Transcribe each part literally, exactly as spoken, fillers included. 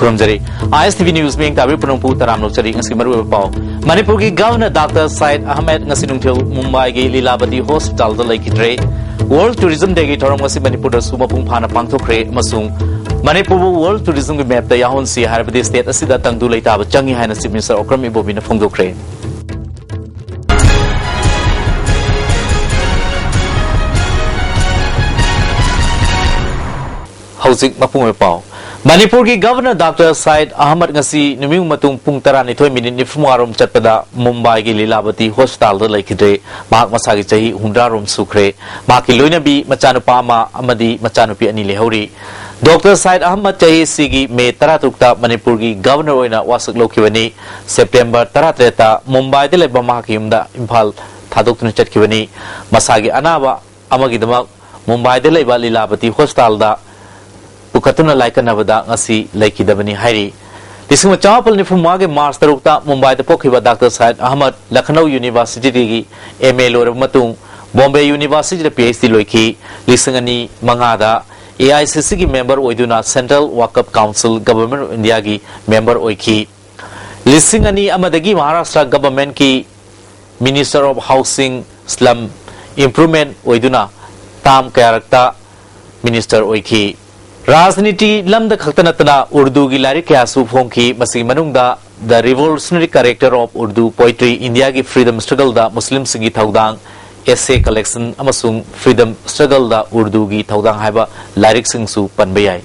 ꯈꯨꯔꯨꯝꯖꯔꯤ꯫ ꯑꯥꯏ ꯑꯦꯁ T V news ꯃꯤꯠꯌꯦꯡ ꯇꯥꯕꯤꯔꯤꯕ ꯄꯨꯝꯅꯃꯛꯄꯨ ꯇꯔꯥꯝꯅ ꯑꯣꯛꯆꯔꯤ꯫ ꯉꯁꯤ ꯃꯔꯨꯑꯣꯏꯕ ꯄꯥꯎ: ꯃꯅꯤꯄꯨꯔꯒꯤ ꯒꯚꯔꯅꯔ ꯗꯥꯛꯇꯔ ꯁꯥꯏꯗ ꯑꯍꯃꯗ ꯉꯁꯤ ꯅꯨꯡꯊꯤꯜ ꯃꯨꯝꯕꯥꯏꯒꯤ ꯂꯤꯂꯥꯕꯇꯤ ꯍꯣꯁꯄꯤꯇꯥꯜꯗ ꯂꯩꯈꯤꯗ꯭ꯔꯦ꯫ ꯋꯥꯔꯜꯗ ꯇꯨꯔꯤꯖꯝ ꯗꯦꯒꯤ ꯊꯧꯔꯝ ꯉꯁꯤ ꯃꯅꯤꯄꯨꯔꯗꯁꯨ ꯃꯄꯨꯡ ꯐꯥꯅ ꯄꯥꯡꯊꯣꯛꯈ꯭ꯔꯦ ꯑꯃꯁꯨꯡ ꯃꯅꯤꯄꯨꯔꯕꯨ ꯋꯥꯔꯜꯗ ꯇꯨꯔꯤꯖꯝꯒꯤ ꯃꯦꯞꯇ ꯌꯥꯎꯍꯟꯁꯤ ꯍꯥꯏꯔꯕꯗꯤ ꯁ꯭ꯇꯦꯠ ꯑꯁꯤꯗ ꯇꯪꯗꯨ ꯂꯩꯇꯥꯕ ꯆꯪꯏ ꯍꯥꯏꯅ ꯆꯤꯐ ꯃꯤꯅꯤꯁꯇꯔ ꯑꯣꯀ꯭ꯔꯝ ꯏꯕꯣꯕꯤꯅ ꯐꯣꯡꯗꯣꯛꯈ꯭ꯔꯦ꯫ ꯍꯧꯖꯤꯛ ꯃꯄꯨꯡ ꯑꯣꯏꯕ ꯄꯥꯎ꯫ ꯃꯅꯤꯄꯨꯔꯒꯤ ꯒꯚꯔꯅꯔ ꯗꯥꯛꯇꯔ ꯁꯥꯏꯗ ꯑꯍꯃꯗ ꯉꯁꯤ ꯅꯨꯃꯤꯠ ꯃꯇꯨꯡ ꯄꯨꯡ ꯇꯔꯥꯅꯤꯊꯣꯏ ꯃꯤꯅꯤꯠ ꯅꯤꯐꯨꯃꯉꯥ ꯔꯣꯝ ꯆꯠꯄꯗ ꯃꯨꯝꯕꯥꯏꯒꯤ ꯂꯤꯂꯥꯕꯇꯤ ꯍꯣꯁꯄꯤꯇꯥꯜꯗ ꯂꯩꯈꯤꯗ꯭ꯔꯦ꯫ ꯃꯍꯥꯛ ꯃꯁꯥꯒꯤ ꯆꯍꯤ ꯍꯨꯝꯗ꯭ꯔꯥ ꯔꯣꯝ ꯁꯨꯈ꯭ꯔꯦ꯫ ꯃꯍꯥꯛꯀꯤ ꯂꯣꯏꯅꯕꯤ ꯃꯆꯥꯅꯨꯄꯥ ꯑꯃ ꯑꯃꯗꯤ ꯃꯆꯥꯅꯨꯄꯤ ꯑꯅꯤ ꯂꯩꯍꯧꯔꯤ꯫ ꯗꯥꯛꯇꯔ ꯁꯥꯏꯗ ꯑꯍꯃꯗ ꯆꯍꯤ ꯑꯁꯤꯒꯤ ꯃꯦ ꯇꯔꯥꯇꯔꯨꯛꯇ ꯃꯅꯤꯄꯨꯔꯒꯤ ꯒꯚꯔꯅꯔ ꯑꯣꯏꯅ ꯋꯥꯁꯛ ꯂꯧꯈꯤꯕꯅꯤ꯫ ꯁꯦꯞꯇꯦꯝꯕꯔ ꯇꯔꯥꯇꯔꯦꯠꯇ ꯃꯨꯝꯕꯥꯏꯗ ꯂꯩꯕ ꯃꯍꯥꯛꯀꯤ ꯌꯨꯝꯗ ꯏꯝꯐꯥꯜ ꯊꯥꯗꯣꯛꯇꯨꯅ ꯆꯠꯈꯤꯕꯅꯤ꯫ ꯃꯁꯥꯒꯤ ꯑꯅꯥꯕ ꯑꯃꯒꯤꯗꯃꯛ ꯃꯨꯝꯕꯥꯏꯗ ꯂꯩꯕ ꯂꯤꯂꯥꯕꯇꯤ ꯍꯣꯁꯄꯤꯇꯥꯜꯗ ꯄꯨꯈꯠꯇꯨꯅ ꯂꯥꯏꯀꯠꯅꯕꯗ ꯉꯁꯤ ꯂꯩꯈꯤꯗꯕꯅꯤ ꯍꯥꯏꯔꯤ꯫ ꯂꯤꯁꯤꯡ ꯑꯃ ꯆꯃꯥꯄꯜ ꯅꯤꯐꯨ ꯃꯉꯥꯒꯤ ꯃꯥꯔꯆ ꯇꯔꯨꯛꯇ ꯃꯨꯝꯕꯥꯏꯗ ꯄꯣꯛꯈꯤꯕ ꯗꯥꯛꯇꯔ ꯁꯥꯏꯗ ꯑꯍꯃꯗ ꯂꯈꯅꯧ ꯌꯨꯅꯤꯚꯔꯁꯤꯇꯤꯗꯒꯤ ꯑꯦꯝ ꯑꯦ ꯂꯣꯏꯔꯕ ꯃꯇꯨꯡ ꯕꯣꯝꯕꯦ ꯌꯨꯅꯤꯚꯔꯁꯤꯇꯤꯗ ꯄꯤ ꯑꯩꯆ ꯗꯤ ꯂꯣꯏꯈꯤ꯫ ꯂꯤꯁꯤꯡ ꯑꯅꯤ ꯃꯉꯥꯗ ꯑꯦ ꯑꯥꯏ ꯁꯤ ꯁꯤꯒꯤ ꯃꯦꯝꯕꯔ ꯑꯣꯏꯗꯨꯅ ꯁꯦꯟꯇ꯭ꯔꯦꯜ ꯋꯥꯀꯐ ꯀꯥꯎꯟꯁꯤꯜ, ꯒꯚꯔꯟꯃꯦꯟꯠ ꯑꯣꯐ ꯏꯟꯗꯤꯌꯥꯒꯤ ꯃꯦꯝꯕꯔ ꯑꯣꯏꯈꯤ꯫ ꯂꯤꯁꯤꯡ ꯑꯅꯤ ꯑꯃꯗꯒꯤ ꯃꯍꯥꯔꯥꯁꯇ꯭ꯔ ꯒꯚꯔꯟꯃꯦꯟꯠꯀꯤ ꯃꯤꯅꯤꯁꯇꯔ ꯑꯣꯐ ꯍꯥꯎꯁꯤꯡ, ꯁ꯭ꯂꯝ ꯏꯝꯄ꯭ꯔꯨꯚꯃꯦꯟꯠ ꯑꯣꯏꯗꯨꯅ ꯇꯥꯝ ꯀꯌꯥꯔꯛꯇ ꯃꯤꯅꯤꯁꯇꯔ ꯑꯣꯏꯈꯤ꯫ ꯔꯥꯖꯅꯤꯇꯤ ꯂꯝꯗ ꯈꯛꯇ ꯅꯠꯇꯅ ꯎꯔꯗꯨꯒꯤ ꯂꯥꯏꯔꯤꯛ ꯀꯌꯥꯁꯨ ꯐꯣꯡꯈꯤ꯫ ꯃꯁꯤꯒꯤ ꯃꯅꯨꯡꯗ The Revolutionary Character of Urdu Poetry, ꯏꯟꯗꯤꯌꯥꯒꯤ ꯐ꯭ꯔꯤꯗꯝ ꯁ꯭ꯇ꯭ꯔꯒꯜꯗ ꯃꯨꯁꯂꯤꯝꯁꯤꯡꯒꯤ ꯊꯧꯗꯥꯡ, ꯑꯦꯁꯦ ꯀꯂꯦꯛꯁꯟ ꯑꯃꯁꯨꯡ ꯐ꯭ꯔꯤꯗꯝ ꯁ꯭ꯇ꯭ꯔꯒꯜꯗ ꯎꯔꯗꯨꯒꯤ ꯊꯧꯗꯥꯡ ꯍꯥꯏꯕ ꯂꯥꯏꯔꯤꯛꯁꯤꯡꯁꯨ ꯄꯟꯕ ꯌꯥꯏ꯫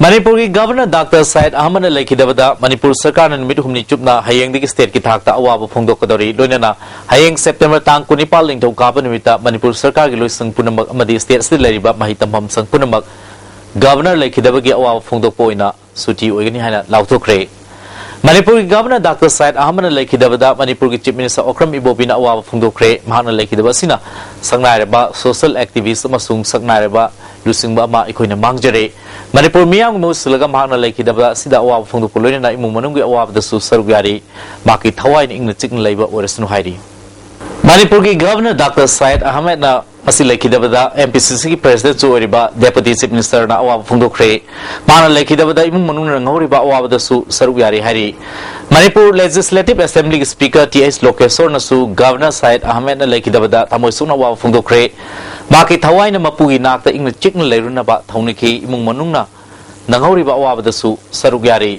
ꯃꯅꯤꯄꯨꯔꯒꯤ ꯒꯚꯔꯅꯔ ꯗꯥꯛꯇꯔ ꯁꯥꯏꯗ ꯑꯍꯃꯗꯅ ꯂꯩꯈꯤꯗꯕꯗ ꯃꯅꯤꯄꯨꯔ ꯁꯔꯀꯥꯔꯅ ꯅꯨꯃꯤꯠ ꯍꯨꯝꯅꯤ ꯆꯨꯞꯅ ꯍꯌꯦꯡꯗꯒꯤ ꯁ꯭ꯇꯦꯠꯀꯤ ꯊꯥꯛꯇ ꯑꯋꯥꯕ ꯐꯣꯡꯗꯣꯛꯀꯗꯧꯔꯤ꯫ ꯂꯣꯏꯅꯅ ꯍꯌꯦꯡ ꯁꯦꯞꯇꯦꯝꯕꯔ ꯇꯥꯡ ꯀꯨꯟꯅꯤꯄꯥꯜ ꯅꯤꯡꯊꯧꯀꯥꯕ ꯅꯨꯃꯤꯠꯇ ꯃꯅꯤꯄꯨꯔ ꯁꯔꯀꯥꯔꯒꯤ ꯂꯣꯏꯁꯪ ꯄꯨꯝꯅꯃꯛ ꯑꯃꯗꯤ ꯁ꯭ꯇꯦꯠ ꯑꯁꯤꯗ ꯂꯩꯔꯤꯕ ꯃꯍꯩ ꯇꯝꯐꯝ ꯁꯪ ꯄꯨꯝꯅꯃꯛ ꯒꯚꯔꯅꯔ ꯂꯩꯈꯤꯗꯕꯒꯤ ꯑꯋꯥꯕ ꯐꯣꯡꯗꯣꯛꯄ ꯑꯣꯏꯅ ꯁꯨꯇꯤ ꯑꯣꯏꯒꯅꯤ ꯍꯥꯏꯅ ꯂꯥꯎꯊꯣꯛꯈ꯭ꯔꯦ꯫ ꯃꯅꯤꯄꯨꯔꯒꯤ ꯒꯚꯔꯅꯔ ꯗꯥꯛꯇꯔ ꯁꯥꯏꯗ ꯑꯍꯃꯗꯅ ꯂꯩꯈꯤꯗꯕꯗ ꯃꯅꯤꯄꯨꯔꯒꯤ ꯆꯤꯐ ꯃꯤꯅꯤꯁꯇꯔ ꯑꯣꯀ꯭ꯔꯝ ꯏꯕꯣꯕꯤꯅ ꯑꯋꯥꯕ ꯐꯣꯡꯗꯣꯛꯈ꯭ꯔꯦ꯫ ꯃꯍꯥꯛꯅ ꯂꯩꯈꯤꯗꯕ ꯑꯁꯤꯅ ꯁꯛꯅꯥꯏꯔꯕ ꯁꯣꯁꯤꯌꯦꯜ ꯑꯦꯛꯇꯤꯚꯤꯁꯠ ꯑꯃꯁꯨꯡ ꯁꯛꯅꯥꯏꯔꯕ ꯂꯨꯆꯤꯡꯕ ꯑꯃ ꯑꯩꯈꯣꯏꯅ ꯃꯥꯡꯖꯔꯦ꯫ ꯃꯅꯤꯄꯨꯔ ꯃꯤꯌꯥꯝꯒꯤ ꯃꯍꯨꯠ ꯁꯤꯜꯂꯒ ꯃꯍꯥꯛꯅ ꯂꯩꯈꯤꯗꯕ ꯑꯁꯤꯗ ꯑꯋꯥꯕ ꯐꯣꯡꯗꯣꯛꯄ ꯂꯣꯏꯅꯅ ꯏꯃꯨꯡ ꯃꯅꯨꯡꯒꯤ ꯑꯋꯥꯕꯗꯁꯨ ꯁꯔꯨꯛ ꯌꯥꯔꯤ꯫ ꯃꯍꯥꯛꯀꯤ ꯊꯋꯥꯏꯅ ꯏꯪꯅ ꯆꯤꯛꯅ ꯂꯩꯕ ꯑꯣꯏꯔꯁꯅꯨ ꯍꯥꯏꯔꯤ꯫ ꯃꯅꯤꯄꯨꯔꯒꯤ ꯒꯚꯔꯅꯔ ꯗꯥꯛꯇꯔ ꯁꯥꯏꯗ ꯑꯍꯃꯗꯅ ꯑꯁꯤ ꯂꯩꯈꯤꯗꯕꯗ M P C Cꯒꯤ Presidentꯁꯨ ꯑꯣꯏꯔꯤꯕ Deputy Chief Ministerꯅ ꯑꯋꯥꯕ ꯐꯣꯡꯗꯣꯛꯈ꯭ꯔꯦ꯫ ꯃꯥꯅ ꯂꯩꯈꯤꯗꯕꯗ ꯏꯃꯨꯡ ꯃꯅꯨꯡꯅ ꯅꯪꯍꯧꯔꯤꯕ ꯑꯋꯥꯕꯗꯁꯨ ꯁꯔꯨꯛ ꯌꯥꯔꯤ ꯍꯥꯏꯔꯤ꯫ Manipur Legislative Assemblyꯒꯤ Speaker T H ꯂꯣꯀꯦꯁꯣꯔꯅꯁꯨ Governor Sayed ꯑꯍꯃꯗꯅ ꯂꯩꯈꯤꯗꯕꯗ ꯊꯃꯣꯏ ꯁꯣꯛꯅ ꯑꯋꯥꯕ ꯐꯣꯡꯗꯣꯛꯈ꯭ꯔꯦ꯫ ꯃꯍꯥꯛꯀꯤ ꯊꯋꯥꯏꯅ ꯃꯄꯨꯒꯤ ꯅꯥꯛꯇ ꯏꯪꯅ ꯆꯤꯛꯅ ꯂꯩꯔꯨꯅꯕ ꯊꯧꯅꯤꯈꯤ꯫ ꯏꯃꯨꯡ ꯃꯅꯨꯡꯅ ꯅꯪꯍꯧꯔꯤꯕ ꯑꯋꯥꯕꯗꯁꯨ ꯁꯔꯨꯛ ꯌꯥꯔꯤ꯫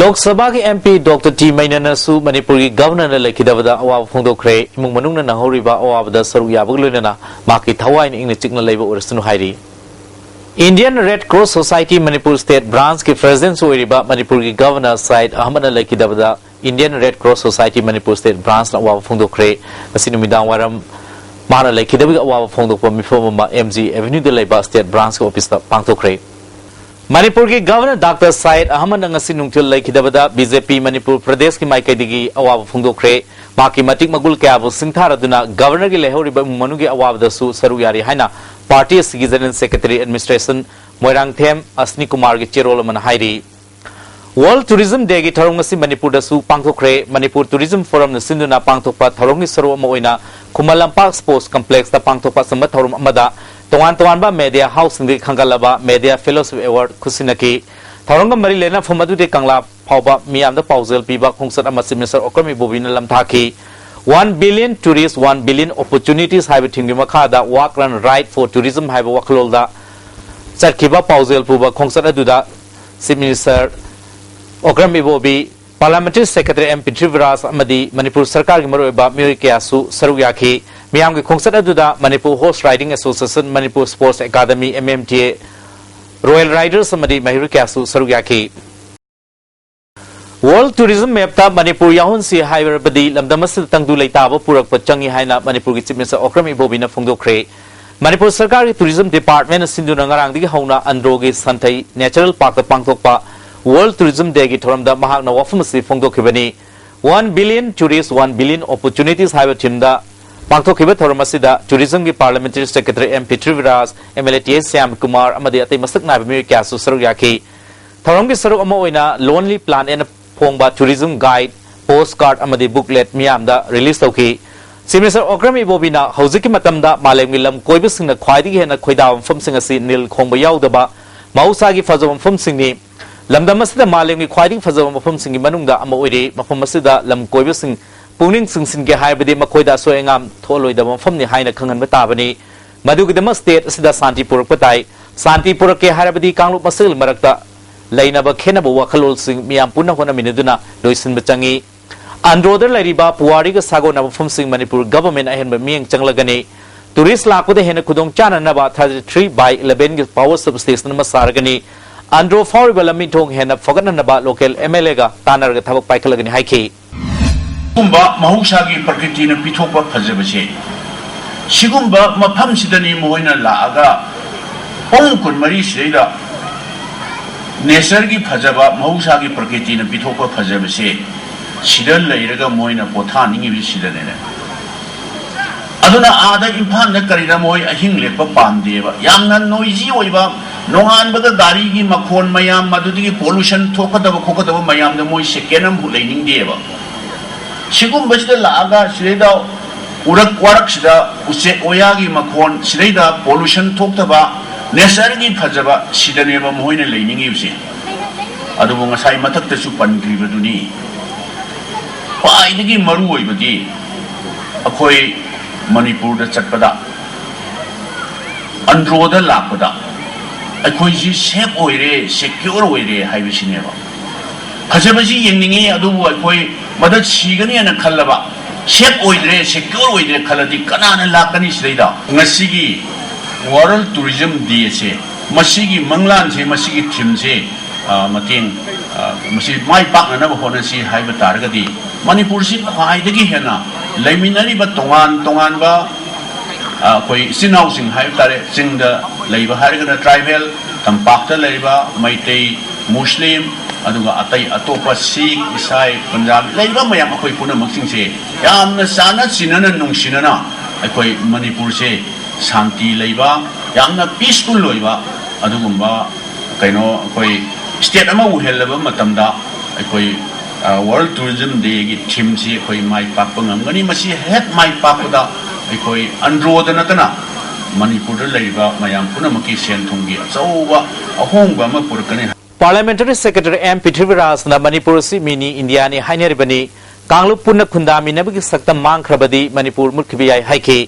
ꯂꯣꯛ ꯁꯚꯥꯒꯤ M P Doctor T ꯃꯩꯅꯅꯁꯨ ꯃꯅꯤꯄꯨꯔꯒꯤ Governorꯅ ꯂꯩꯈꯤꯗꯕꯗ ꯑꯋꯥꯕ ꯐꯣꯡꯗꯣꯛꯈ꯭ꯔꯦ꯫ ꯏꯃꯨꯡ ꯃꯅꯨꯡꯅ ꯅꯪꯍꯧꯔꯤꯕ ꯑꯋꯥꯕꯗ ꯁꯔꯨꯛ ꯌꯥꯕꯒ ꯂꯣꯏꯅꯅ ꯃꯍꯥꯛꯀꯤ ꯊꯋꯥꯏꯅ ꯏꯪꯅ ꯆꯤꯛꯅ ꯂꯩꯕ ꯑꯣꯏꯔꯁꯅꯨ ꯍꯥꯏꯔꯤ꯫ Indian Red Cross Society Manipur State Branchꯀꯤ Presidentꯁꯨ ꯑꯣꯏꯔꯤꯕ ꯃꯅꯤꯄꯨꯔꯒꯤ Governor Sayed ꯑꯍꯃꯗꯅ ꯂꯩꯈꯤꯗꯕꯗ Indian Red Cross Society Manipur State Branchꯅ ꯑꯋꯥꯕ ꯐꯣꯡꯗꯣꯛꯈ꯭ꯔꯦ꯫ ꯉꯁꯤ ꯅꯨꯃꯤꯗꯥꯡ ꯋꯥꯏꯔꯝ ꯃꯥꯅ ꯂꯩꯈꯤꯗꯕꯒꯤ ꯑꯋꯥꯕ ꯐꯣꯡꯗꯣꯛꯄ ꯃꯤꯐꯝ ꯑꯃ M G Avenueꯗ ꯂꯩꯕ State Branchꯀꯤ officeꯇ ꯄꯥꯡꯊꯣꯛꯈ꯭ꯔꯦ꯫ ꯃꯅꯤꯄꯨꯔꯒꯤ Governor Doctor ꯁꯌꯤꯗ ꯑꯍꯃꯗꯅ ꯉꯁꯤ ꯅꯨꯡꯊꯤꯜ ꯂꯩꯈꯤꯗꯕꯗ B J P ꯃꯅꯤꯄꯨꯔ ꯄ꯭ꯔꯗꯦꯁꯀꯤ ꯃꯥꯏꯀꯩꯗꯒꯤ ꯑꯋꯥꯕ ꯐꯣꯡꯗꯣꯛꯈ꯭ꯔꯦ꯫ ꯃꯍꯥꯛꯀꯤ ꯃꯇꯤꯛ ꯃꯒꯨꯜ ꯀꯌꯥꯕꯨ ꯁꯤꯡꯊꯥꯔꯗꯨꯅ Governorꯒꯤ ꯂꯩꯍꯧꯔꯤꯕ ꯏꯃꯨꯡ ꯃꯅꯨꯡꯒꯤ ꯑꯋꯥꯕꯗꯁꯨ ꯁꯔꯨꯛ ꯌꯥꯔꯤ ꯍꯥꯏꯅ party ꯑꯁꯤꯒꯤ General Secretary Administration ꯃꯣꯏꯔꯥꯡꯊꯦꯝ ꯑꯁꯅꯤ ꯀꯨꯃꯥꯔꯒꯤ ꯆꯦꯔꯣꯜ ꯑꯃꯅ ꯍꯥꯏꯔꯤ꯫ World Tourism Dayꯒꯤ ꯊꯧꯔꯝ ꯉꯁꯤ ꯃꯅꯤꯄꯨꯔꯗꯁꯨ ꯄꯥꯡꯊꯣꯛꯈ꯭ꯔꯦ꯫ ꯃꯅꯤꯄꯨꯔ Tourism Forumꯅ ꯁꯤꯟꯗꯨꯅ ꯄꯥꯡꯊꯣꯛꯄ ꯊꯧꯔꯝꯒꯤ ꯁꯔꯨꯛ ꯑꯃ ꯑꯣꯏꯅ ꯈꯨꯃꯟ ꯂꯝꯄꯥꯛ Sports Complexꯇ ꯄꯥꯡꯊꯣꯛꯄ ꯑꯆꯝꯕ ꯊꯧꯔꯝ ꯑꯃꯗ ꯇꯣꯉꯥꯟ ꯇꯣꯉꯥꯟꯕ media houseꯁꯤꯡꯗꯒꯤ ꯈꯟꯒꯠꯂꯕ Media Fellowship Award ꯈꯨꯠꯁꯤꯟꯅꯈꯤ꯫ ꯊꯧꯔꯝꯒ ꯃꯔꯤ ꯂꯩꯅꯕ ꯃꯐꯝ ꯑꯗꯨꯗꯤ ꯀꯪꯂꯥ ꯐꯥꯎꯕ ꯃꯤꯌꯥꯝꯗ ꯄꯥꯎꯖꯦꯜ ꯄꯤꯕ ꯈꯣꯡꯆꯠ ꯑꯃ Chief Minister Okram ꯏꯕꯣꯕꯤꯅ ꯂꯝꯊꯥꯈꯤ꯫ One billion tourists, one billion opportunities ꯍꯥꯏꯕ themeꯒꯤ ꯃꯈꯥꯗ Walk Run Ride for Tourism ꯍꯥꯏꯕ ꯋꯥꯈꯜꯂꯣꯟꯗ ꯆꯠꯈꯤꯕ ꯄꯥꯎꯖꯦꯜ ꯄꯨꯕ ꯈꯣꯡꯆꯠ ꯑꯗꯨꯗ Chief Minister ꯑꯣꯀ꯭ꯔꯝ ꯏꯕꯣꯕꯤ, Parliamentary Secretary M ꯄ꯭ꯔꯤꯊꯤꯕꯤꯔꯥꯖ ꯑꯃꯗꯤ ꯃꯅꯤꯄꯨꯔ ꯁꯔꯀꯥꯔꯒꯤ ꯃꯔꯨꯑꯣꯏꯕ ꯃꯤꯑꯣꯏ ꯀꯌꯥꯁꯨ ꯁꯔꯨꯛ ꯌꯥꯈꯤ꯫ ꯃꯤꯌꯥꯝꯒꯤ ꯈꯣꯡꯆꯠ ꯑꯗꯨꯗ Manipur Horse Riding Association, Manipur Sports Academy, M M T A, Royal Riders ꯑꯃꯗꯤ ꯃꯍꯩꯔꯣꯏ ꯀꯌꯥꯁꯨ ꯁꯔꯨꯛ ꯌꯥꯈꯤ꯫ World Tourism Mapꯇ ꯃꯅꯤꯄꯨꯔ ꯌꯥꯎꯍꯟꯁꯤ ꯍꯥꯏꯔꯕꯗꯤ ꯂꯝꯗꯝ ꯑꯁꯤꯗ ꯇꯪꯗꯨ ꯂꯩꯇꯥꯕ ꯄꯨꯔꯛꯄ ꯆꯪꯏ ꯍꯥꯏꯅ ꯃꯅꯤꯄꯨꯔꯒꯤ Chief Minister ꯑꯣꯀ꯭ꯔꯝ ꯏꯕꯣꯕꯤꯅ ꯐꯣꯡꯗꯣꯛꯈ꯭ꯔꯦ꯫ ꯃꯅꯤꯄꯨꯔ ꯁꯔꯀꯥꯔꯒꯤ Tourism Departmentꯅ ꯁꯤꯟꯗꯨꯅ ꯉꯔꯥꯡꯗꯒꯤ ꯍꯧꯅ ꯑꯟꯗ꯭ꯔꯣꯒꯤ ꯁꯟꯊꯩ Natural Parkꯇ ꯄꯥꯡꯊꯣꯛꯄ World Tourism Dayꯒꯤ ꯊꯧꯔꯝꯗ ꯃꯍꯥꯛꯅ ꯋꯥꯐꯝ ꯑꯁꯤ ꯐꯣꯡꯗꯣꯛꯈꯤꯕꯅꯤ꯫ One billion tourists, one billion opportunities ꯍꯥꯏꯕ themeꯗ ꯄꯥꯡꯊꯣꯛꯈꯤꯕ ꯊꯧꯔꯝ ꯑꯁꯤꯗ Tourismꯒꯤ Parliamentary Secretary M Prithviraj, M L A T H Shyam Kumar ꯑꯃꯗꯤ ꯑꯇꯩ ꯃꯁꯛ ꯅꯥꯏꯕ ꯃꯤꯑꯣꯏ ꯀꯌꯥꯁꯨ ꯁꯔꯨꯛ ꯌꯥꯈꯤ꯫ ꯊꯧꯔꯝꯒꯤ ꯁꯔꯨꯛ ꯑꯃ ꯑꯣꯏꯅ Lonely Planet ꯐꯣꯡꯕ Tourism Guide, Postcard ꯑꯃꯗꯤ Booklet ꯃꯤꯌꯥꯝꯗ release ꯇꯧꯈꯤ꯫ ꯆꯤꯐ ꯃꯤꯅꯤꯁꯇꯔ ꯑꯣꯀ꯭ꯔꯝ ꯏꯕꯣꯕꯤꯅ ꯍꯧꯖꯤꯛꯀꯤ ꯃꯇꯝꯗ ꯃꯥꯂꯦꯝꯒꯤ ꯂꯝ ꯀꯣꯏꯕꯁꯤꯡꯅ ꯈ꯭ꯋꯥꯏꯗꯒꯤ ꯍꯦꯟꯅ ꯈꯣꯏꯗꯥꯕ ꯃꯐꯝꯁꯤꯡ ꯑꯁꯤ ꯅꯤꯜ ꯈꯣꯡꯕ ꯌꯥꯎꯗꯕ ꯃꯍꯧꯁꯥꯒꯤ ꯐꯖꯕ ꯃꯐꯝꯁꯤꯡꯅꯤ꯫ ꯂꯝꯗꯝ ꯑꯁꯤꯗ ꯃꯥꯂꯦꯝꯒꯤ ꯈ꯭ꯋꯥꯏꯗꯒꯤ ꯐꯖꯕ ꯃꯐꯝꯁꯤꯡꯒꯤ ꯃꯅꯨꯡꯗ ꯑꯃ ꯑꯣꯏꯔꯤ꯫ ꯃꯐꯝ ꯑꯁꯤꯗ ꯂꯝ ꯀꯣꯏꯕꯁꯤꯡ ꯄꯨꯛꯅꯤꯡ ꯆꯤꯡꯁꯤꯟꯒꯦ ꯍꯥꯏꯔꯕꯗꯤ ꯃꯈꯣꯏꯗ ꯑꯁꯣꯏ ꯑꯉꯥꯝ ꯊꯣꯛꯍꯜꯂꯣꯏꯗꯕ ꯃꯐꯝꯅꯤ ꯍꯥꯏꯅ ꯈꯪꯍꯟꯕ ꯇꯥꯕꯅꯤ꯫ ꯃꯗꯨꯒꯤꯗꯃꯛ ꯁ꯭ꯇꯦꯠ ꯑꯁꯤꯗ ꯁꯥꯟꯇꯤ ꯄꯨꯔꯛꯄ ꯇꯥꯏ꯫ ꯁꯥꯟꯇꯤ ꯄꯨꯔꯛꯀꯦ ꯍꯥꯏꯔꯕꯗꯤ ꯀꯥꯡꯂꯨꯞ ꯃꯁꯦꯜ ꯃꯔꯛꯇ ꯂꯩꯅꯕ ꯈꯦꯠꯅꯕ ꯋꯥꯈꯜꯂꯣꯟꯁꯤꯡ ꯃꯤꯌꯥꯝ ꯄꯨꯟꯅ ꯍꯣꯠꯅꯃꯤꯟꯅꯗꯨꯅ ꯂꯣꯏꯁꯤꯟꯕ ꯆꯪꯏ꯫ ꯑꯟꯗ꯭ꯔꯣꯗ ꯂꯩꯔꯤꯕ ꯄꯨꯋꯥꯔꯤꯒ ꯁꯥꯒꯣꯟꯅꯕ ꯃꯐꯝꯁꯤꯡ ꯃꯅꯤꯄꯨꯔ ꯒꯚꯔꯟꯃꯦꯟꯠ ꯑꯍꯦꯟꯕ ꯃꯤꯠꯌꯦꯡ ꯆꯪꯂꯒꯅꯤ꯫ ꯇꯨꯔꯤꯁ꯭ꯠ ꯂꯥꯛꯄꯗ ꯍꯦꯟꯅ ꯈꯨꯗꯣꯡ ꯆꯥꯅꯅꯕ thirty three by eleven ꯒꯤ power substation ꯑꯃ ꯁꯥꯔꯒꯅꯤ꯫ ꯑꯟꯗ꯭ꯔꯣ ꯐꯥꯎꯔꯤꯕ ꯂꯝꯕꯤ ꯊꯣꯡ ꯍꯦꯟꯅ ꯐꯒꯠꯅꯅꯕ ꯂꯣꯀꯦꯜ ꯑꯦꯝ ꯑꯦꯜ ꯑꯦꯒ ꯇꯥꯟꯅꯔꯒ ꯊꯕꯛ ꯄꯥꯏꯈꯠꯂꯒꯅꯤ ꯍꯥꯏꯈꯤ꯫ ꯒꯨꯝꯕ ꯃꯍꯧꯁꯥꯒꯤ ꯄ꯭ꯔꯀ꯭ꯔꯤꯇꯤꯅ ꯄꯤꯊꯣꯛꯄ ꯐꯖꯕꯁꯦ, ꯁꯤꯒꯨꯝꯕ ꯃꯐꯝꯁꯤꯗꯅꯤ ꯃꯈꯣꯏꯅ ꯂꯥꯛꯑꯒ ꯄꯨꯡ ꯀꯨꯟꯃꯔꯤ ꯁꯤꯗꯩꯗ ꯅꯦꯆꯔꯒꯤ ꯐꯖꯕ, ꯃꯍꯧꯁꯥꯒꯤ ꯄ꯭ꯔꯀ꯭ꯔꯤꯇꯤꯅ ꯄꯤꯊꯣꯛꯄ ꯐꯖꯕꯁꯦ ꯁꯤꯗ ꯂꯩꯔꯒ ꯃꯣꯏꯅ ꯄꯣꯊꯥꯅꯤꯡꯉꯤꯕꯁꯤ ꯁꯤꯗꯅꯦꯅꯦ꯫ ꯑꯗꯨꯅ ꯑꯥꯗ ꯏꯝꯐꯥꯜꯗ ꯀꯔꯤꯗ ꯃꯣꯏ ꯑꯍꯤꯡ ꯂꯦꯛꯄ ꯄꯥꯝꯗꯦꯕ꯫ ꯌꯥꯝꯅ ꯅꯣꯏꯖꯤ ꯑꯣꯏꯕ, ꯅꯣꯡꯉꯥꯟꯕꯒ ꯒꯥꯔꯤꯒꯤ ꯃꯈꯣꯟ ꯃꯌꯥꯝ, ꯃꯗꯨꯗꯒꯤ ꯄꯣꯂꯨꯁꯟ ꯊꯣꯛꯀꯗꯕ ꯈꯣꯠꯀꯗꯕ ꯃꯌꯥꯝꯗ ꯃꯣꯏ ꯁꯦꯀꯦꯟ ꯑꯃꯐꯥꯎ ꯂꯩꯅꯤꯡꯗꯦꯕ꯫ ꯁꯤꯒꯨꯝꯕꯁꯤꯗ ꯂꯥꯛꯑꯒ ꯁꯤꯗꯩꯗ ꯎꯔꯛ ꯋꯥꯔꯛꯁꯤꯗ ꯎꯆꯦꯛ ꯋꯥꯌꯥꯒꯤ ꯃꯈꯣꯟ, ꯁꯤꯗꯩꯗ ꯄꯣꯂꯨꯁꯟ ꯊꯣꯛꯇꯕ, ꯅꯦꯆꯔꯒꯤ ꯐꯖꯕ, ꯁꯤꯗꯅꯦꯕ ꯃꯈꯣꯏꯅ ꯂꯩꯅꯤꯡꯉꯤꯕꯁꯦ꯫ ꯑꯗꯨꯕꯨ ꯉꯁꯥꯏ ꯃꯊꯛꯇꯁꯨ ꯄꯟꯈ꯭ꯔꯤꯕꯗꯨꯅꯤ, ꯈ꯭ꯋꯥꯏꯗꯒꯤ ꯃꯔꯨ ꯑꯣꯏꯕꯗꯤ ꯑꯩꯈꯣꯏ ꯃꯅꯤꯄꯨꯔꯗ ꯆꯠꯄꯗ, ꯑꯟꯗ꯭ꯔꯣꯗ ꯂꯥꯛꯄꯗ ꯑꯩꯈꯣꯏꯁꯤ ꯁꯦꯐ ꯑꯣꯏꯔꯦ, ꯁꯦꯀ꯭ꯌꯣꯔ ꯑꯣꯏꯔꯦ ꯍꯥꯏꯕꯁꯤꯅꯦꯕ꯫ ꯐꯖꯕꯁꯤ ꯌꯦꯡꯅꯤꯡꯉꯤ, ꯑꯗꯨꯕꯨ ꯑꯩꯈꯣꯏ ꯃꯗ ꯁꯤꯒꯅꯤꯅ ꯈꯜꯂꯕ, ꯁꯦꯐ ꯑꯣꯏꯗ꯭ꯔꯦ, ꯁꯦꯀ꯭ꯌꯣꯔ ꯑꯣꯏꯗ꯭ꯔꯦ ꯈꯜꯂꯗꯤ ꯀꯅꯥꯅ ꯂꯥꯛꯀꯅꯤ ꯁꯤꯗꯩꯗ? ꯉꯁꯤꯒꯤ World Tourism Day ꯑꯁꯦ, ꯃꯁꯤꯒꯤ ꯃꯪꯂꯥꯟꯁꯦ, ꯃꯁꯤꯒꯤ ꯊꯤꯝꯁꯦ, ꯑ, ꯃꯇꯦꯡ, ꯑ, ꯃꯁꯤ ꯃꯥꯏ ꯄꯥꯛꯅꯅꯕ ꯍꯣꯠꯅꯁꯤ ꯍꯥꯏꯕ ꯇꯥꯔꯒꯗꯤ, ꯃꯅꯤꯄꯨꯔꯁꯤ ꯈ꯭ꯋꯥꯏꯗꯒꯤ ꯍꯦꯟꯅ ꯂꯩꯃꯤꯟꯅꯔꯤꯕ ꯇꯣꯉꯥꯟ ꯇꯣꯉꯥꯟꯕ, ꯑ, ꯑꯩꯈꯣꯏ ꯏꯆꯤꯟ ꯏꯅꯥꯎꯁꯤꯡ ꯍꯥꯏꯕ ꯇꯥꯔꯦ, ꯆꯤꯡꯗ ꯂꯩꯕ ꯍꯥꯏꯔꯒꯅ ꯇ꯭ꯔꯥꯏꯕꯦꯜ, ꯇꯝꯄꯥꯛꯇ ꯂꯩꯔꯤꯕ ꯃꯩꯇꯩ, ꯃꯨꯁꯂꯤꯝ, ꯑꯗꯨꯒ ꯑꯇꯩ ꯑꯇꯣꯞꯄ ꯁꯤꯈ, ꯏꯁꯥꯏ, ꯄꯟꯖꯥꯕꯤ ꯂꯩꯔꯤꯕ ꯃꯌꯥꯝ ꯑꯩꯈꯣꯏ ꯄꯨꯝꯅꯃꯛꯁꯤꯡꯁꯦ ꯌꯥꯝꯅ ꯆꯥꯟꯅ ꯆꯤꯟꯅꯅ ꯅꯨꯡꯁꯤꯅꯅ ꯑꯩꯈꯣꯏ ꯃꯅꯤꯄꯨꯔꯁꯦ ꯁꯥꯟꯇꯤ ꯂꯩꯕ, ꯌꯥꯝꯅ ꯄꯤꯁꯐꯨꯜ ꯑꯣꯏꯕ ꯑꯗꯨꯒꯨꯝꯕ ꯀꯩꯅꯣ ꯑꯩꯈꯣꯏ ꯁ꯭ꯇꯦꯠ ꯑꯃ ꯑꯣꯏꯍꯜꯂꯕ ꯃꯇꯝꯗ ꯑꯩꯈꯣꯏ World Tourism Day ꯒꯤ theme ꯁꯤ ꯑꯩꯈꯣꯏ ꯃꯥꯏ ꯄꯥꯛꯄ ꯉꯝꯒꯅꯤ꯫ ꯃꯁꯤ ꯍꯦꯛ ꯃꯥꯏ ꯄꯥꯛꯄꯗ ꯑꯩꯈꯣꯏ ꯑꯟꯗ꯭ꯔꯣꯗ ꯅꯠꯇꯅ ꯃꯅꯤꯄꯨꯔꯗ ꯂꯩꯔꯤꯕ ꯃꯌꯥꯝ ꯄꯨꯝꯅꯃꯛꯀꯤ ꯁꯦꯟ ꯊꯨꯝꯒꯤ ꯑꯆꯧꯕ ꯑꯍꯣꯡꯕ ꯑꯃ ꯄꯨꯔꯛꯀꯅꯤ꯫ Parliamentary Secretary ꯑꯦꯝ ꯄ꯭ꯔꯤꯊꯤꯕꯤꯔꯥꯖꯅ ꯃꯅꯤꯄꯨꯔ ꯑꯁꯤ ꯃꯤꯅꯤ ꯏꯟꯗꯤꯌꯥꯅꯤ ꯍꯥꯏꯅꯔꯤꯕꯅꯤ꯫ ꯀꯥꯡꯂꯨꯞ ꯄꯨꯟꯅ ꯈꯨꯟꯗꯥꯃꯤꯟꯅꯕꯒꯤ ꯁꯛꯇꯝ ꯃꯥꯡꯈ꯭ꯔꯕꯗꯤ ꯃꯅꯤꯄꯨꯔ ꯃꯨꯠꯈꯤꯕ ꯌꯥꯏ ꯍꯥꯏꯈꯤ꯫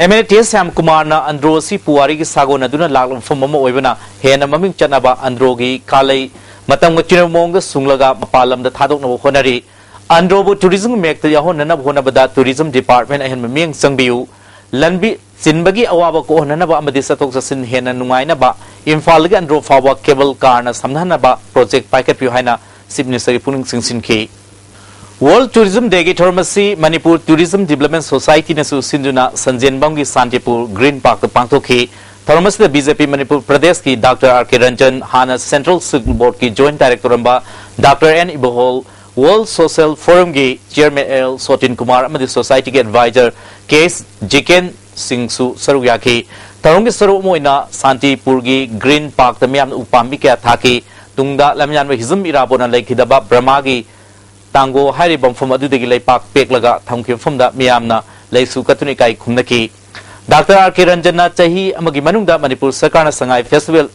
ꯑꯦꯝ ꯑꯦꯜ ꯑꯦ ꯇꯤ ꯑꯦꯁ ꯁ꯭ꯌꯥꯝꯀꯨꯃꯥꯔꯅ ꯑꯟꯗ꯭ꯔꯣ ꯑꯁꯤ ꯄꯨꯋꯥꯔꯤꯒꯤ ꯁꯥꯒꯣꯟꯅꯗꯨꯅ ꯂꯥꯛꯂꯕ ꯃꯐꯝ ꯑꯃ ꯑꯣꯏꯕꯅ ꯍꯦꯟꯅ ꯃꯃꯤꯡ ꯆꯠꯅꯕ ꯑꯟꯗ꯭ꯔꯣꯒꯤ ꯀꯥꯂꯩ ꯃꯇꯝꯒ ꯆꯨꯅꯕ ꯃꯑꯣꯡꯗ ꯁꯨꯡꯂꯒ ꯃꯄꯥꯟ ꯂꯝꯗ ꯊꯥꯗꯣꯛꯅꯕ ꯍꯣꯠꯅꯔꯤ꯫ ꯑꯟꯗ꯭ꯔꯣꯕꯨ tourism ꯃꯦꯛꯇ ꯌꯥꯎꯍꯟꯅꯅꯕ ꯍꯣꯠꯅꯕꯗ tourism department ꯑꯍꯦꯟꯕ ꯃꯤꯠꯌꯦꯡ ꯆꯪꯕꯤꯌꯨ꯫ ꯂꯝꯕꯤ ꯆꯤꯟꯕꯒꯤ ꯑꯋꯥꯕ ꯀꯣꯛꯍꯟꯅꯅꯕ ꯑꯃꯗꯤ ꯆꯠꯊꯣꯛ ꯆꯠꯁꯤꯟ ꯍꯦꯟꯅ ꯅꯨꯡꯉꯥꯏꯅꯕ ꯏꯝꯐꯥꯜꯗꯒꯤ ꯑꯟꯗ꯭ꯔꯣ ꯐꯥꯎꯕ cable car ꯅ ꯁꯝꯅꯍꯟꯅꯕ project ꯄꯥꯏꯈꯠꯄꯤꯌꯨ ꯍꯥꯏꯅ Chief Minister ꯒꯤ ꯄꯨꯛꯅꯤꯡ ꯆꯤꯡꯁꯤꯟꯈꯤ꯫ World Tourism Day ꯒꯤ ꯊꯧꯔꯝ ꯑꯁꯤ ꯃꯅꯤꯄꯨꯔ Tourism Development Society ꯅꯁꯨ ꯁꯤꯟꯗꯨꯅ ꯁꯟꯖꯦꯟꯕꯝꯒꯤ ꯁꯥꯟꯇꯤꯄꯨꯔ Green Park ꯇ ꯄꯥꯡꯊꯣꯛꯈꯤ꯫ ꯊꯧꯔꯝ ꯑꯁꯤꯗ ꯕꯤ ꯖꯦ ꯄꯤ ꯃꯅꯤꯄꯨꯔ ꯄ꯭ꯔꯗꯦꯁꯀꯤ ꯗꯥꯛꯇꯔ ꯑꯥꯔ ꯀꯦ ꯔꯟꯖꯟ, ꯍꯥꯟꯅ Central Skill Board ꯀꯤ Joint Director ꯑꯣꯏꯔꯝꯕ doctor N Ibohal, World Social Forum ꯒꯤ Chairman ꯑꯦꯜ ꯁꯣꯇꯤꯟ ꯀꯨꯃꯥꯔ ꯑꯃꯗꯤ Society ꯒꯤ Advisor ꯀꯦ ꯑꯦꯁ ꯖꯤꯀꯦꯟ ꯁꯤꯡꯁꯨ ꯁꯔꯨꯛ ꯌꯥꯈꯤ꯫ ꯊꯧꯔꯝꯒꯤ ꯁꯔꯨꯛ ꯑꯃ ꯑꯣꯏꯅ ꯁꯥꯟꯇꯤꯄꯨꯔꯒꯤ Green Park ꯇ ꯃꯤꯌꯥꯝꯅ ꯎ ꯄꯥꯝꯕꯤ ꯀꯌꯥ ꯊꯥꯈꯤ꯫ ꯇꯨꯡꯗ ꯂꯝꯌꯥꯟꯕ ꯍꯤꯖꯝ ꯏꯔꯥꯕꯣꯠꯅ ꯂꯩꯈꯤꯗꯕ ꯕ꯭ꯔꯍꯃꯥꯒꯤ ꯇꯥꯡꯒꯣ ꯍꯥꯏꯔꯤꯕ ꯃꯐꯝ ꯑꯗꯨꯗꯒꯤ ꯂꯩꯄꯥꯛ ꯄꯦꯛꯂꯒ ꯊꯝꯈꯤꯕ ꯃꯐꯝꯗ ꯃꯤꯌꯥꯝꯅ ꯂꯩꯁꯨ ꯀꯠꯇꯨꯅ ꯏꯀꯥꯏ ꯈꯨꯝꯅꯈꯤ꯫ ꯗꯥꯛꯇꯔ ꯑꯥꯔ ꯀꯦ ꯔꯟꯖꯟꯅ ꯆꯍꯤ ꯑꯃꯒꯤ ꯃꯅꯨꯡꯗ ꯃꯅꯤꯄꯨꯔ ꯁꯔꯀꯥꯔꯅ ꯁꯉꯥꯏ festival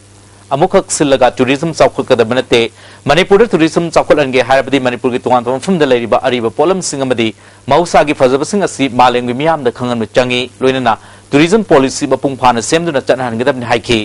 ꯑꯃꯨꯛꯈꯛ ꯁꯤꯜꯂꯒ tourism ꯆꯥꯎꯈꯠꯀꯗꯕ ꯅꯠꯇꯦ꯫ ꯃꯅꯤꯄꯨꯔꯗ tourism ꯆꯥꯎꯈꯠꯍꯟꯒꯦ ꯍꯥꯏꯔꯕꯗꯤ ꯃꯅꯤꯄꯨꯔꯒꯤ ꯇꯣꯉꯥꯟ ꯇꯣꯉꯥꯟꯕ ꯃꯐꯝꯗ ꯂꯩꯔꯤꯕ ꯑꯔꯤꯕ ꯄꯣꯠꯂꯝꯁꯤꯡ ꯑꯃꯗꯤ ꯃꯍꯧꯁꯥꯒꯤ ꯐꯖꯕꯁꯤꯡ ꯑꯁꯤ ꯃꯥꯂꯦꯝꯒꯤ ꯃꯤꯌꯥꯝꯗ ꯈꯪꯍꯟꯕ ꯆꯪꯏ꯫ ꯂꯣꯏꯅꯅ tourism policy ꯃꯄꯨꯡ ꯐꯥꯅ ꯁꯦꯝꯗꯨꯅ ꯆꯠꯅꯍꯟꯒꯗꯕꯅꯤ ꯍꯥꯏꯈꯤ꯫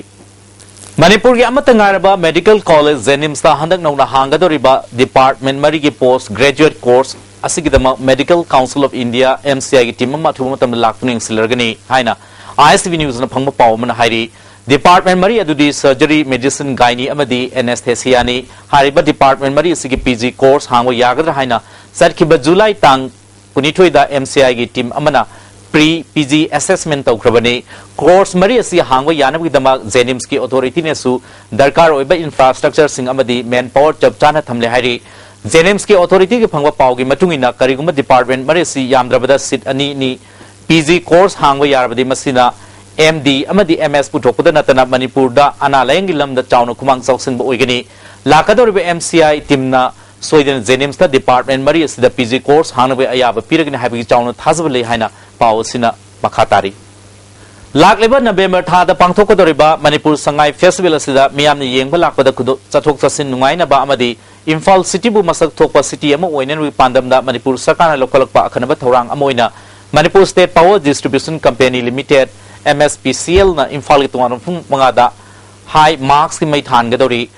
ꯃꯅꯤꯄꯨꯔꯒꯤ ꯑꯃꯠꯇ ꯉꯥꯏꯔꯕ medical college JNIMS ꯇ ꯍꯟꯗꯛ ꯅꯧꯅ ꯍꯥꯡꯒꯗꯧꯔꯤꯕ department ꯃꯔꯤꯒꯤ post graduate course ꯑꯁꯤꯒꯤꯗꯃꯛ Medical Council of India, M C I ꯒꯤ team ꯑꯃ ꯑꯊꯨꯕ ꯃꯇꯝꯗ ꯂꯥꯛꯇꯨꯅ ꯌꯦꯡꯁꯤꯜꯂꯔꯒꯅꯤ ꯍꯥꯏꯅ I S T V news ꯅ ꯐꯪꯕ ꯄꯥꯎ ꯑꯃꯅ ꯍꯥꯏꯔꯤ꯫ Department ꯃꯔꯤ ꯑꯗꯨꯗꯤ surgery, medicine, gynae ꯑꯃꯗꯤ anesthesia ꯅꯤ꯫ ꯍꯥꯏꯔꯤꯕ department ꯃꯔꯤ ꯑꯁꯤꯒꯤ P G course ꯍꯥꯡꯕ ꯌꯥꯒꯗ꯭ꯔꯥ ꯍꯥꯏꯅ ꯆꯠꯈꯤꯕ July ꯇꯥꯡ ꯀꯨꯟꯅꯤꯊꯣꯏꯗ M C I ꯒꯤ team ꯑꯃꯅ pre P G assessment ꯇꯧꯈ꯭ꯔꯕꯅꯤ꯫ Course ꯃꯔꯤ ꯑꯁꯤ ꯍꯥꯡꯕ ꯌꯥꯅꯕꯒꯤꯗꯃꯛ JNIMS ꯀꯤ authority ꯅꯁꯨ ꯗꯔꯀꯥꯔ ꯑꯣꯏꯕ infrastructure ꯁꯤꯡ ꯑꯃꯗꯤ man power ꯆꯞ ꯆꯥꯅ ꯊꯝꯂꯦ ꯍꯥꯏꯔꯤ꯫ JNIMS ꯀꯤ authority ꯒꯤ ꯐꯪꯕ ꯄꯥꯎꯒꯤ ꯃꯇꯨꯡ ꯏꯟꯅ, ꯀꯔꯤꯒꯨꯝꯕ department ꯃꯔꯤ ꯑꯁꯤ ꯌꯥꯝꯗ꯭ꯔꯕꯗ seat ꯑꯅꯤ ꯑꯅꯤ P G course ꯍꯥꯡꯕ ꯌꯥꯔꯕꯗꯤ, ꯃꯁꯤꯅ M D ꯑꯃꯗꯤ M S ꯄꯨꯊꯣꯛꯄꯗ ꯅꯠꯇꯅ ꯃꯅꯤꯄꯨꯔꯗ ꯑꯅꯥ ꯂꯥꯌꯦꯡꯒꯤ ꯂꯝꯗ ꯆꯥꯎꯅ ꯈꯨꯃꯥꯡ ꯆꯥꯎꯁꯤꯟꯕ ꯑꯣꯏꯒꯅꯤ꯫ ꯂꯥꯛꯀꯗꯧꯔꯤꯕ M C I team ꯅ ꯁꯣꯏꯗꯅ ꯖꯦꯅꯤꯝꯁꯇ ꯗꯤꯄꯥꯔꯠꯃꯦꯟ ꯃꯔꯤ ꯑꯁꯤꯗ ꯄꯤ ꯖꯤ ꯀꯣꯔꯁ ꯍꯥꯡꯅꯕꯒꯤ ꯑꯌꯥꯕ ꯄꯤꯔꯒꯅꯤ ꯍꯥꯏꯕꯒꯤ ꯆꯥꯎꯅ ꯊꯥꯖꯕ ꯂꯩ ꯍꯥꯏꯅ ꯄꯥꯎ ꯑꯁꯤꯅ ꯃꯈꯥ ꯇꯥꯔꯤ꯫ ꯂꯥꯛꯂꯤꯕ ꯅꯕꯦꯝꯕꯔ ꯊꯥꯗ ꯄꯥꯡꯊꯣꯛꯀꯗꯧꯔꯤꯕ ꯃꯅꯤꯄꯨꯔ ꯁꯉꯥꯏ ꯐꯦꯁꯇꯤꯚꯦꯜ ꯑꯁꯤꯗ ꯃꯤꯌꯥꯝꯅ ꯌꯦꯡꯕ ꯂꯥꯛꯄꯗ ꯈꯨꯗꯣꯡ- ꯆꯠꯊꯣꯛ ꯆꯠꯁꯤꯟ ꯅꯨꯡꯉꯥꯏꯅꯕ ꯑꯃꯗꯤ ꯏꯝꯐꯥꯜ ꯁꯤꯇꯤꯕꯨ ꯃꯁꯛ ꯊꯣꯛꯄ ꯁꯤꯇꯤ ꯑꯃ ꯑꯣꯏꯅꯅꯕꯒꯤ ꯄꯥꯟꯗꯝꯗ ꯃꯅꯤꯄꯨꯔ ꯁꯔꯀꯥꯔꯅ ꯂꯧꯈꯠꯂꯛꯄ ꯑꯈꯟꯅꯕ ꯊꯧꯔꯥꯡ ꯑꯃ ꯑꯣꯏꯅ Manipur state power distribution company limited, M S P ꯁꯤ ꯑꯦꯜꯅ ꯏꯝꯐꯥꯜꯒꯤ ꯇꯣꯉꯥꯟꯕ ꯃꯐꯝ ꯃꯉꯥꯗ ꯍꯥꯏ ꯃꯥꯛꯁꯀꯤ ꯃꯩ ꯊꯥꯟꯒꯗꯧꯔꯤ꯫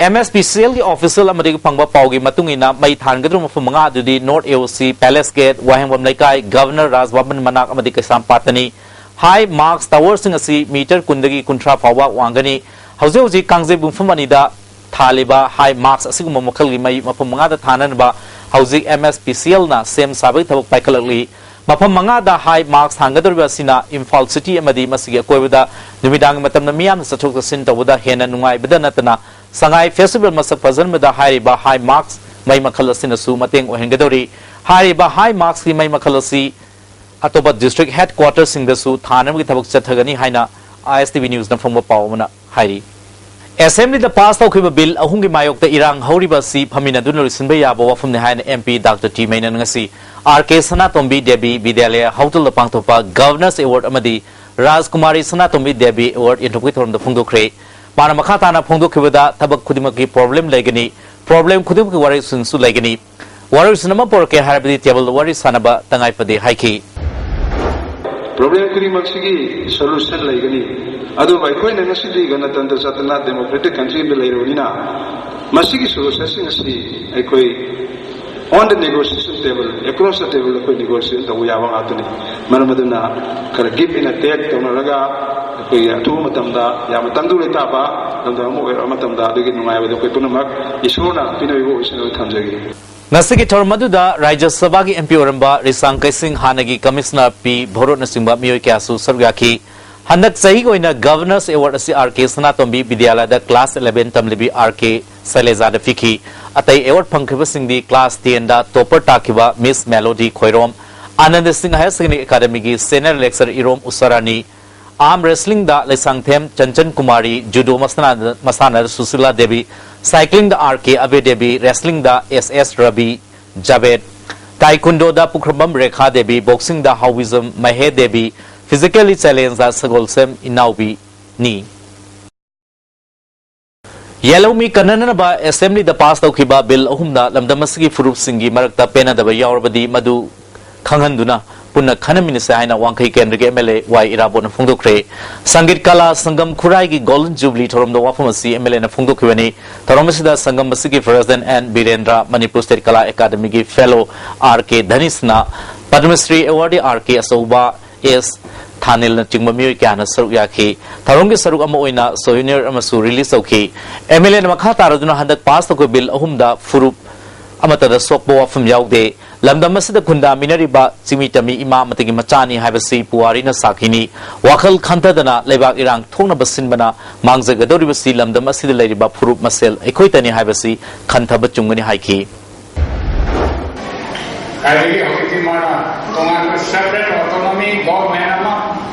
ꯑꯦꯝ ꯑꯦꯁ ꯄꯤ ꯁꯤ ꯑꯦꯜꯒꯤ ꯑꯣꯐꯤꯁꯤꯌꯦꯜ ꯑꯃꯗꯒꯤ ꯐꯪꯕ ꯄꯥꯎꯒꯤ ꯃꯇꯨꯡ ꯏꯟꯅ, ꯃꯩ ꯊꯥꯟꯒꯗꯧꯔꯤꯕ ꯃꯐꯝ ꯃꯉꯥ ꯑꯗꯨꯗꯤ ꯅꯣꯔꯠ ꯑꯦ ꯑꯣ ꯁꯤ, ꯄꯦꯂꯦꯁ ꯒꯦꯠ, ꯋꯥꯍꯦꯡꯕꯝ ꯂꯩꯀꯥꯏ, ꯒꯚꯔꯅꯔ ꯔꯥꯖ ꯚꯕꯟ ꯃꯅꯥꯛ ꯑꯃꯗꯤ ꯀꯩꯁꯥꯝꯄꯥꯠꯇꯅꯤ꯫ ꯍꯥꯏ ꯃꯥꯛꯁ ꯇꯥꯋꯔꯁꯤꯡ ꯑꯁꯤ ꯃꯤꯇꯔ ꯀꯨꯟꯗꯒꯤ ꯀꯨꯟꯊ꯭ꯔꯥ ꯐꯥꯎꯕ ꯋꯥꯡꯒꯅꯤ꯫ ꯍꯧꯖꯤꯛ ꯍꯧꯖꯤꯛ ꯀꯥꯡꯖꯩꯕꯨꯡ ꯃꯐꯝ ꯑꯅꯤꯗ ꯊꯥꯜꯂꯤꯕ ꯍꯥꯏ ꯃꯥꯛꯁ ꯑꯁꯤꯒꯨꯝꯕ ꯃꯈꯜꯒꯤ ꯃꯩ ꯃꯐꯝ ꯃꯉꯥꯗ ꯊꯥꯅꯅꯕ ꯍꯧꯖꯤꯛ ꯑꯦꯝ ꯑꯦꯁ ꯄꯤ ꯁꯤ ꯑꯦꯜꯅ ꯁꯦꯝ ꯁꯥꯕꯒꯤ ꯊꯕꯛ ꯄꯥꯏꯈꯠꯂꯛꯂꯤ꯫ ꯃꯐꯝ ꯃꯉꯥꯗ ꯍꯥꯏ ꯃꯥꯛꯁ ꯊꯥꯟꯒꯗꯧꯔꯤꯕ ꯑꯁꯤꯅ ꯏꯝꯐꯥꯜ ꯁꯤꯇꯤ ꯑꯃꯗꯤ ꯃꯁꯤꯒꯤ ꯑꯀꯣꯏꯕꯗ ꯅꯨꯃꯤꯗꯥꯡꯒꯤ ꯃꯇꯝꯗ ꯃꯤꯌꯥꯝꯅ ꯆꯠꯊꯣꯛ ꯆꯠꯁꯤꯟ ꯇꯧꯕꯗ ꯍꯦꯟꯅ ꯅꯨꯡꯉꯥꯏꯕꯗ ꯅꯠꯇꯅ, ꯁꯉꯥꯏ ꯐꯦꯁꯇꯤꯚꯦꯜ ꯃꯁꯛ ꯐꯖꯍꯟꯕꯗ ꯍꯥꯏꯔꯤꯕ ꯍꯥꯏ ꯃꯥꯛꯁ ꯃꯩ ꯃꯈꯜ ꯑꯁꯤꯅꯁꯨ ꯃꯇꯦꯡ ꯑꯣꯏꯍꯟꯒꯗꯧꯔꯤ꯫ ꯍꯥꯏꯔꯤꯕ ꯍꯥꯏ ꯃꯥꯛꯁꯀꯤ ꯃꯩ ꯃꯈꯜ ꯑꯁꯤ ꯑꯇꯣꯞꯄ ꯗꯤꯁꯇ꯭ꯔꯤꯛ ꯍꯦꯗꯀ꯭ꯋꯥꯇꯔꯁꯤꯡꯗꯁꯨ ꯊꯥꯅꯕꯒꯤ ꯊꯕꯛ ꯆꯠꯊꯒꯅꯤ ꯍꯥꯏꯅ ꯑꯥꯏ ꯑꯦꯁ ꯇꯤ ꯚꯤ ꯅ꯭ꯌꯨꯁꯅ ꯐꯣꯡꯕ ꯄꯥꯎ ꯑꯃꯅ ꯍꯥꯏꯔꯤ꯫ ꯑꯦꯁꯦꯝꯕ꯭ꯂꯤꯗ ꯄꯥꯁ ꯇꯧꯈꯤꯕ ꯕꯤꯜ ꯑꯍꯨꯝꯒꯤ ꯃꯥꯌꯣꯛꯇ ꯏꯔꯥꯡ ꯍꯧꯔꯤꯕ ꯑꯁꯤ ꯐꯝꯃꯤꯟꯅꯗꯨꯅ ꯂꯣꯏꯁꯤꯟꯕ ꯌꯥꯕ ꯋꯥꯐꯝꯅꯤ ꯍꯥꯏꯅ ꯑꯦꯝ ꯄꯤ ꯗꯥꯛꯇꯔ ꯇꯤ ꯃꯩꯅꯟ ꯉꯁꯤ ꯑꯥꯔ ꯀꯦ ꯁꯅꯥꯇꯣꯝꯕꯤ ꯗꯦꯕꯤ ꯕꯤꯗ꯭ꯌꯥꯂꯌ ꯍꯣꯇꯦꯜꯗ ꯄꯥꯡꯊꯣꯛꯄ ꯒꯚꯔꯅꯔꯁ ꯑꯦꯋꯥꯔꯗ ꯑꯃꯗꯤ ꯔꯥꯖꯀꯨꯃꯥꯔꯤ ꯁꯅꯥꯇꯣꯝꯕꯤ ꯗꯦꯕꯤ ꯑꯦꯋꯥꯔꯗ ꯌꯦꯟꯊꯣꯛꯄꯒꯤ ꯊꯧꯔꯝꯗ ꯐꯣꯡꯗꯣꯛꯈ꯭ꯔꯦ꯫ ꯃꯥꯅ ꯃꯈꯥ ꯇꯥꯅ ꯐꯣꯡꯗꯣꯛꯈꯤꯕꯗ, ꯊꯕꯛ ꯈꯨꯗꯤꯡꯃꯛꯀꯤ ꯄ꯭ꯔꯣꯕ꯭ꯂꯦꯝ ꯂꯩꯒꯅꯤ, ꯄ꯭ꯔꯣꯕ꯭ꯂꯦꯝ ꯈꯨꯗꯤꯡꯃꯛꯀꯤ ꯋꯥꯔꯣꯏꯁꯤꯟꯁꯨ ꯂꯩꯒꯅꯤ꯫ ꯋꯥꯔꯣꯏꯁꯤꯟ ꯑꯃ ꯄꯨꯔꯛꯀꯦ ꯍꯥꯏꯔꯕꯗꯤ ꯇꯦꯕꯜꯗ ꯋꯥꯔꯤ ꯁꯥꯅꯕ ꯇꯉꯥꯏ ꯐꯗꯦ ꯍꯥꯏꯈꯤ꯫ ꯄ꯭ꯔꯣꯕ꯭ꯂꯦꯝ ꯈꯨꯗꯤꯡꯃꯛꯁꯤꯒꯤ ꯁꯣꯂꯨꯁꯟ ꯂꯩꯒꯅꯤ꯫ ꯑꯗꯨꯕꯨ ꯑꯩꯈꯣꯏꯅ ꯉꯁꯤꯗꯤ ꯒꯅꯇꯟꯇ꯭ꯔ ꯆꯠꯇꯅ ꯗꯦꯃꯣꯀ꯭ꯔꯦꯇꯤꯛ ꯀꯟꯇ꯭ꯔꯤ ꯑꯃꯗ ꯂꯩꯔꯕꯅꯤꯅ, ꯃꯁꯤꯒꯤ ꯁꯣꯂꯨꯁꯟꯁꯤꯡ ꯑꯁꯤ ꯑꯩꯈꯣꯏ on the negotiation table, across the table ꯑꯩꯈꯣꯏ ꯅꯦꯒꯣꯁꯤꯌꯦꯁꯟ ꯇꯧꯕ ꯌꯥꯕ ꯉꯥꯛꯇꯅꯤ꯫ ꯃꯔꯝ ꯑꯗꯨꯅ ꯈꯔ give and take ꯇꯧꯅꯔꯒ ꯑꯩꯈꯣꯏꯒꯤ ꯑꯊꯨꯕ ꯃꯇꯝꯗ ꯌꯥꯝꯅ ꯇꯪꯗꯨ ꯂꯩꯇꯥꯕ ꯂꯝꯗꯝ ꯑꯃ ꯑꯣꯏꯔꯛꯄ ꯃꯇꯝꯗ ꯑꯗꯨꯒꯤ ꯅꯨꯡꯉꯥꯏꯕꯗꯣ ꯑꯩꯈꯣꯏ ꯄꯨꯝꯅꯃꯛ ꯏꯁꯣꯔꯅ ꯄꯤꯅꯕꯤꯕ ꯑꯣꯏꯁꯅꯨ ꯊꯝꯖꯒꯦ꯫ ꯉꯁꯤꯒꯤ ꯊꯧꯔꯝ ꯑꯗꯨꯗ ꯔꯥꯖ꯭ꯌ ꯁꯚꯥꯒꯤ ꯑꯦꯝ ꯄꯤ ꯑꯣꯏꯔꯝꯕ ꯔꯤꯁꯥꯡ ꯀꯩꯁꯤꯡ, ꯍꯥꯟꯅꯒꯤ ꯀꯃꯤꯁꯅꯔ ꯄꯤ ꯚꯣꯔꯣꯠꯅꯆꯤꯡꯕ ꯃꯤꯑꯣꯏ ꯀꯌꯥꯁꯨ ꯁꯔꯨꯛ ꯌꯥꯈꯤ꯫ ꯍꯟꯗꯛ ꯆꯍꯤꯒꯤ ꯑꯣꯏꯅ ꯒꯚꯔꯅꯔꯁ ꯑꯦꯋꯥꯔꯗ ꯑꯁꯤ ꯑꯥꯔ ꯀꯦ ꯁꯅꯥꯇꯣꯝꯕꯤ ꯕꯤꯗ꯭ꯌꯥꯂꯌꯗ ꯀ꯭ꯂꯥꯁ ꯏꯂꯦꯚꯦꯟ ꯇꯝꯂꯤꯕꯤ ꯑꯥꯔ ꯀꯦ ꯁꯩꯂꯦꯖꯥꯗ ꯄꯤꯈꯤ꯫ ꯑꯇꯩ ꯑꯦꯋꯥꯔꯗ ꯐꯪꯈꯤꯕꯁꯤꯡꯗꯤ ꯀ꯭ꯂꯥꯁ ꯇꯦꯟꯗ ꯇꯣꯄꯔ ꯇꯥꯈꯤꯕ miss Melody Khoirom, Anand Singh higher secondary ꯑꯦꯀꯥꯗꯃꯤꯒꯤ senior lecturer Irom Usharani, arm ꯔꯦꯁꯂꯤꯡꯗ ꯂꯩꯁꯥꯡꯊꯦꯝ ꯆꯟꯆꯟ ꯀꯨꯃꯥꯔꯤ, ꯖꯨꯗꯣ ꯃꯁꯥꯟꯅ-, ꯃꯁꯥꯟꯅꯗ ꯁꯨꯁꯤꯂꯥ ꯗꯦꯕꯤ, Cycling ꯗ R K Abe Devi, Wrestling ꯗ S S Rabi Javed, Taekwondo ꯗ ꯄꯨꯈ꯭ꯔꯝꯕꯝ ꯔꯦꯈꯥ ꯗꯦꯕꯤ, Boxing ꯗ ꯍꯥꯎꯕꯤꯖꯝ ꯃꯍꯦ ꯗꯦꯕꯤ, Physically Challenge ꯗ ꯁꯒꯣꯜꯁꯦꯝ ꯏꯅꯥꯎꯕꯤꯅꯤ꯫ ꯌꯦꯜꯍꯧꯃꯤ ꯀꯟꯅꯅꯕ Assembly ꯗ pass ꯇꯧꯈꯤꯕ bill ꯑꯍꯨꯝꯅ ꯂꯝꯗꯝ ꯑꯁꯤꯒꯤ ꯐꯨꯔꯨꯞꯁꯤꯡꯒꯤ ꯃꯔꯛꯇ ꯄꯦꯟꯅꯗꯕ ꯌꯥꯎꯔꯕꯗꯤ ꯃꯗꯨ ꯈꯪꯍꯟꯗꯨꯅ ꯄꯨꯟꯅ ꯈꯟꯅꯃꯤꯟꯅꯁꯦ ꯍꯥꯏꯅ ꯋꯥꯡꯈꯩ ꯀꯦꯟꯗ꯭ꯔꯒꯤ ꯑꯦꯝ ꯑꯦꯜ ꯑꯦ ꯋꯥꯏ ꯏꯔꯥꯕꯣꯠꯅ ꯐꯣꯡꯗꯣꯛꯈ꯭ꯔꯦ꯫ ꯁꯪꯒꯤꯠ ꯀꯂꯥ ꯁꯪꯒꯝ ꯈꯨꯔꯥꯏꯒꯤ Golden Jubilee ꯊꯧꯔꯝꯗ ꯋꯥꯐꯝ ꯑꯁꯤ ꯑꯦꯝ ꯑꯦꯜ ꯑꯦꯅ ꯐꯣꯡꯗꯣꯛꯈꯤꯕꯅꯤ꯫ ꯊꯧꯔꯝ ꯑꯁꯤꯗ ꯁꯪꯒꯝ ꯑꯁꯤꯒꯤ President and Birendra, Manipur State ꯀꯂꯥ ꯑꯦꯀꯥꯗꯃꯤꯒꯤ Fellow ꯑꯥꯔ ꯀꯦ ꯙꯅꯤꯁꯅ, ꯄꯗꯃꯁ꯭ꯔꯤ Awardee ꯑꯥꯔ ꯀꯦ ꯑꯆꯧꯕ, ꯑꯦꯁ ꯊꯥꯅꯤꯜꯅꯆꯤꯡꯕ ꯃꯤꯑꯣꯏ ꯀꯌꯥꯅ ꯁꯔꯨꯛ ꯌꯥꯈꯤ꯫ ꯊꯧꯔꯝꯒꯤ ꯁꯔꯨꯛ ꯑꯃ ꯑꯣꯏꯅ Souvenir ꯑꯃꯁꯨ release ꯇꯧꯈꯤ꯫ ꯑꯦꯝ ꯑꯦꯜ ꯑꯦꯅ ꯃꯈꯥ ꯇꯥꯔꯗꯨꯅ ꯍꯟꯗꯛ pass ꯇꯧꯈꯤꯕ bill ꯑꯍꯨꯝꯗ ꯐꯨꯔꯨꯞ ꯑꯃꯠꯇꯗ ꯁꯣꯛꯄ ꯋꯥꯐꯝ ꯌꯥꯎꯗꯦ꯫ ꯂꯝꯗꯝ ꯑꯁꯤꯗ ꯈꯨꯟꯗꯥꯃꯤꯟꯅꯔꯤꯕ ꯆꯤꯡꯃꯤ ꯇꯝꯃꯤ ꯏꯃꯥ ꯑꯃꯠꯇꯒꯤ ꯃꯆꯥꯅꯤ ꯍꯥꯏꯕꯁꯤ ꯄꯨꯋꯥꯔꯤꯅ ꯁꯥꯈꯤꯅꯤ꯫ ꯋꯥꯈꯜ ꯈꯟꯊꯗꯅ ꯂꯩꯕꯥꯛ ꯏꯔꯥꯡ ꯊꯣꯛꯅꯕ ꯁꯤꯟꯕꯅ ꯃꯥꯡꯖꯒꯗꯧꯔꯤꯕꯁꯤ ꯂꯝꯗꯝ ꯑꯁꯤꯗ ꯂꯩꯔꯤꯕ ꯐꯨꯔꯨꯞ ꯃꯁꯦꯜ ꯑꯩꯈꯣꯏꯇꯅꯤ ꯍꯥꯏꯕꯁꯤ ꯈꯟꯊꯕ ꯆꯨꯝꯒꯅꯤ ꯍꯥꯏꯈꯤ꯫ ꯀꯥꯏꯗꯒꯤ ꯍꯧꯖꯤꯛꯇꯤ ꯃꯥꯅ ꯇꯣꯉꯥꯟꯕ separate autonomy government ꯑꯃ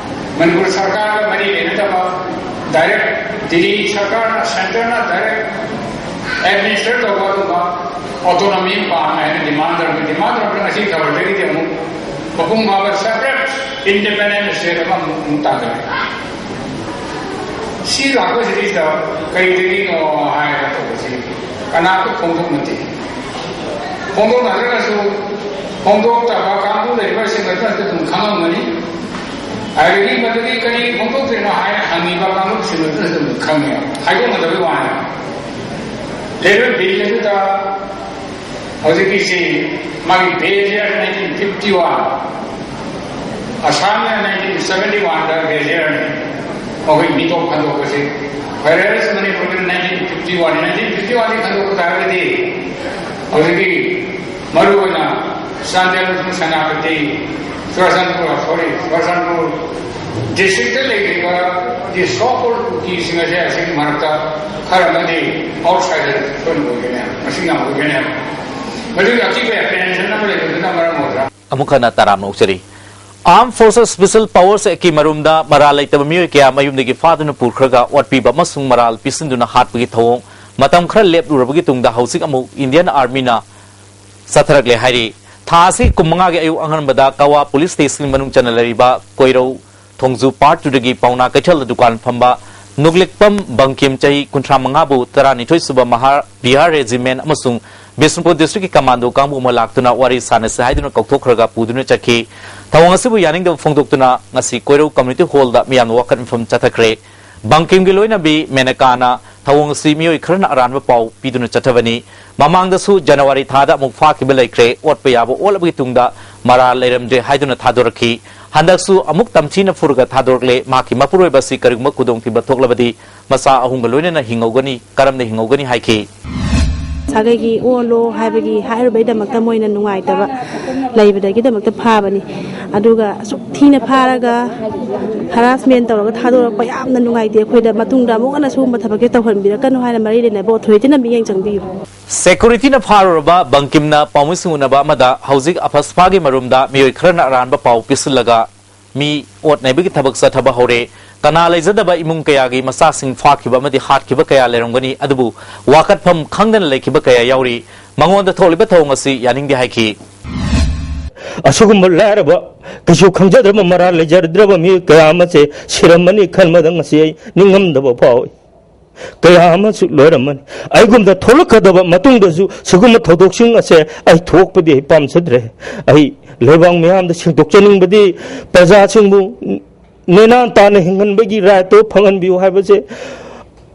ꯃꯅꯤꯄꯨꯔ ꯁꯔꯀꯥꯔꯒ ꯃꯔꯤ ꯂꯩꯅꯗꯕ, direct ꯗꯤꯜꯂꯤ ꯁꯔꯀꯥꯔꯅ, centreꯅ direct administer ꯇꯧꯕ ꯑꯗꯨꯒꯨꯝꯕ autonomy ꯑꯃ ꯄꯥꯝꯃꯦ ꯍꯥꯏꯅ demand ꯇꯧꯔꯝꯃꯤ꯫ Demand ꯇꯧꯔꯝꯃꯤ, ꯉꯁꯤ ꯈꯕꯔꯗꯒꯤꯗꯤ ꯑꯃꯨꯛ ꯃꯄꯨꯡ ꯐꯥꯕ separate independent state ꯑꯃ ꯑꯃꯨꯛ ꯑꯃꯨꯛ ꯇꯥꯟꯊꯔꯛꯑꯦ꯫ ꯁꯤ ꯂꯥꯛꯄꯁꯤꯗꯩꯁꯤꯗ ꯀꯩꯗꯒꯤꯅꯣ ꯍꯥꯏꯔꯒ ꯇꯧꯕꯁꯤ ꯀꯅꯥꯝꯇ ꯐꯣꯡꯗꯣꯛꯅꯗꯦ꯫ ꯐꯣꯡꯗꯣꯛꯅꯗ꯭ꯔꯒꯁꯨ ꯐꯣꯡꯗꯣꯛꯇꯕ ꯀꯥꯡꯕꯨ ꯂꯩꯔꯤꯕꯁꯤꯡ ꯑꯗꯨꯅꯁꯨ ꯑꯗꯨꯝ ꯈꯪꯉꯝꯒꯅꯤ꯫ ꯑꯗꯒꯤ ꯃꯗꯨꯒꯤ ꯀꯔꯤ ꯐꯣꯡꯗꯣꯛꯇ꯭ꯔꯤꯅꯣ ꯍꯥꯏꯅ ꯍꯪꯉꯤꯕ ꯀꯥꯡꯂꯨꯞꯁꯤꯡ ꯑꯗꯨꯅꯁꯨ ꯑꯗꯨꯝ ꯈꯪꯉꯦ꯫ ꯍꯥꯏꯗꯣꯛꯅꯗꯕꯒꯤ ꯋꯥꯅꯤ꯫ ꯂꯩꯔꯤꯕ bill ꯑꯗꯨꯗ ꯍꯧꯖꯤꯛꯀꯤꯁꯤ ꯃꯥꯒꯤ base year nineteen fifty one, ꯑꯁꯥꯝꯅ nineteen seventy one ꯗ base year ꯅꯤ꯫ ꯃꯈꯣꯏ ꯃꯤꯇꯣꯞ ꯈꯟꯗꯣꯛꯄꯁꯤ꯫ Whereas ꯃꯅꯤꯄꯨꯔꯒꯤ nineteen fifty one, nineteen fifty one ꯗꯤ ꯈꯟꯗꯣꯛꯄ ꯇꯥꯔꯒꯗꯤ ꯍꯧꯖꯤꯛꯀꯤ ꯃꯔꯨꯑꯣꯏꯅ ꯆꯥꯟꯗꯦꯜ ꯑꯃꯁꯨꯡ ꯁꯦꯅꯥꯄꯇꯤ, ꯆꯨꯔꯆꯥꯟꯄꯨꯔ, sorry, ꯆꯨꯔꯆꯥꯟꯄꯨꯔ district ꯇ ꯂꯩꯔꯤꯕ the so called ꯀꯨꯀꯤꯁꯤꯡ ꯑꯁꯦ ꯑꯁꯤꯒꯤ ꯃꯔꯛꯇ ꯈꯔ ꯑꯃꯗꯤ outsider ꯁꯣꯏꯅ ꯑꯣꯏꯒꯅꯤ, ꯃꯁꯤꯡ ꯌꯥꯝ ꯑꯣꯏꯒꯅꯤ꯫ ꯃꯗꯨꯒꯤ ꯑꯀꯤꯕ apprehension ꯑꯃ ꯂꯩꯕꯗꯨꯅ ꯃꯔꯝ ꯑꯣꯏꯗ꯭ꯔꯥ? ꯑꯃꯨꯛ ꯍꯟꯅ ꯇꯔꯥꯝꯅ ꯑꯣꯛꯆꯔꯤ꯫ Armed Forces Special Powers Act ꯀꯤ ꯃꯔꯨꯝꯗ ꯃꯔꯥꯜ ꯂꯩꯇꯕ ꯃꯤꯑꯣꯏ ꯀꯌꯥ ꯃꯌꯨꯝꯗꯒꯤ ꯐꯥꯗꯨꯅ ꯄꯨꯈ꯭ꯔꯒ ꯑꯣꯠꯄꯤꯕ ꯑꯃꯁꯨꯡ ꯃꯔꯥꯜ ꯄꯤꯁꯤꯟꯗꯨꯅ ꯍꯥꯠꯄꯒꯤ ꯊꯧꯑꯣꯡ ꯃꯇꯝ ꯈꯔ ꯂꯦꯞꯂꯨꯔꯕꯒꯤ ꯇꯨꯡꯗ ꯍꯧꯖꯤꯛ ꯑꯃꯨꯛ Indian Armyꯅ ꯆꯠꯊꯔꯛꯂꯦ ꯍꯥꯏꯔꯤ꯫ ꯊꯥ ꯑꯁꯤ ꯀꯨꯟꯃꯉꯥꯒꯤ ꯑꯌꯨꯛ ꯑꯉꯟꯕꯗ ꯀꯋꯥ police stationꯒꯤ ꯃꯅꯨꯡ ꯆꯟꯅ ꯂꯩꯔꯤꯕ ꯀꯣꯏꯔꯧ ꯊꯣꯡꯖꯨ Part Twoꯗꯒꯤ ꯄꯥꯎꯅꯥ ꯀꯩꯊꯦꯜꯗ ꯗꯨꯀꯥꯟ ꯐꯝꯕ ꯅꯨꯡꯂꯤꯛꯄꯝ ꯕꯪꯀꯤꯝ, ꯆꯍꯤ ꯀꯨꯟꯊ꯭ꯔꯥ ꯃꯉꯥꯕꯨ ꯇꯔꯥꯅꯤꯊꯣꯏ ꯁꯨꯕ ꯃꯍꯥꯔ ꯕꯤꯍꯥꯔ Regiment ꯑꯃꯁꯨꯡ ꯕꯤꯁꯅꯨꯄꯨꯔ districtꯀꯤ commando ꯀꯥꯡꯕꯨ ꯑꯃ ꯂꯥꯛꯇꯨꯅ ꯋꯥꯔꯤ ꯁꯥꯟꯅꯁꯤ ꯍꯥꯏꯗꯨꯅ ꯀꯧꯊꯣꯛꯈ꯭ꯔꯒ ꯄꯨꯗꯨꯅ ꯆꯠꯈꯤ꯫ ꯊꯧꯑꯣꯡ ꯑꯁꯤꯕꯨ ꯌꯥꯅꯤꯡꯗꯕ ꯐꯣꯡꯗꯣꯛꯇꯨꯅ ꯉꯁꯤ ꯀꯣꯏꯔꯧ community hallꯗ ꯃꯤꯌꯥꯝꯅ ꯋꯥꯀꯠ ꯃꯤꯐꯝ ꯆꯠꯊꯈ꯭ꯔꯦ꯫ ꯕꯪꯀꯤꯝꯒꯤ ꯂꯣꯏꯅꯕꯤ ꯃꯦꯅꯀꯥꯅ ꯊꯧꯑꯣꯡ ꯑꯁꯤ ꯃꯤꯑꯣꯏ ꯈꯔꯅ ꯑꯔꯥꯟꯕ ꯄꯥꯎ ꯄꯤꯗꯨꯅ ꯆꯠꯊꯕꯅꯤ꯫ ꯃꯃꯥꯡꯗꯁꯨ ꯖꯅꯋꯥꯔꯤ ꯊꯥꯗ ꯑꯃꯨꯛ ꯐꯥꯈꯤꯕ ꯂꯩꯈ꯭ꯔꯦ, ꯑꯣꯠꯄ ꯌꯥꯕ ꯑꯣꯠꯂꯕꯒꯤ ꯇꯨꯡꯗ ꯃꯔꯥꯜ ꯂꯩꯔꯝꯗ꯭ꯔꯦ ꯍꯥꯏꯗꯨꯅ ꯊꯥꯗꯣꯔꯛꯈꯤ꯫ ꯍꯟꯗꯛꯁꯨ ꯑꯃꯨꯛ ꯇꯝꯊꯤꯅ ꯐꯨꯔꯒ ꯊꯥꯗꯣꯔꯛꯂꯦ꯫ ꯃꯍꯥꯛꯀꯤ ꯃꯄꯨꯔꯣꯏꯕ ꯑꯁꯤ ꯀꯔꯤꯒꯨꯝꯕ ꯈꯨꯗꯣꯡꯊꯤꯕ ꯊꯣꯛꯂꯕꯗꯤ ꯃꯆꯥ ꯑꯍꯨꯝꯒ ꯂꯣꯏꯅꯅ ꯍꯤꯡꯍꯧꯒꯅꯤ, ꯀꯔꯝꯅ ꯍꯤꯡꯍꯧꯒꯅꯤ ꯍꯥꯏꯈꯤ꯫ ꯁꯥꯒꯩꯒꯤ ꯑꯣꯜꯂꯣ ꯍꯥꯏꯕꯒꯤ ꯍꯥꯏꯔꯨꯕꯩꯗꯃꯛꯇ ꯃꯣꯏꯅ ꯅꯨꯡꯉꯥꯏꯇꯕ ꯂꯩꯕꯗꯒꯤꯗꯃꯛꯇ ꯐꯥꯕꯅꯤ꯫ ꯑꯗꯨꯒ ꯑꯁꯨꯛ ꯊꯤꯅ ꯐꯥꯔꯒ harassment ꯇꯧꯔꯒ ꯊꯥꯗꯣꯔꯛꯄ ꯌꯥꯝꯅ ꯅꯨꯡꯉꯥꯏꯇꯦ꯫ ꯑꯩꯈꯣꯏꯗ ꯃꯇꯨꯡꯗ ꯑꯃꯨꯛ ꯍꯟꯅ ꯁꯤꯒꯨꯝꯕ ꯊꯕꯛꯁꯦ ꯇꯧꯍꯟꯕꯤꯔꯛꯀꯅꯨ ꯍꯥꯏꯅ ꯃꯔꯤ ꯂꯩꯅꯕ authorityꯅ ꯃꯤꯠꯌꯦꯡ ꯆꯪꯕꯤꯌꯨ꯫ Securityꯅ ꯐꯥꯔꯨꯔꯕ ꯕꯪꯀꯤꯝꯅ ꯄꯥꯎꯃꯤꯁꯤꯡ ꯎꯅꯕ ꯑꯃꯗ ꯍꯧꯖꯤꯛ ꯑꯐꯁꯄꯥꯒꯤ ꯃꯔꯨꯝꯗ ꯃꯤꯑꯣꯏ ꯈꯔꯅ ꯑꯔꯥꯟꯕ ꯄꯥꯎ ꯄꯤꯁꯤꯜꯂꯒ ꯃꯤ ꯑꯣꯠ ꯅꯩꯕꯒꯤ ꯊꯕꯛ ꯆꯠꯊꯕ ꯍꯧꯔꯦ꯫ ꯀꯅꯥ ꯂꯩꯖꯗꯕ ꯏꯃꯨꯡ ꯀꯌꯥꯒꯤ ꯃꯆꯥꯁꯤꯡ ꯐꯥꯈꯤꯕ ꯑꯃꯗꯤ ꯍꯥꯠꯈꯤꯕ ꯀꯌꯥ ꯂꯩꯔꯝꯒꯅꯤ, ꯑꯗꯨꯕꯨ ꯋꯥꯀꯠꯐꯝ ꯈꯪꯗꯅ ꯂꯩꯈꯤꯕ ꯀꯌꯥ ꯌꯥꯎꯔꯤ꯫ ꯃꯉꯣꯟꯗ ꯊꯣꯛꯂꯤꯕ ꯊꯧꯑꯣꯡ ꯑꯁꯤ ꯌꯥꯅꯤꯡꯗꯦ ꯍꯥꯏꯈꯤ꯫ ꯑꯁꯤꯒꯨꯝꯕ ꯂꯥꯏꯔꯕ, ꯀꯩꯁꯨ ꯈꯪꯖꯗ꯭ꯔꯕ, ꯃꯔꯥꯜ ꯂꯩꯖꯗ꯭ꯔꯕ ꯃꯤꯑꯣꯏ ꯀꯌꯥ ꯑꯃꯁꯦ ꯁꯤꯔꯝꯃꯅꯤ ꯈꯟꯕꯗ ꯉꯁꯤ ꯑꯩ ꯅꯤꯡꯉꯝꯗꯕ ꯐꯥꯎꯏ꯫ ꯀꯌꯥ ꯑꯃꯁꯨ ꯂꯣꯏꯔꯝꯃꯅꯤ꯫ ꯑꯩꯒꯨꯝꯅ ꯊꯣꯛꯂꯛꯀꯗꯕ ꯃꯇꯨꯡꯗꯁꯨ ꯁꯤꯒꯨꯝꯕ ꯊꯧꯗꯣꯛꯁꯤꯡ ꯑꯁꯦ ꯑꯩ ꯊꯣꯛꯄꯗꯤ ꯑꯩ ꯄꯥꯝꯖꯗ꯭ꯔꯦ꯫ ꯑꯩ ꯂꯩꯕꯥꯛ ꯃꯤꯌꯥꯝꯗ ꯁꯦꯡꯗꯣꯛꯆꯅꯤꯡꯕꯗꯤ, ꯄ꯭ꯔꯖꯥꯁꯤꯡꯕꯨ ꯅꯦꯅꯥꯟ ꯇꯥꯅ ꯍꯤꯡꯍꯟꯕꯒꯤ rightꯇꯣ ꯐꯪꯍꯟꯕꯤꯌꯨ ꯍꯥꯏꯕꯁꯦ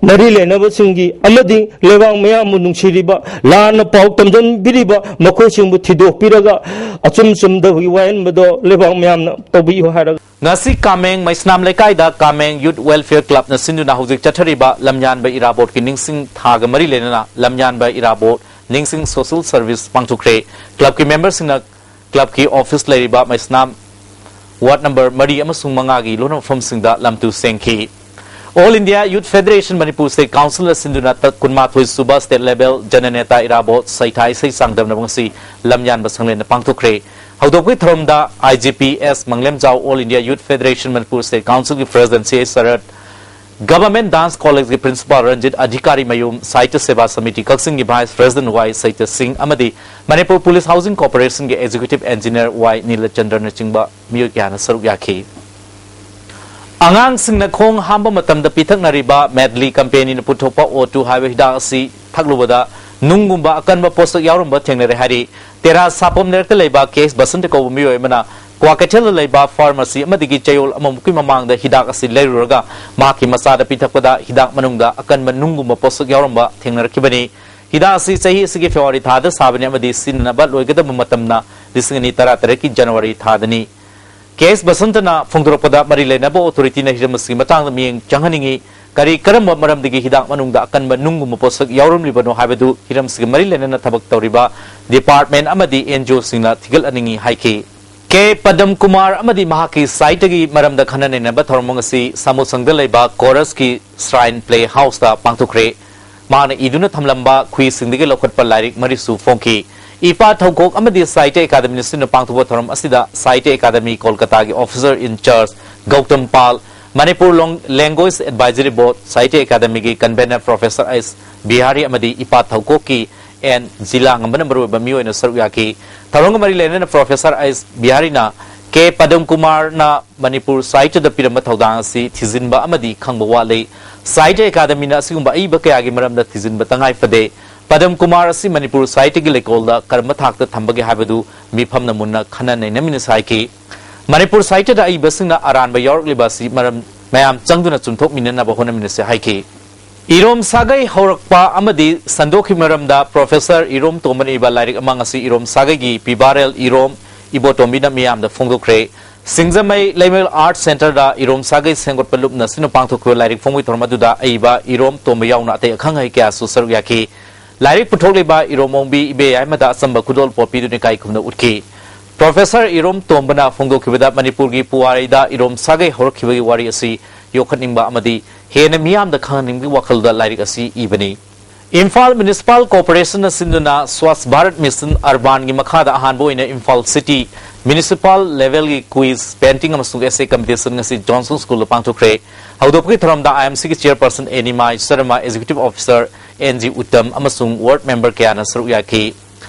ꯃꯔꯤ ꯂꯩꯅꯕꯁꯤꯡꯒꯤ ꯑꯃꯗꯤ ꯂꯩꯕꯥꯛ ꯃꯤꯌꯥꯝꯕꯨ ꯅꯨꯡꯁꯤꯔꯤꯕ, ꯂꯥꯟꯅ ꯄꯥꯎ ꯇꯝꯖꯟꯕꯤꯔꯤꯕ ꯃꯈꯣꯏꯁꯤꯡꯕꯨ ꯊꯤꯗꯣꯛꯄꯤꯔꯒ ꯑꯆꯨꯝ ꯆꯨꯝꯗꯕꯒꯤ ꯋꯥꯌꯦꯟꯕꯗꯣ ꯂꯩꯕꯥꯛ ꯃꯤꯌꯥꯝꯅ ꯇꯧꯕꯤꯌꯨ ꯍꯥꯏꯔꯒ ꯉꯁꯤ ꯀꯥꯃꯦꯡ ꯃꯩꯁꯅꯥꯝ ꯂꯩꯀꯥꯏꯗ ꯀꯥꯃꯦꯡ Youth Welfare Clubꯅ ꯁꯤꯟꯗꯨꯅ ꯍꯧꯖꯤꯛ ꯆꯠꯊꯔꯤꯕ ꯂꯝꯌꯥꯟꯕ ꯏꯔꯥꯕꯣꯠꯀꯤ ꯅꯤꯡꯁꯤꯡ ꯊꯥꯒ ꯃꯔꯤ ꯂꯩꯅꯅ ꯂꯝꯌꯥꯟꯕ ꯏꯔꯥꯕꯣꯠ ꯅꯤꯡꯁꯤꯡ social service ꯄꯥꯡꯊꯣꯛꯈ꯭ꯔꯦ꯫ Clubꯀꯤ memberꯁꯤꯡꯅ clubꯀꯤ office ꯂꯩꯔꯤꯕ ꯃꯩꯁꯅꯥꯝ ward number ꯃꯔꯤ ꯑꯃꯁꯨꯡ ꯃꯉꯥꯒꯤ ꯂꯣꯟ ꯃꯐꯝꯁꯤꯡꯗ ꯂꯝꯇꯨ ꯁꯦꯡꯈꯤ꯫ All India Youth Federation Manipur State Councilꯅ ꯁꯤꯟꯗꯨꯅ ꯇ-, ꯀꯨꯟꯃꯥꯊꯣꯏ ꯁꯨꯕ State Level Jananeta Irabot ꯁꯩꯊꯥ ꯏꯁꯩ ꯆꯥꯡꯗꯝꯅꯕ ꯉꯁꯤ ꯂꯝꯌꯥꯟꯕ ꯁꯪꯂꯦꯟꯗ ꯄꯥꯡꯊꯣꯛꯈ꯭ꯔꯦ꯫ ꯍꯧꯗꯣꯛꯄꯒꯤ ꯊꯧꯔꯝꯗ I G P S ꯃꯪꯂꯦꯝꯖꯥꯎ, All India Youth Federation Manipur State Councilꯒꯤ President C I shirt, Government Dance Collegeꯀꯤ Principal Ranjit ꯑꯙꯤꯀꯥꯔꯤ ꯃꯌꯨꯝ, ꯁꯥꯍꯤꯇ꯭ꯌ ꯁꯦꯕꯥ ꯁꯃꯤꯇꯤ ꯀꯛꯆꯤꯡꯒꯤ Vice President ꯋꯥꯏ ꯁꯩꯇ꯭ꯌ ꯁꯤꯡ ꯑꯃꯗꯤ Manipur Police Housing Corporationꯒꯤ Executive Engineer ꯋꯥꯏ ꯅꯤꯂꯆꯟꯗ꯭ꯔꯅꯆꯤꯡꯕ ꯃꯤꯑꯣꯏ ꯀꯌꯥꯅ ꯁꯔꯨꯛ ꯌꯥꯈꯤ꯫ ꯑꯉꯥꯡꯁꯤꯡꯅ ꯈꯣꯡ ꯍꯥꯝꯕ ꯃꯇꯝꯗ ꯄꯤꯊꯛꯅꯔꯤꯕ Medley companyꯅ ꯄꯨꯊꯣꯛꯄ O two ꯍꯥꯏꯕ ꯍꯤꯗꯥꯛ ꯑꯁꯤ ꯊꯛꯂꯨꯕꯗ ꯅꯨꯡꯒꯨꯝꯕ ꯑꯀꯟꯕ ꯄꯣꯠꯁꯛ ꯌꯥꯎꯔꯝꯕ ꯊꯦꯡꯅꯔꯦ ꯍꯥꯏꯔꯤ꯫ ꯇꯦꯔꯥ ꯁꯥꯄꯝ ꯂꯩꯔꯛꯇ ꯂꯩꯕ ꯀꯦ ꯑꯦꯁ ꯕꯁꯟꯇ ꯀꯧꯕ ꯃꯤꯑꯣꯏ ꯑꯃꯅ ꯀ꯭ꯋꯥꯀꯩꯊꯦꯜꯗ ꯂꯩꯕ pharmacy ꯑꯃꯗꯒꯤ ꯆꯌꯣꯜ ꯑꯃꯃꯨꯛꯀꯤ ꯃꯃꯥꯡꯗ ꯍꯤꯗꯥꯛ ꯑꯁꯤ ꯂꯩꯔꯨꯔꯒ ꯃꯍꯥꯛꯀꯤ ꯃꯆꯥꯗ ꯄꯤꯊꯛꯄꯗ ꯍꯤꯗꯥꯛ ꯃꯅꯨꯡꯗ ꯑꯀꯟꯕ ꯅꯨꯡꯒꯨꯝꯕ ꯄꯣꯠꯁꯛ ꯌꯥꯎꯔꯝꯕ ꯊꯦꯡꯅꯔꯛꯈꯤꯕꯅꯤ꯫ ꯍꯤꯗꯥꯛ ꯑꯁꯤ ꯆꯍꯤ ꯑꯁꯤꯒꯤ February ꯊꯥꯗ ꯁꯥꯕꯅꯤ ꯑꯃꯗꯤ ꯁꯤꯖꯤꯟꯅꯅꯕ ꯂꯣꯏꯒꯗꯕ ꯃꯇꯝꯅ ꯂꯤꯁꯤꯡ ꯑꯅꯤ ꯇꯔꯥꯇꯔꯦꯠꯀꯤ January ꯊꯥꯗꯅꯤ꯫ ꯀꯦ ꯑꯦꯁ ꯕꯁꯟꯇꯅ ꯐꯣꯡꯗꯣꯔꯛꯄꯗ, ꯃꯔꯤ ꯂꯩꯅꯕ authorityꯅ ꯍꯤꯔꯝ ꯑꯁꯤꯒꯤ ꯃꯇꯥꯡꯗ ꯃꯤꯠꯌꯦꯡ ꯆꯪꯍꯟꯅꯤꯡꯏ꯫ ꯀꯔꯤ ꯀꯔꯝꯕ ꯃꯔꯝꯗꯒꯤ ꯍꯤꯗꯥꯛ ꯃꯅꯨꯡꯗ ꯑꯀꯟꯕ ꯅꯨꯡꯒꯨꯝꯕ ꯄꯣꯠꯁꯛ ꯌꯥꯎꯔꯝꯂꯤꯕꯅꯣ ꯍꯥꯏꯕꯗꯨ ꯍꯤꯔꯝ ꯑꯁꯤꯒ ꯃꯔꯤ ꯂꯩꯅꯅ ꯊꯕꯛ ꯇꯧꯔꯤꯕ department ꯑꯃꯗꯤ N G Oꯁꯤꯡꯅ ꯊꯤꯒꯠꯍꯟꯅꯤꯡꯏ ꯍꯥꯏꯈꯤ꯫ ꯀꯦ ꯄꯗꯝ ꯀꯨꯃꯥꯔ ꯑꯃꯗꯤ ꯃꯍꯥꯛꯀꯤ ꯁꯥꯍꯤꯇ꯭ꯌꯒꯤ ꯃꯔꯝꯗ ꯈꯟꯅ ꯅꯩꯅꯕ ꯊꯧꯔꯝ ꯑꯁꯤ ꯁꯥꯃꯨꯁꯪꯗ ꯂꯩꯕ Chorusꯀꯤ Shrine Playhouseꯇ ꯄꯥꯡꯊꯣꯛꯈ꯭ꯔꯦ꯫ ꯃꯍꯥꯛꯅ ꯏꯗꯨꯅ ꯊꯝꯂꯝꯕ ꯈꯨꯏꯁꯤꯡꯗꯒꯤ ꯂꯧꯈꯠꯄ ꯂꯥꯏꯔꯤꯛ ꯃꯔꯤꯁꯨ ꯐꯣꯡꯈꯤ꯫ ꯏꯄꯥ ꯊꯧꯀꯣꯛ ꯑꯃꯗꯤ ꯁꯥꯍꯤꯇ꯭ꯌ ꯑꯦꯀꯥꯗꯃꯤꯅ ꯁꯤꯟꯅ ꯄꯥꯡꯊꯣꯛꯄ ꯊꯧꯔꯝ ꯑꯁꯤꯗ ꯁꯥꯍꯤꯇ꯭ꯌ ꯑꯦꯀꯥꯗꯃꯤ ꯀꯣꯜꯀꯇꯥꯒꯤ officer in charge Gautam Pal, Manipur ꯂꯣꯡ-, Language Advisory Board, ꯁꯥꯍꯤꯇ꯭ꯌ ꯑꯦꯀꯥꯗꯃꯤꯒꯤ convener Professor ꯑꯩꯆ ꯕꯤꯍꯥꯔꯤ ꯑꯃꯗꯤ ꯏꯄꯥ ꯊꯧꯀꯣꯛꯀꯤ ꯑꯦꯟ ꯖꯤꯂꯥꯉꯝꯕꯅ ꯃꯔꯨꯑꯣꯏꯕ ꯃꯤꯑꯣꯏꯅ ꯁꯔꯨꯛ ꯌꯥꯈꯤ꯫ ꯊꯧꯔꯝꯒ ꯃꯔꯤ ꯂꯩꯅꯅ Professor ꯑꯩꯆ ꯕꯤꯍꯥꯔꯤꯅ ꯀꯦ ꯄꯗꯝ ꯀꯨꯃꯥꯔꯅ ꯃꯅꯤꯄꯨꯔ ꯁꯥꯍꯤꯇ꯭ꯌꯗ ꯄꯤꯔꯝꯕ ꯊꯧꯗꯥꯡ ꯑꯁꯤ ꯊꯤꯖꯤꯟꯕ ꯑꯃꯗꯤ ꯈꯪꯕ ꯋꯥꯠꯂꯤ꯫ ꯁꯥꯍꯤꯇ꯭ꯌ ꯑꯦꯀꯥꯗꯃꯤꯅ ꯑꯁꯤꯒꯨꯝꯕ ꯑꯏꯕ ꯀꯌꯥꯒꯤ ꯃꯔꯝꯗ ꯊꯤꯖꯤꯟꯕ ꯇꯉꯥꯏ ꯐꯗꯦ꯫ ꯄꯗꯝ ꯀꯨꯃꯥꯔ ꯑꯁꯤ ꯃꯅꯤꯄꯨꯔ ꯁꯥꯍꯤꯇ꯭ꯌꯒꯤ ꯂꯩꯀꯣꯜꯗ ꯀꯔꯝꯕ ꯊꯥꯛꯇ ꯊꯝꯕꯒꯦ ꯍꯥꯏꯕꯗꯨ ꯃꯤꯐꯝꯅ ꯃꯨꯟꯅ ꯈꯟꯅ ꯅꯩꯅꯃꯤꯟꯅꯁꯤ ꯍꯥꯏꯈꯤ꯫ ꯃꯅꯤꯄꯨꯔ ꯁꯥꯍꯤꯇ꯭ꯌꯗ ꯑꯏꯕꯁꯤꯡꯅ ꯑꯔꯥꯟꯕ ꯌꯥꯎꯔꯛꯂꯤꯕ ꯑꯁꯤ ꯃꯔꯝ, ꯃꯌꯥꯝ ꯆꯪꯗꯨꯅ ꯆꯨꯝꯊꯣꯛꯃꯤꯟꯅꯅꯕ ꯍꯣꯠꯅꯃꯤꯟꯅꯁꯤ ꯍꯥꯏꯈꯤ꯫ ꯏꯔꯣꯝ ꯁꯥꯒꯩ ꯍꯧꯔꯛꯄ ꯑꯃꯗꯤ ꯁꯟꯗꯣꯛꯈꯤꯕ ꯃꯔꯝꯗ Professor ꯏꯔꯣꯝ ꯇꯣꯝꯕꯅ ꯏꯕ ꯂꯥꯏꯔꯤꯛ ꯑꯃ ꯉꯁꯤ ꯏꯔꯣꯝ ꯁꯥꯒꯩꯒꯤ ꯄꯤꯕꯥꯔꯦꯜ ꯏꯔꯣꯝ ꯏꯕꯣꯇꯣꯝꯕꯤꯅ ꯃꯤꯌꯥꯝꯗ ꯐꯣꯡꯗꯣꯛꯈ꯭ꯔꯦ꯫ ꯁꯤꯡꯖꯃꯩ ꯂꯩꯃꯦꯜ Art Centreꯗ ꯏꯔꯣꯝ ꯁꯥꯒꯩ ꯁꯦꯝꯒꯠꯄ ꯂꯨꯞꯅ ꯁꯤꯟꯅ ꯄꯥꯡꯊꯣꯛꯈꯤꯕ ꯂꯥꯏꯔꯤꯛ ꯐꯣꯡꯕꯒꯤ ꯊꯧꯔꯝ ꯑꯗꯨꯗ ꯑꯏꯕ ꯏꯔꯣꯝ ꯇꯣꯝꯕ ꯌꯥꯎꯅ ꯑꯇꯩ ꯑꯈꯪ ꯑꯍꯩ ꯀꯌꯥꯁꯨ ꯁꯔꯨꯛ ꯌꯥꯈꯤ꯫ ꯂꯥꯏꯔꯤꯛ ꯄꯨꯊꯣꯛꯂꯤꯕ ꯏꯔꯣꯝ ꯑꯣꯡꯕꯤ ꯏꯕꯦꯌꯥꯏꯃꯗ ꯑꯆꯝꯕ ꯈꯨꯗꯣꯜꯄꯣꯠ ꯄꯤꯗꯨꯅ ꯏꯀꯥꯏ ꯈꯨꯝꯅ ꯎꯠꯈꯤ꯫ Professor ꯏꯔꯣꯝ ꯇꯣꯝꯕꯅ ꯐꯣꯡꯗꯣꯛꯈꯤꯕꯗ, ꯃꯅꯤꯄꯨꯔꯒꯤ ꯄꯨꯋꯥꯔꯤꯗ ꯏꯔꯣꯝ ꯁꯥꯒꯩ ꯍꯧꯔꯛꯈꯤꯕꯒꯤ ꯋꯥꯔꯤ ꯑꯁꯤ ꯌꯣꯛꯈꯠꯅꯤꯡꯕ ꯑꯃꯗꯤ ꯍꯦꯟꯅ ꯃꯤꯌꯥꯝꯗ ꯈꯪꯍꯟꯅꯤꯡꯕꯒꯤ ꯋꯥꯈꯜꯗ ꯂꯥꯏꯔꯤꯛ ꯑꯁꯤ ꯏꯕꯅꯤ꯫ ꯏꯝꯐꯥꯜ ꯃ꯭ꯌꯨꯅꯤꯁꯤꯄꯥꯜ ꯀꯣꯔꯄꯣꯔꯦꯁꯟꯅ ꯁꯤꯟꯗꯨꯅ ꯁ꯭ꯋꯥꯁ ꯚꯥꯔꯠ ꯃꯤꯁꯟ ꯑꯔꯕꯥꯟꯒꯤ ꯃꯈꯥꯗ ꯑꯍꯥꯟꯕ ꯑꯣꯏꯅ ꯏꯝꯐꯥꯜ ꯁꯤꯇꯤ ꯃ꯭ꯌꯨꯅꯤꯁꯤꯄꯥꯜ ꯂꯦꯚꯦꯜꯒꯤ ꯀ꯭ꯋꯤꯖ, ꯄꯦꯟꯇꯤꯡ ꯑꯃꯁꯨꯡ ꯑꯦꯁꯦ ꯀꯝꯄꯤꯇꯤꯁꯟ ꯉꯁꯤ ꯖꯣꯟꯁꯟ ꯁ꯭ꯀꯨꯜꯗ ꯄꯥꯡꯊꯣꯛꯈ꯭ꯔꯦ꯫ ꯍꯧꯗꯣꯛꯄꯒꯤ ꯊꯧꯔꯝꯗ ꯑꯥꯏ ꯑꯦꯝ ꯁꯤꯒꯤ chairperson A Nimai Sharma, executive officer N G Uttam ꯑꯃꯁꯨꯡ ꯋꯥꯔꯗ ꯃꯦꯝꯕꯔ ꯀꯌꯥꯅ ꯁꯔꯨꯛ ꯌꯥꯈꯤ꯫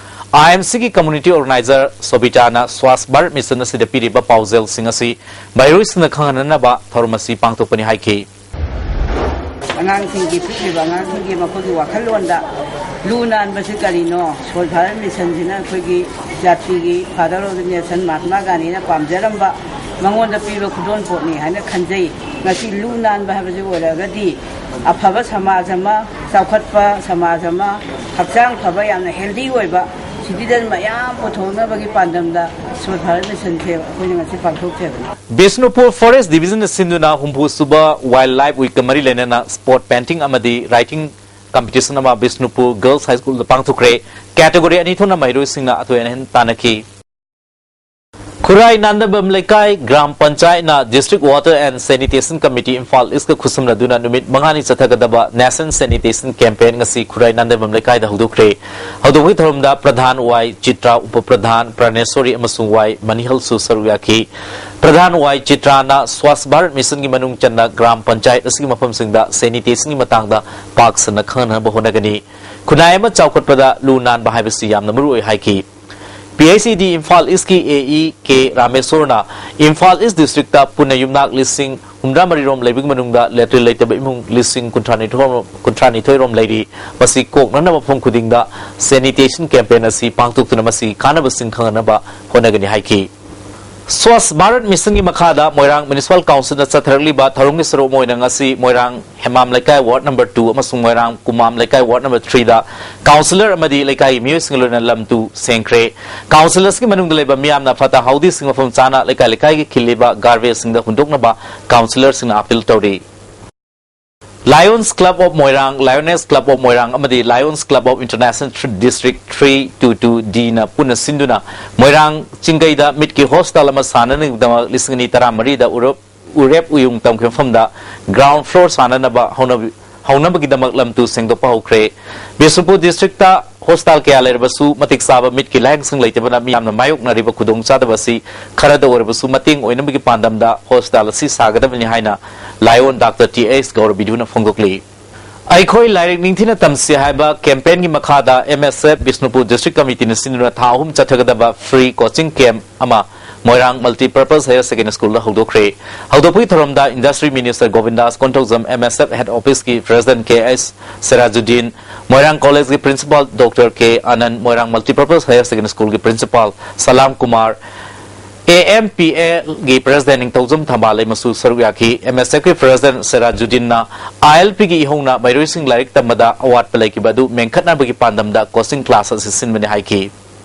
ꯑꯥꯏ ꯑꯦꯝ ꯁꯤꯒꯤ ꯀꯝꯃ꯭ꯌꯨꯅꯤꯇꯤ ꯑꯣꯔꯒꯅꯥꯏꯖꯔ ꯁꯣꯕꯤꯇꯥꯅ ꯁ꯭ꯋꯥꯁ ꯚꯥꯔꯠ ꯃꯤꯁꯟ ꯑꯁꯤꯗ ꯄꯤꯔꯤꯕ ꯄꯥꯎꯖꯦꯜꯁꯤꯡ ꯑꯁꯤ ꯃꯍꯩꯔꯣꯏꯁꯤꯡꯅ ꯈꯪꯍꯟꯅꯅꯕ ꯊꯧꯔꯝ ꯑꯁꯤ ꯄꯥꯡꯊꯣꯛꯄꯅꯤ ꯍꯥꯏꯈꯤ꯫ ꯑꯉꯥꯡꯁꯤꯡꯒꯤ, ꯄꯤꯛꯂꯤꯕ ꯑꯉꯥꯡꯁꯤꯡꯒꯤ ꯃꯈꯣꯏꯒꯤ ꯋꯥꯈꯜꯂꯣꯟꯗ ꯂꯨ ꯅꯥꯟꯕꯁꯤ ꯀꯔꯤꯅꯣ, ꯁꯣꯜ ꯐꯥꯏꯕꯔ ꯃꯤꯁꯟꯁꯤꯅ ꯑꯩꯈꯣꯏꯒꯤ ꯖꯥꯇꯤꯒꯤ father of the nation Mahatma ꯒꯥꯟꯙꯤꯅ ꯄꯥꯝꯖꯔꯝꯕ, ꯃꯉꯣꯟꯗ ꯄꯤꯕ ꯈꯨꯗꯣꯜꯄꯣꯠꯅꯤ ꯍꯥꯏꯅ ꯈꯟꯖꯩ꯫ ꯉꯁꯤ ꯂꯨ ꯅꯥꯟꯕ ꯍꯥꯏꯕꯁꯤ ꯑꯣꯏꯔꯒꯗꯤ ꯑꯐꯕ ꯁꯃꯥꯖ ꯑꯃ, ꯆꯥꯎꯈꯠꯄ ꯁꯃꯥꯖ ꯑꯃ, ꯍꯛꯆꯥꯡ ꯐꯕ, ꯌꯥꯝꯅ ꯍꯦꯜꯗꯤ ꯑꯣꯏꯕ ꯁꯤꯇꯤꯖꯟ ꯃꯌꯥꯝ ꯄꯨꯊꯣꯛꯅꯕꯒꯤ ꯄꯥꯟꯗꯝꯗ ꯁꯣꯜ ꯐꯥꯏꯕꯔ ꯃꯤꯁꯟꯁꯦ ꯑꯩꯈꯣꯏꯅ ꯉꯁꯤ ꯄꯥꯡꯊꯣꯛꯆꯕꯅꯤ꯫ ꯕꯤꯁꯅꯨꯄꯨꯔ ꯐꯣꯔꯦꯁ ꯗꯤꯕꯤꯖꯟꯅ ꯁꯤꯟꯗꯨꯅ ꯍꯨꯝꯐꯨ ꯁꯨꯕ ꯋꯥꯏꯜꯗ ꯂꯥꯏꯐ ꯋꯤꯛꯀ ꯃꯔꯤ ꯂꯩꯅꯅ ꯁ꯭ꯄꯣꯔꯠ ꯄꯦꯟꯇꯤꯡ ꯑꯃꯗꯤ ꯔꯥꯏꯇꯤꯡ ꯀꯝꯄꯤꯇꯤꯁꯟ ꯑꯃ ꯕꯤꯁꯅꯨꯄꯨꯔ ꯒꯔꯜꯁ ꯍꯥꯏ ꯁ꯭ꯀꯨꯜꯗ ꯄꯥꯡꯊꯣꯛꯈ꯭ꯔꯦ꯫ ꯀꯦꯇꯦꯒꯣꯔꯤ ꯑꯅꯤ ꯊꯣꯛꯅ ꯃꯍꯩꯔꯣꯏꯁꯤꯡꯅ ꯑꯊꯣꯏ ꯑꯍꯦꯟ ꯇꯥꯟꯅꯈꯤ꯫ ꯈꯨꯔꯥꯏ ꯅꯥꯟꯗꯕꯝ ꯂꯩꯀꯥꯏ ꯒ꯭ꯔꯥꯝ ꯄꯟꯆꯥꯌꯠꯅ district water and sanitation committee Imphal east ꯈꯨꯠꯁꯝꯅꯗꯨꯅ ꯅꯨꯃꯤꯠ ꯃꯉꯥꯅꯤ ꯆꯠꯊꯒꯗꯕ ꯅꯦꯁꯅꯦꯜ ꯁꯦꯅꯤꯇꯦꯁꯟ ꯀꯦꯝꯄꯦꯟ ꯉꯁꯤ ꯈꯨꯔꯥꯏ ꯅꯥꯟꯗꯕꯝ ꯂꯩꯀꯥꯏꯗ ꯍꯧꯗꯣꯛꯈ꯭ꯔꯦ꯫ ꯍꯧꯗꯣꯛꯄꯒꯤ ꯊꯧꯔꯝꯗ ꯄ꯭ꯔꯙꯥꯟ ꯋꯥꯏ ꯆꯤꯇ꯭ꯔꯥ, ꯎꯄ ꯄ꯭ꯔꯙꯥꯟ ꯄ꯭ꯔꯥꯅꯦꯁꯣꯔꯤ ꯑꯃꯁꯨꯡ ꯋꯥꯏ ꯃꯅꯤꯍꯜꯁꯨ ꯁꯔꯨꯛ ꯌꯥꯈꯤ꯫ ꯄ꯭ꯔꯙꯥꯟ ꯋꯥꯏ ꯆꯤꯇ꯭ꯔꯥꯅ ꯁ꯭ꯋꯥꯁ ꯚꯥꯔꯠ ꯃꯤꯁꯟꯒꯤ ꯃꯅꯨꯡ ꯆꯟꯅ ꯒ꯭ꯔꯥꯝ ꯄꯟꯆꯥꯌꯠ ꯑꯁꯤꯒꯤ ꯃꯐꯝꯁꯤꯡꯗ ꯁꯦꯅꯤꯇꯦꯁꯟꯒꯤ ꯃꯇꯥꯡꯗ ꯄꯥꯛ ꯁꯟꯅ ꯈꯪꯍꯟꯅꯕ ꯍꯣꯠꯅꯒꯅꯤ꯫ ꯈꯨꯟꯅꯥꯏ ꯑꯃ ꯆꯥꯎꯈꯠꯄꯗ ꯂꯨ ꯅꯥꯟꯕ ꯍꯥꯏꯕꯁꯤ ꯌꯥꯝꯅ ꯃꯔꯨ ꯑꯣꯏ ꯍꯥꯏꯈꯤ꯫ ꯄꯤ ꯑꯩꯆ ꯏ ꯗꯤ ꯏꯝꯐꯥꯜ ꯏꯁꯀꯤ ꯑꯦ ꯏ ꯀꯦ ꯔꯥꯃꯦꯁꯣꯔꯅ ꯏꯝꯐꯥꯜ ꯏꯁ ꯗꯤꯁꯇ꯭ꯔꯤꯛꯇ ꯄꯨꯟꯅ ꯌꯨꯝꯅꯥꯛ ꯂꯤꯁꯤꯡ ꯍꯨꯝꯗ꯭ꯔꯥ ꯃꯔꯤ ꯔꯣꯝ ꯂꯩꯕꯒꯤ ꯃꯅꯨꯡꯗ ꯂꯦꯇ꯭ꯔꯤꯟ ꯂꯩꯇꯕ ꯏꯃꯨꯡ ꯂꯤꯁꯤꯡ ꯀꯨꯟꯊ꯭ꯔꯥ ꯅꯤꯊꯣꯏ ꯔꯣꯝ ꯂꯩꯔꯤ꯫ ꯃꯁꯤ ꯀꯣꯛꯅꯅꯕ ꯃꯐꯝ ꯈꯨꯗꯤꯡꯗ ꯁꯦꯅꯤꯇꯦꯁꯟ ꯀꯦꯝꯄꯦꯟ ꯑꯁꯤ ꯄꯥꯡꯊꯣꯛꯇꯨꯅ ꯃꯁꯤꯒꯤ ꯀꯥꯟꯅꯕꯁꯤꯡ ꯈꯪꯍꯟꯅꯕ ꯍꯣꯠꯅꯒꯅꯤ ꯍꯥꯏꯈꯤ꯫ ꯁ꯭ꯋꯥꯁ ꯚꯥꯔꯠ ꯃꯤꯁꯟꯒꯤ ꯃꯈꯥꯗ ꯃꯣꯏꯔꯥꯡ ꯃ꯭ꯌꯨꯅꯤꯁꯤꯄꯥꯜ ꯀꯥꯎꯟꯁꯤꯜꯗ ꯆꯠꯊꯔꯛꯂꯤꯕ ꯊꯧꯔꯝꯒꯤ ꯁꯔꯨꯛ ꯑꯃ ꯑꯣꯏꯅ ꯉꯁꯤ ꯃꯣꯏꯔꯥꯡ ꯍꯦꯃꯥꯝ ꯂꯩꯀꯥꯏ ꯋꯥꯔꯗ ꯅꯝꯕꯔ ꯇꯨ ꯑꯃꯁꯨꯡ ꯃꯣꯏꯔꯥꯡ ꯀꯨꯃꯥꯝ ꯂꯩꯀꯥꯏ ꯋꯥꯔꯗ ꯅꯝꯕꯔ ꯊ꯭ꯔꯤꯗ ꯀꯥꯎꯟꯁꯤꯂꯔ ꯑꯃꯗꯤ ꯂꯩꯀꯥꯏꯒꯤ ꯃꯤꯑꯣꯏꯁꯤꯡꯒ ꯂꯣꯏꯅꯅ ꯂꯝ ꯇꯨ ꯁꯦꯡꯈ꯭ꯔꯦ꯫ ꯀꯥꯎꯟꯁꯤꯜ ꯑꯁꯤꯒꯤ ꯃꯅꯨꯡꯗ ꯂꯩꯕ ꯃꯤꯌꯥꯝꯅ ꯐꯠꯇ ꯍꯥꯎꯗꯤꯁꯤꯡ ꯃꯐꯝ ꯆꯥꯅ ꯂꯩꯀꯥꯏ ꯂꯩꯀꯥꯏꯒꯤ ꯈꯤꯜꯂꯤꯕ ꯒꯥꯔꯕꯦꯖꯁꯤꯡꯗ ꯍꯨꯟꯗꯣꯛꯅꯕ ꯀꯥꯎꯟꯁꯤꯂꯔꯁꯤꯡꯅ ꯑꯥꯄꯤꯜ ꯇꯧꯔꯤ꯫ Lions club of Moirang, lioness club of Moirang ꯑꯃꯗꯤ lions club of international district three two two ꯗꯤꯅ ꯄꯨꯟꯅ ꯁꯤꯟꯗꯨꯅ ꯃꯣꯏꯔꯥꯡ ꯆꯤꯡꯒꯩꯗ ꯃꯤꯠꯀꯤ ꯍꯣꯁꯄꯤꯇꯥꯜ ꯑꯃ ꯁꯥꯅꯅꯕꯒꯤꯗꯃꯛ ꯂꯤꯁꯤꯡ ꯑꯅꯤ ꯇꯔꯥꯃꯔꯤꯗ ꯎꯔꯦꯞ ꯎꯔꯦꯞ ꯎꯌꯨꯡ ꯇꯝꯈꯤꯕ ꯃꯐꯝꯗ ꯒ꯭ꯔꯥꯎꯟ ꯐ꯭ꯂꯣꯔ ꯁꯥꯅꯅꯕ ꯍꯧꯅꯕꯤ-, ꯍꯧꯅꯕꯒꯤꯗꯃꯛ ꯂꯝ ꯇꯨ ꯁꯦꯡꯗꯣꯛꯄ ꯍꯧꯈ꯭ꯔꯦ꯫ ꯕꯤꯁꯅꯨꯄꯨꯔ ꯗꯤꯁꯇ꯭ꯔꯤꯛꯇ ꯍꯣꯁꯄꯤꯇꯥꯜ ꯀꯌꯥ ꯂꯩꯔꯕꯁꯨ ꯃꯇꯤꯛ ꯆꯥꯕ ꯃꯤꯠꯀꯤ ꯂꯥꯌꯦꯡꯁꯪ ꯂꯩꯇꯕꯅ ꯃꯤꯌꯥꯝꯅ ꯃꯥꯌꯣꯛꯅꯔꯤꯕ ꯈꯨꯗꯣꯡꯆꯥꯗꯕ ꯑꯁꯤ ꯈꯔꯗ ꯑꯣꯏꯔꯕꯁꯨ ꯃꯇꯦꯡ ꯑꯣꯏꯅꯕꯒꯤ ꯄꯥꯟꯗꯝꯗ ꯍꯣꯁꯄꯤꯇꯥꯜ ꯑꯁꯤ ꯁꯥꯒꯗꯕꯅꯤ ꯍꯥꯏꯅ ꯂꯥꯏꯑꯣꯟ ꯗꯥꯛꯇꯔ ꯇꯤ ꯑꯩꯆ ꯒꯧꯔꯕꯤꯙꯨꯅ ꯐꯣꯡꯗꯣꯛꯂꯤ꯫ ꯑꯩꯈꯣꯏ ꯂꯥꯏꯔꯤꯛ ꯅꯤꯡꯊꯤꯅ ꯇꯝꯁꯤ ꯍꯥꯏꯕ ꯀꯦꯝꯄꯦꯟꯒꯤ ꯃꯈꯥꯗ ꯑꯦꯝ ꯑꯦꯁ ꯑꯦꯐ ꯕꯤꯁꯅꯨꯄꯨꯔ ꯗꯤꯁꯇ꯭ꯔꯤꯛ ꯀꯃꯤꯇꯤꯅ ꯁꯤꯟꯗꯨꯅ ꯊꯥ ꯑꯍꯨꯝ ꯆꯠꯊꯒꯗꯕ ꯐ꯭ꯔꯤ ꯀꯣꯆꯤꯡ ꯀꯦꯝꯞ ꯑꯃ ꯃꯣꯏꯔꯥꯡ ꯃꯜꯇꯤꯄꯔꯄꯁ ꯍꯥꯌꯔ ꯁꯦꯀꯦꯟꯗꯔꯤ ꯁ꯭ꯀꯨꯜꯗ ꯍꯧꯗꯣꯛꯈ꯭ꯔꯦ꯫ ꯍꯧꯗꯣꯛꯄꯒꯤ ꯊꯧꯔꯝꯗ ꯏꯟꯗꯁꯇ꯭ꯔꯤ ꯃꯤꯅꯤꯁꯇꯔ ꯒꯣꯕꯤꯟꯗꯥꯁ ꯀꯣꯟꯊꯧꯖꯝ, ꯑꯦꯝ ꯑꯦꯁ ꯑꯦꯐ ꯍꯦꯗ ꯑꯣꯐꯤꯁꯀꯤ ꯄ꯭ꯔꯦꯁꯤꯗꯦꯟꯠ ꯀꯦ ꯑꯩꯆ ꯁꯤꯔꯥꯖꯨꯗꯤꯟ, ꯃꯣꯏꯔꯥꯡ ꯀꯣꯂꯦꯖꯀꯤ ꯄ꯭ꯔꯤꯟꯁꯤꯄꯥꯜ ꯗꯣꯛꯇꯔ ꯀꯦ ꯑꯅꯟ, ꯃꯣꯏꯔꯥꯡ ꯃꯜꯇꯤꯄꯔꯄꯁ ꯍꯥꯌꯔ ꯁꯦꯀꯦꯟꯗꯔꯤ ꯁ꯭ꯀꯨꯜꯒꯤ principal Salam Kumar, A M P ꯑꯦꯒꯤ ꯄ꯭ꯔꯦꯁꯤꯗꯦꯟꯠ ꯅꯤꯡꯊꯧꯖꯝ ꯊꯝꯕꯥꯜ ꯂꯩꯃꯁꯨ ꯁꯔꯨꯛ ꯌꯥꯈꯤ꯫ ꯑꯦꯝ ꯑꯦꯁ ꯑꯦꯐꯀꯤ ꯄ꯭ꯔꯦꯁꯤꯗꯦꯟꯠ ꯁꯤꯔꯥꯖꯨꯗꯤꯟꯅ ꯑꯥꯏ ꯑꯦꯜ ꯄꯤꯒꯤ ꯏꯍꯧꯅ ꯃꯍꯩꯔꯣꯏꯁꯤꯡ ꯂꯥꯏꯔꯤꯛ ꯇꯝꯕꯗ ꯑꯋꯥꯠꯄ ꯂꯩꯈꯤꯕ ꯑꯗꯨ ꯃꯦꯟꯈꯠꯅꯕꯒꯤ ꯄꯥꯟꯗꯝꯗ ꯀꯣꯆꯤꯡ ꯀ꯭ꯂꯥꯁ ꯑꯁꯤ ꯁꯤꯟꯕꯅꯤ ꯍꯥꯏꯈꯤ꯫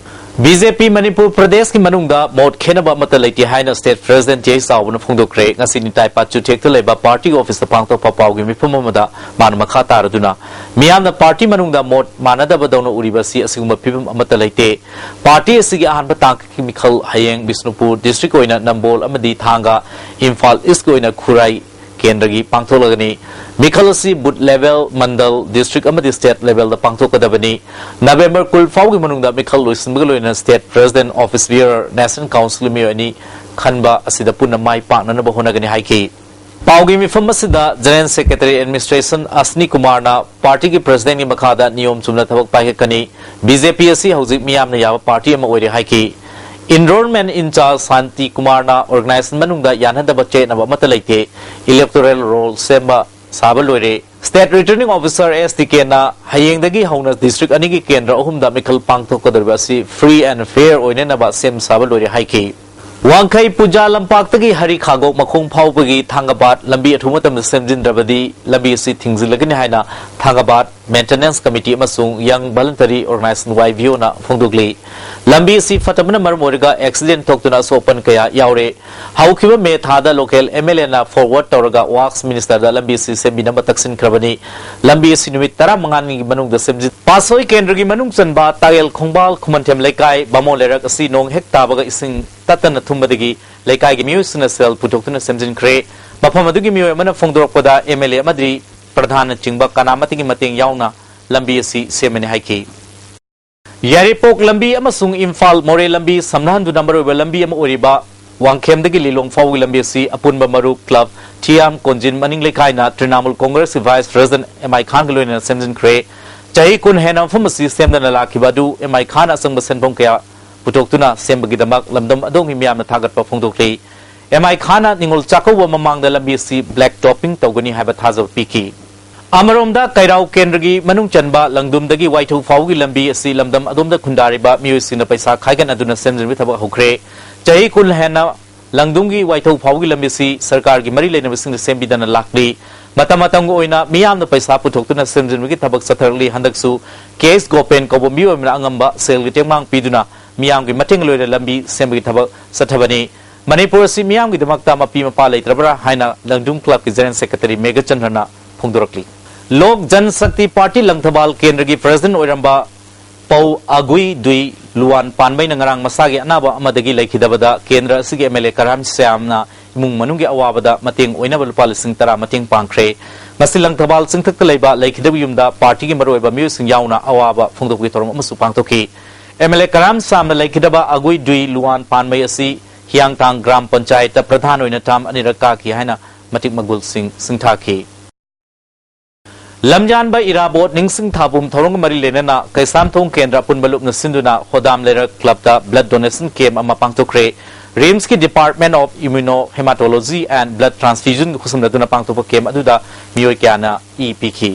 ꯕꯤ ꯖꯦ ꯄꯤ ꯃꯅꯤꯄꯨꯔ ꯄ꯭ꯔꯗꯦꯁꯀꯤ ꯃꯅꯨꯡꯗ ꯃꯣꯠ ꯈꯦꯠꯅꯕ ꯑꯃꯠꯇ ꯂꯩꯇꯦ ꯍꯥꯏꯅ ꯁ꯭ꯇꯦꯠ ꯄ꯭ꯔꯦꯁꯤꯗꯦꯟꯠ ꯇꯤ ꯑꯩꯆ ꯆꯥꯎꯕꯅ ꯐꯣꯡꯗꯣꯛꯈ꯭ꯔꯦ꯫ ꯉꯁꯤ ꯅꯤꯇꯥꯏ ꯄꯥꯠ ꯆꯨꯊꯦꯛꯇ ꯂꯩꯕ ꯄꯥꯔꯇꯤꯒꯤ ꯑꯣꯐꯤꯁꯇ ꯄꯥꯡꯊꯣꯛꯄ ꯄꯥꯎꯒꯤ ꯃꯤꯐꯝ ꯑꯃꯗ ꯃꯥꯅ ꯃꯈꯥ ꯇꯥꯔꯗꯨꯅ, ꯃꯤꯌꯥꯝꯅ ꯄꯥꯔꯇꯤ ꯃꯅꯨꯡꯗ ꯃꯣꯠ ꯃꯥꯟꯅꯗꯕꯗꯧꯅ ꯎꯔꯤꯕ ꯑꯁꯤ ꯑꯁꯤꯒꯨꯝꯕ ꯐꯤꯕꯝ ꯑꯃꯠꯇ ꯂꯩꯇꯦ꯫ ꯄꯥꯔꯇꯤ ꯑꯁꯤꯒꯤ ꯑꯍꯥꯟꯕ ꯇꯥꯡꯀꯛꯀꯤ ꯃꯤꯈꯜ ꯍꯌꯦꯡ ꯕꯤꯁꯅꯨꯄꯨꯔ ꯗꯤꯁꯇ꯭ꯔꯤꯛ ꯑꯣꯏꯅ ꯅꯝꯕꯣꯜ ꯑꯃꯗꯤ ꯊꯥꯡꯒ, ꯏꯝꯐꯥꯜ ꯏꯁꯀꯤ ꯑꯣꯏꯅ ꯈꯨꯔꯥꯏ ꯀꯦꯟꯗ꯭ꯔꯒꯤ ꯄꯥꯡꯊꯣꯛꯂꯒꯅꯤ꯫ ꯃꯤꯈꯜ ꯑꯁꯤ ꯕꯨꯊ ꯂꯦꯚꯦꯜ, ꯃꯟꯗꯜ, ꯗꯤꯁꯇ꯭ꯔꯤꯛ ꯑꯃꯗꯤ ꯁ꯭ꯇꯦꯠ ꯂꯦꯚꯦꯜꯗ ꯄꯥꯡꯊꯣꯛꯀꯗꯕꯅꯤ꯫ ꯅꯕꯦꯝꯕꯔ ꯀꯨꯟ ꯐꯥꯎꯒꯤ ꯃꯅꯨꯡꯗ ꯃꯤꯈꯜ ꯂꯣꯏꯁꯤꯟꯕꯒ ꯂꯣꯏꯅꯅ state president, office beer, national ꯀꯥꯎꯟꯁꯤꯜꯒꯤ ꯃꯤꯑꯣꯏ ꯑꯅꯤ ꯈꯟꯕ ꯑꯁꯤꯗ ꯄꯨꯟꯅ ꯃꯥꯏ ꯄꯥꯛꯅꯅꯕ ꯍꯣꯠꯅꯒꯅꯤ ꯍꯥꯏꯈꯤ꯫ ꯄꯥꯎꯒꯤ ꯃꯤꯐꯝ ꯑꯁꯤꯗ ꯖꯦꯅꯔꯦꯜ ꯁꯦꯀ꯭ꯔꯦꯇꯔꯤ ꯑꯦꯗꯃꯤꯅꯤꯁꯇ꯭ꯔꯦꯁꯟ ꯑꯁꯅꯤ ꯀꯨꯃꯥꯔꯅ ꯄꯥꯔꯇꯤꯒꯤ ꯄ꯭ꯔꯦꯁꯤꯗꯦꯟꯠꯀꯤ ꯃꯈꯥꯗ ꯅꯤꯌꯣꯝ ꯆꯨꯝꯅ ꯊꯕꯛ ꯄꯥꯏꯈꯠꯀꯅꯤ꯫ ꯕꯤ ꯖꯦ ꯄꯤ ꯑꯁꯤ ꯍꯧꯖꯤꯛ ꯃꯤꯌꯥꯝꯅ ꯌꯥꯕ ꯄꯥꯔꯇꯤ ꯑꯃ ꯑꯣꯏꯔꯦ ꯍꯥꯏꯈꯤ꯫ ꯏꯟꯔꯣꯜꯃꯦꯟꯠ ꯏꯟꯆꯥꯔꯖ ꯁꯥꯟꯇꯤ ꯀꯨꯃꯥꯔꯅ ꯑꯣꯔꯒꯅꯥꯏꯖꯦꯁꯟ ꯃꯅꯨꯡꯗ ꯌꯥꯅꯗꯕ ꯆꯌꯦꯠꯅꯕ ꯑꯃꯠꯇ ꯂꯩꯇꯦ꯫ ꯏꯂꯦꯛꯇꯣꯔꯦꯜ ꯔꯣꯜ ꯁꯦꯝꯕ ꯁꯥꯕ ꯂꯣꯏꯔꯦ꯫ ꯁ꯭ꯇꯦꯠ ꯔꯤꯇꯔꯅꯤꯡ ꯑꯣꯐꯤꯁꯥꯔ ꯑꯦꯁ ꯇꯤ ꯀꯦꯅ ꯍꯌꯦꯡꯗꯒꯤ ꯍꯧꯅ ꯗꯤꯁꯇ꯭ꯔꯤꯛ ꯑꯅꯤꯒꯤ ꯀꯦꯟꯗ꯭ꯔ ꯑꯍꯨꯝꯗ ꯃꯤꯈꯜ ꯄꯥꯡꯊꯣꯛꯀꯗꯧꯔꯤꯕ ꯑꯁꯤ free and fair ꯑꯣꯏꯅꯅꯕ ꯁꯦꯝ ꯁꯥꯕ ꯂꯣꯏꯔꯦ ꯍꯥꯏꯈꯤ꯫ ꯋꯥꯡꯈꯩ ꯄꯨꯖꯥ ꯂꯝꯄꯥꯛꯇꯒꯤ ꯍꯔꯤ ꯈꯥꯒꯣꯛ ꯃꯈꯣꯡ ꯐꯥꯎꯕꯒꯤ ꯊꯥꯡꯒꯕꯥꯠ ꯂꯝꯕꯤ ꯑꯊꯨꯕ ꯃꯇꯝꯗ ꯁꯦꯝꯖꯤꯟꯗ꯭ꯔꯕꯗꯤ ꯂꯝꯕꯤ ꯑꯁꯤ ꯊꯤꯡꯖꯤꯜꯂꯒꯅꯤ ꯍꯥꯏꯅ ꯊꯥꯡꯒꯕꯥꯠ ꯃꯦꯟꯇꯦꯅꯦꯟꯁ ꯀꯃꯤꯇꯤ ꯑꯃꯁꯨꯡ ꯌꯪ ꯚꯂꯟꯇꯔꯤ ꯑꯣꯔꯒꯅꯥꯏꯖꯦꯁꯟ, ꯋꯥꯏ ꯚꯤ ꯑꯣꯅ ꯐꯣꯡꯗꯣꯛꯂꯤ꯫ ꯂꯝꯕꯤ ꯑꯁꯤ ꯐꯠꯇꯕꯅ ꯃꯔꯝ ꯑꯣꯏꯔꯒ ꯑꯦꯛꯁꯤꯗꯦꯟꯠ ꯊꯣꯛꯇꯨꯅ ꯑꯁꯣꯛ ꯑꯄꯟ ꯀꯌꯥ ꯌꯥꯎꯔꯦ꯫ ꯍꯧꯈꯤꯕ ꯃꯦ ꯊꯥꯗ ꯂꯣꯀꯦꯜ ꯑꯦꯝ ꯑꯦꯜ ꯑꯦꯅ ꯐꯣꯔꯋꯥꯔꯗ ꯇꯧꯔꯒ ꯋꯥꯔꯛꯁ ꯃꯤꯅꯤꯁꯇꯔꯗ ꯂꯝꯕꯤ ꯑꯁꯤ ꯁꯦꯝꯕꯤꯅꯕ ꯇꯛꯁꯤꯟꯈ꯭ꯔꯕꯅꯤ꯫ ꯂꯝꯕꯤ ꯑꯁꯤ ꯅꯨꯃꯤꯠ ꯇꯔꯥꯃꯉꯥꯅꯤꯒꯤ ꯃꯅꯨꯡꯗ ꯁꯦꯝꯖꯤꯟ ꯄꯥꯠꯁꯣꯏ ꯀꯦꯟꯗ꯭ꯔꯒꯤ ꯃꯅꯨꯡ ꯆꯟꯕ ꯇꯥꯌꯦꯜ ꯈꯣꯡꯕꯥꯜ ꯈꯨꯃꯟꯊꯦꯝ ꯂꯩꯀꯥꯏ ꯕꯥꯃꯣꯟ ꯂꯩꯔꯛ ꯑꯁꯤ ꯅꯣꯡ ꯍꯦꯛ ꯇꯥꯕꯒ ꯏꯁꯤꯡ ꯇꯠꯇꯅ ꯊꯨꯝꯕꯗꯒꯤ ꯂꯩꯀꯥꯏꯒꯤ ꯃꯤꯑꯣꯏꯁꯤꯡꯅ ꯁꯦꯜ ꯄꯨꯊꯣꯛꯇꯨꯅ ꯁꯦꯝꯖꯤꯟꯈ꯭ꯔꯦ꯫ ꯃꯐꯝ ꯑꯗꯨꯒꯤ ꯃꯤꯑꯣꯏ ꯑꯃꯅ ꯐꯣꯡꯗꯣꯔꯛꯄꯗ, ꯑꯦꯝ ꯑꯦꯜ ꯑꯦ ꯑꯃꯗꯤ ꯄ꯭ꯔꯙꯥꯟꯅꯆꯤꯡꯕ ꯀꯅꯥꯃꯠꯇꯒꯤ ꯃꯇꯦꯡ ꯌꯥꯎꯅ ꯂꯝꯕꯤ ꯑꯁꯤ ꯁꯦꯝꯃꯅꯤ ꯍꯥꯏꯈꯤ꯫ ꯌꯥꯏꯔꯤꯄꯣꯛ ꯂꯝꯕꯤ ꯑꯃꯁꯨꯡ ꯏꯝꯐꯥꯜ ꯃꯣꯔꯦ ꯂꯝꯕꯤ ꯁꯝꯅꯍꯟꯗꯨꯅ ꯃꯔꯨꯑꯣꯏꯕ ꯂꯝꯕꯤ ꯑꯃ ꯑꯣꯏꯔꯤꯕ ꯋꯥꯡꯈꯦꯝꯗꯒꯤ ꯂꯤꯂꯣꯡ ꯐꯥꯎꯕꯒꯤ ꯂꯝꯕꯤ ꯑꯁꯤ ꯑꯄꯨꯟꯕ ꯃꯔꯨ ꯀ꯭ꯂꯕ ꯊꯤꯌꯥꯝ ꯀꯣꯟꯖꯤꯟ ꯃꯅꯤꯡ ꯂꯩꯀꯥꯏꯅ ꯇ꯭ꯔꯤꯅꯥꯃꯨꯜ ꯀꯣꯡꯒ꯭ꯔꯦꯁꯀꯤ ꯚꯥꯏꯁ ꯄ꯭ꯔꯦꯁꯤꯗꯦꯟꯠ ꯑꯦꯝ ꯑꯥꯏ ꯈꯥꯟꯒ ꯂꯣꯏꯅꯅ ꯁꯦꯝꯖꯤꯟꯈ꯭ꯔꯦ꯫ ꯆꯍꯤ ꯀꯨꯟ ꯍꯦꯟꯅ ꯃꯐꯝ ꯑꯁꯤ ꯁꯦꯝꯗꯅ ꯂꯥꯛꯈꯤꯕ ꯑꯗꯨ ꯑꯦꯝ ꯑꯥꯏ ꯈꯥꯟꯅ ꯑꯆꯪꯕ ꯁꯦꯟꯐꯝ ꯀꯌꯥ ꯄꯨꯊꯣꯛꯇꯨꯅ ꯁꯦꯝꯕꯒꯤꯗꯃꯛ ꯂꯝꯗꯝ ꯑꯗꯣꯝꯒꯤ ꯃꯤꯌꯥꯝꯅ ꯊꯥꯒꯠꯄ ꯐꯣꯡꯗꯣꯛꯂꯤ꯫ ꯑꯦꯝ ꯑꯥꯏ ꯈꯥꯟꯅ ꯅꯤꯉꯣꯜ ꯆꯥꯛꯀꯧꯕ ꯃꯃꯥꯡꯗ ꯂꯝꯕꯤ ꯑꯁꯤ ꯕ꯭ꯂꯦꯛ ꯇꯣꯞꯄꯤꯡ ꯇꯧꯒꯅꯤ ꯍꯥꯏꯕ ꯊꯥꯖꯕ ꯄꯤꯈꯤ꯫ ꯑꯃꯔꯣꯝꯗ ꯀꯩꯔꯥꯎ ꯀꯦꯟꯗ꯭ꯔꯒꯤ ꯃꯅꯨꯡ ꯆꯟꯕ ꯂꯪꯗꯨꯝꯗꯒꯤ ꯋꯥꯏꯊꯧ ꯐꯥꯎꯕꯒꯤ ꯂꯝꯕꯤ ꯑꯁꯤ ꯂꯝꯗꯝ ꯑꯗꯣꯝꯗ ꯈꯨꯟꯗꯥꯔꯤꯕ ꯃꯤꯑꯣꯏꯁꯤꯡꯅ ꯄꯩꯁꯥ ꯈꯥꯏꯒꯠꯅꯗꯨꯅ ꯁꯦꯝꯖꯤꯟꯕꯒꯤ ꯊꯕꯛ ꯍꯧꯈ꯭ꯔꯦ꯫ ꯆꯍꯤ ꯀꯨꯟ ꯍꯦꯟꯅ ꯂꯪꯗꯨꯝꯒꯤ ꯋꯥꯏꯊꯧ ꯐꯥꯎꯕꯒꯤ ꯂꯝꯕꯤ ꯑꯁꯤ ꯁꯔꯀꯥꯔꯒꯤ ꯃꯔꯤ ꯂꯩꯅꯕꯁꯤꯡꯅ ꯁꯦꯝꯕꯤꯗꯅ ꯂꯥꯛꯂꯤ꯫ ꯃꯇꯝ ꯃꯇꯝꯒꯤ ꯑꯣꯏꯅ ꯃꯤꯌꯥꯝꯅ ꯄꯩꯁꯥ ꯄꯨꯊꯣꯛꯇꯨꯅ ꯁꯦꯝꯖꯤꯟꯕꯒꯤ ꯊꯕꯛ ꯆꯠꯊꯔꯛꯂꯤ꯫ ꯍꯟꯗꯛꯁꯨ ꯀꯦ ꯑꯦꯁ ꯒꯣꯄꯦꯟ ꯀꯧꯕ ꯃꯤꯑꯣꯏ ꯑꯃꯅ ꯑꯉꯝꯕ ꯁꯦꯜꯒꯤ ꯇꯦꯡꯕꯥꯡ ꯄꯤꯗꯨꯅ ꯃꯤꯌꯥꯝꯒꯤ ꯃꯇꯦꯡ ꯂꯣꯏꯅ ꯂꯝꯕꯤ ꯁꯦꯝꯕꯒꯤ ꯊꯕꯛ ꯆꯠꯊꯕꯅꯤ꯫ ꯃꯅꯤꯄꯨꯔ ꯑꯁꯤ ꯃꯤꯌꯥꯝꯒꯤꯗꯃꯛꯇ ꯃꯄꯤ ꯃꯄꯥ ꯂꯩꯇ꯭ꯔꯕ꯭ꯔꯥ ꯍꯥꯏꯅ ꯂꯪꯗꯨꯝ ꯀ꯭ꯂꯕꯀꯤ ꯖꯦꯅꯔꯦꯜ ꯁꯦꯀ꯭ꯔꯦꯇꯔꯤ ꯃꯦꯘꯆꯟꯗ꯭ꯔꯅ ꯐꯣꯡꯗꯣꯔꯛꯂꯤ꯫ ꯂꯣꯛ ꯖꯟ ꯁꯛꯇꯤ ꯄꯥꯔꯇꯤ ꯂꯪꯊꯕꯥꯜ ꯀꯦꯟꯗ꯭ꯔꯒꯤ ꯄ꯭ꯔꯦꯁꯤꯗꯦꯟꯠ ꯑꯣꯏꯔꯝꯕ ꯄꯧ ꯑꯒꯨꯏ ꯗꯨꯏ ꯂꯨꯋꯥꯟ ꯄꯥꯟꯕꯩꯅ ꯉꯔꯥꯡ ꯃꯁꯥꯒꯤ ꯑꯅꯥꯕ ꯑꯃꯗꯒꯤ ꯂꯩꯈꯤꯗꯕꯗ ꯀꯦꯟꯗ꯭ꯔ ꯑꯁꯤꯒꯤ ꯑꯦꯝ ꯑꯦꯜ ꯑꯦ ꯀꯔꯥꯝ ꯁ꯭ꯌꯥꯝꯅ ꯏꯃꯨꯡ ꯃꯅꯨꯡꯒꯤ ꯑꯋꯥꯕꯗ ꯃꯇꯦꯡ ꯑꯣꯏꯅꯕ ꯂꯨꯄꯥ ꯂꯤꯁꯤꯡ ꯇꯔꯥ ꯃꯇꯦꯡ ꯄꯥꯡꯈ꯭ꯔꯦ꯫ ꯉꯁꯤ ꯂꯪꯊꯕꯥꯜ ꯆꯤꯡꯊꯛꯇ ꯂꯩꯕ ꯂꯩꯈꯤꯗꯕ ꯌꯨꯝꯗ ꯄꯥꯔꯇꯤꯒꯤ ꯃꯔꯨꯑꯣꯏꯕ ꯃꯤꯑꯣꯏꯁꯤꯡ ꯌꯥꯎꯅ ꯑꯋꯥꯕ ꯐꯣꯡꯗꯣꯛꯄꯒꯤ ꯊꯧꯔꯝ ꯑꯃꯁꯨ ꯄꯥꯡꯊꯣꯛꯈꯤ꯫ ꯑꯦꯝ ꯑꯦꯜ ꯑꯦ ꯀꯔꯥꯝ ꯁ꯭ꯌꯥꯝꯅ ꯂꯩꯈꯤꯗꯕ ꯑꯒꯨꯏ ꯗꯨꯏ ꯂꯨꯋꯥꯟ ꯄꯥꯟꯕꯩ ꯑꯁꯤ ꯍꯤꯌꯥꯡꯊꯥꯡ ꯒ꯭ꯔꯥꯝ ꯄꯟꯆꯥꯌꯠꯇ ꯄ꯭ꯔꯙꯥꯟ ꯑꯣꯏꯅ ꯇꯥꯝ ꯑꯅꯤꯔꯛ ꯀꯥꯈꯤ ꯍꯥꯏꯅ ꯃꯇꯤꯛ ꯃꯒꯨꯜꯁꯤꯡ ꯁꯤꯡꯊꯥꯈꯤ꯫ ꯂꯝꯌꯥꯟꯕ ꯏꯔꯥꯕꯣꯠ ꯅꯤꯡꯁꯤꯡ ꯊꯥꯕꯨꯝ ꯊꯧꯔꯝꯒ ꯃꯔꯤ ꯂꯩꯅꯅ ꯀꯩꯁꯥꯝꯊꯣꯡ ꯀꯦꯟꯗ꯭ꯔ ꯑꯄꯨꯟꯕ ꯂꯨꯞꯅ ꯁꯤꯟꯗꯨꯅ ꯍꯣꯗꯥꯝ ꯂꯩꯔꯛ ꯀ꯭ꯂꯕꯇ ꯕ꯭ꯂꯗ ꯗꯣꯅꯦꯁꯟ ꯀꯦꯝꯞ ꯑꯃ ꯄꯥꯡꯊꯣꯛꯈ꯭ꯔꯦ꯫ ꯔꯤꯝꯁꯀꯤ Department of Immuno Hematology and Blood Transfusion ꯈꯨꯠꯁꯝꯅꯗꯨꯅ ꯄꯥꯡꯊꯣꯛꯄ ꯀꯦꯝꯞ ꯑꯗꯨꯗ ꯃꯤꯑꯣꯏ ꯀꯌꯥꯅ ꯏ ꯄꯤꯈꯤ꯫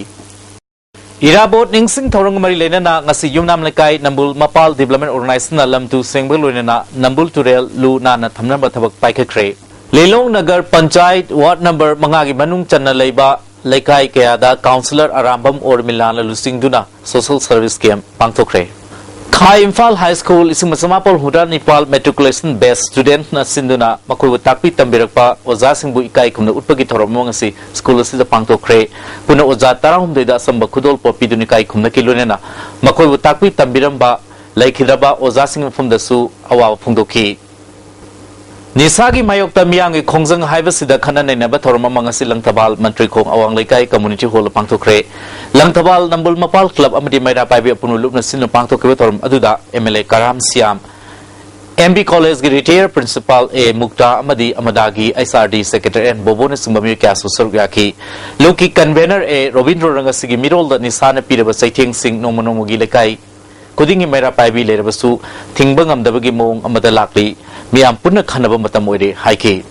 ꯏꯔꯥꯕꯣꯠ ꯅꯤꯡꯁꯤꯡ ꯊꯧꯔꯝꯒ ꯃꯔꯤ ꯂꯩꯅꯅ ꯉꯁꯤ ꯌꯨꯝꯅꯥꯝ ꯂꯩꯀꯥꯏ ꯅꯝꯕꯨꯜ ꯃꯄꯥꯜ ꯗꯤꯕ꯭ꯂꯞꯃꯦꯟ ꯑꯣꯔꯒꯅꯥꯏꯖꯦꯁꯟꯅ ꯂꯝ ꯇꯨ ꯁꯦꯡꯕꯒ ꯂꯣꯏꯅꯅ ꯅꯝꯕꯨꯜ ꯇꯨꯔꯦꯜ ꯂꯨ ꯅꯥꯟꯅ ꯊꯝꯅꯕ ꯊꯕꯛ ꯄꯥꯏꯈꯠꯈ꯭ꯔꯦ꯫ ꯂꯤꯂꯣꯡ ꯅꯒꯔ ꯄꯟꯆꯥꯌꯠ ꯋꯥꯔꯗ ꯅꯝꯕꯔ ꯃꯉꯥꯒꯤ ꯃꯅꯨꯡ ꯆꯟꯅ ꯂꯩꯕ ꯂꯩꯀꯥꯏ ꯀꯌꯥꯗ ꯀꯥꯎꯟꯁꯤꯂꯔ ꯑꯔꯥꯝꯕꯝ ꯎꯔꯃꯤꯂꯥꯅ ꯂꯨꯆꯤꯡꯗꯨꯅ ꯁꯣꯁꯦꯜ ꯁꯔꯚꯤꯁ ꯀꯦꯝꯞ ꯄꯥꯡꯊꯣꯛꯈ꯭ꯔꯦ꯫ ꯈꯥ ꯏꯝꯐꯥꯜ ꯍꯥꯏ ꯁ꯭ꯀꯨꯜ ꯂꯤꯁꯤꯡ ꯑꯃ ꯆꯃꯥꯄꯜ ꯍꯨꯝꯗ꯭ꯔꯥ ꯅꯤꯄꯥꯜ ꯃꯦꯇ꯭ꯔꯤꯀꯨꯂꯦꯁꯟ ꯕꯦꯆ ꯁ꯭ꯇꯨꯗꯦꯟꯠꯅ ꯁꯤꯟꯗꯨꯅ ꯃꯈꯣꯏꯕꯨ ꯇꯥꯛꯄꯤ ꯇꯝꯕꯤꯔꯛꯄ ꯑꯣꯖꯥꯁꯤꯡꯕꯨ ꯏꯀꯥꯏ ꯈꯨꯝꯅ ꯎꯠꯄꯒꯤ ꯊꯧꯔꯝ ꯑꯃ ꯉꯁꯤ ꯁ꯭ꯀꯨꯜ ꯑꯁꯤꯗ ꯄꯥꯡꯊꯣꯛꯈ꯭ꯔꯦ꯫ ꯄꯨꯟꯅ ꯑꯣꯖꯥ ꯇꯔꯥꯍꯨꯝꯗꯣꯏꯗ ꯑꯆꯝꯕ ꯈꯨꯗꯣꯜꯄꯣꯠ ꯄꯤꯗꯨꯅ ꯏꯀꯥꯏ ꯈꯨꯝꯅꯈꯤ꯫ ꯂꯣꯏꯅꯅ ꯃꯈꯣꯏꯕꯨ ꯇꯥꯛꯄꯤ ꯇꯝꯕꯤꯔꯝꯕ ꯂꯩꯈꯤꯗ꯭ꯔꯕ ꯑꯣꯖꯥꯁꯤꯡꯒꯤ ꯃꯐꯝꯗꯁꯨ ꯑꯋꯥꯕ ꯐꯣꯡꯗꯣꯛꯈꯤ꯫ ꯅꯤꯁꯥꯒꯤ ꯃꯥꯌꯣꯛꯇ ꯃꯤꯌꯥꯝꯒꯤ ꯈꯣꯡꯖꯪ ꯍꯥꯏꯕꯁꯤꯗ ꯈꯟꯅ ꯅꯩꯅꯕ ꯊꯧꯔꯝ ꯑꯃ ꯉꯁꯤ ꯂꯪꯊꯕꯥꯜ ꯃꯟꯇ꯭ꯔꯤꯈꯣꯡ ꯑꯋꯥꯡ ꯂꯩꯀꯥꯏ ꯀꯝꯃ꯭ꯌꯨꯅꯤꯇꯤ ꯍꯣꯜꯗ ꯄꯥꯡꯊꯣꯛꯈ꯭ꯔꯦ꯫ ꯂꯪꯊꯕꯥꯜ ꯅꯝꯕꯨꯜ ꯃꯄꯥꯜ ꯀ꯭ꯂꯕ ꯑꯃꯗꯤ ꯃꯩꯔꯥ ꯄꯥꯏꯕꯤ ꯑꯄꯨꯟꯕ ꯂꯨꯞꯅ ꯁꯤꯟꯗꯨꯅ ꯄꯥꯡꯊꯣꯛꯈꯤꯕ ꯊꯧꯔꯝ ꯑꯗꯨꯗ M L A Karam Shyam, M B ꯀꯣꯂꯦꯖꯀꯤ ꯔꯤꯇꯥꯌꯔ ꯄ꯭ꯔꯤꯟꯁꯤꯄꯥꯜ ꯑꯦ ꯃꯨꯛꯇꯥ ꯑꯃꯗꯤ ꯑꯃꯗꯥꯒꯤ H R D secretary N Bobonchingba ꯃꯤꯑꯣꯏ ꯀꯌꯥꯁꯨ ꯁꯔꯨꯛ ꯌꯥꯈꯤ꯫ ꯂꯨꯞꯀꯤ ꯀꯟꯚꯦꯅꯔ ꯑꯦ ꯔꯣꯕꯤꯟꯗ꯭ꯔꯣꯅ ꯉꯁꯤꯒꯤ ꯃꯤꯔꯣꯜꯗ ꯅꯤꯁꯥꯅ ꯄꯤꯔꯕ ꯆꯩꯊꯦꯡꯁꯤꯡ ꯅꯣꯡꯃ ꯅꯣꯡꯃꯒꯤ ꯂꯩꯀꯥꯏ ꯈꯨꯗꯤꯡꯒꯤ ꯃꯩꯔꯥ ꯄꯥꯏꯕꯤ ꯂꯩꯔꯕꯁꯨ ꯊꯤꯡꯕ ꯉꯝꯗꯕꯒꯤ ꯃꯑꯣꯡ ꯑꯃꯗ ꯂꯥꯛꯂꯤ꯫ ꯃꯤꯌꯥꯝ ꯄꯨꯟꯅ ꯈꯟꯅꯕ ꯃꯇꯝ ꯑꯣꯏꯔꯦ ꯍꯥꯏꯈꯤ꯫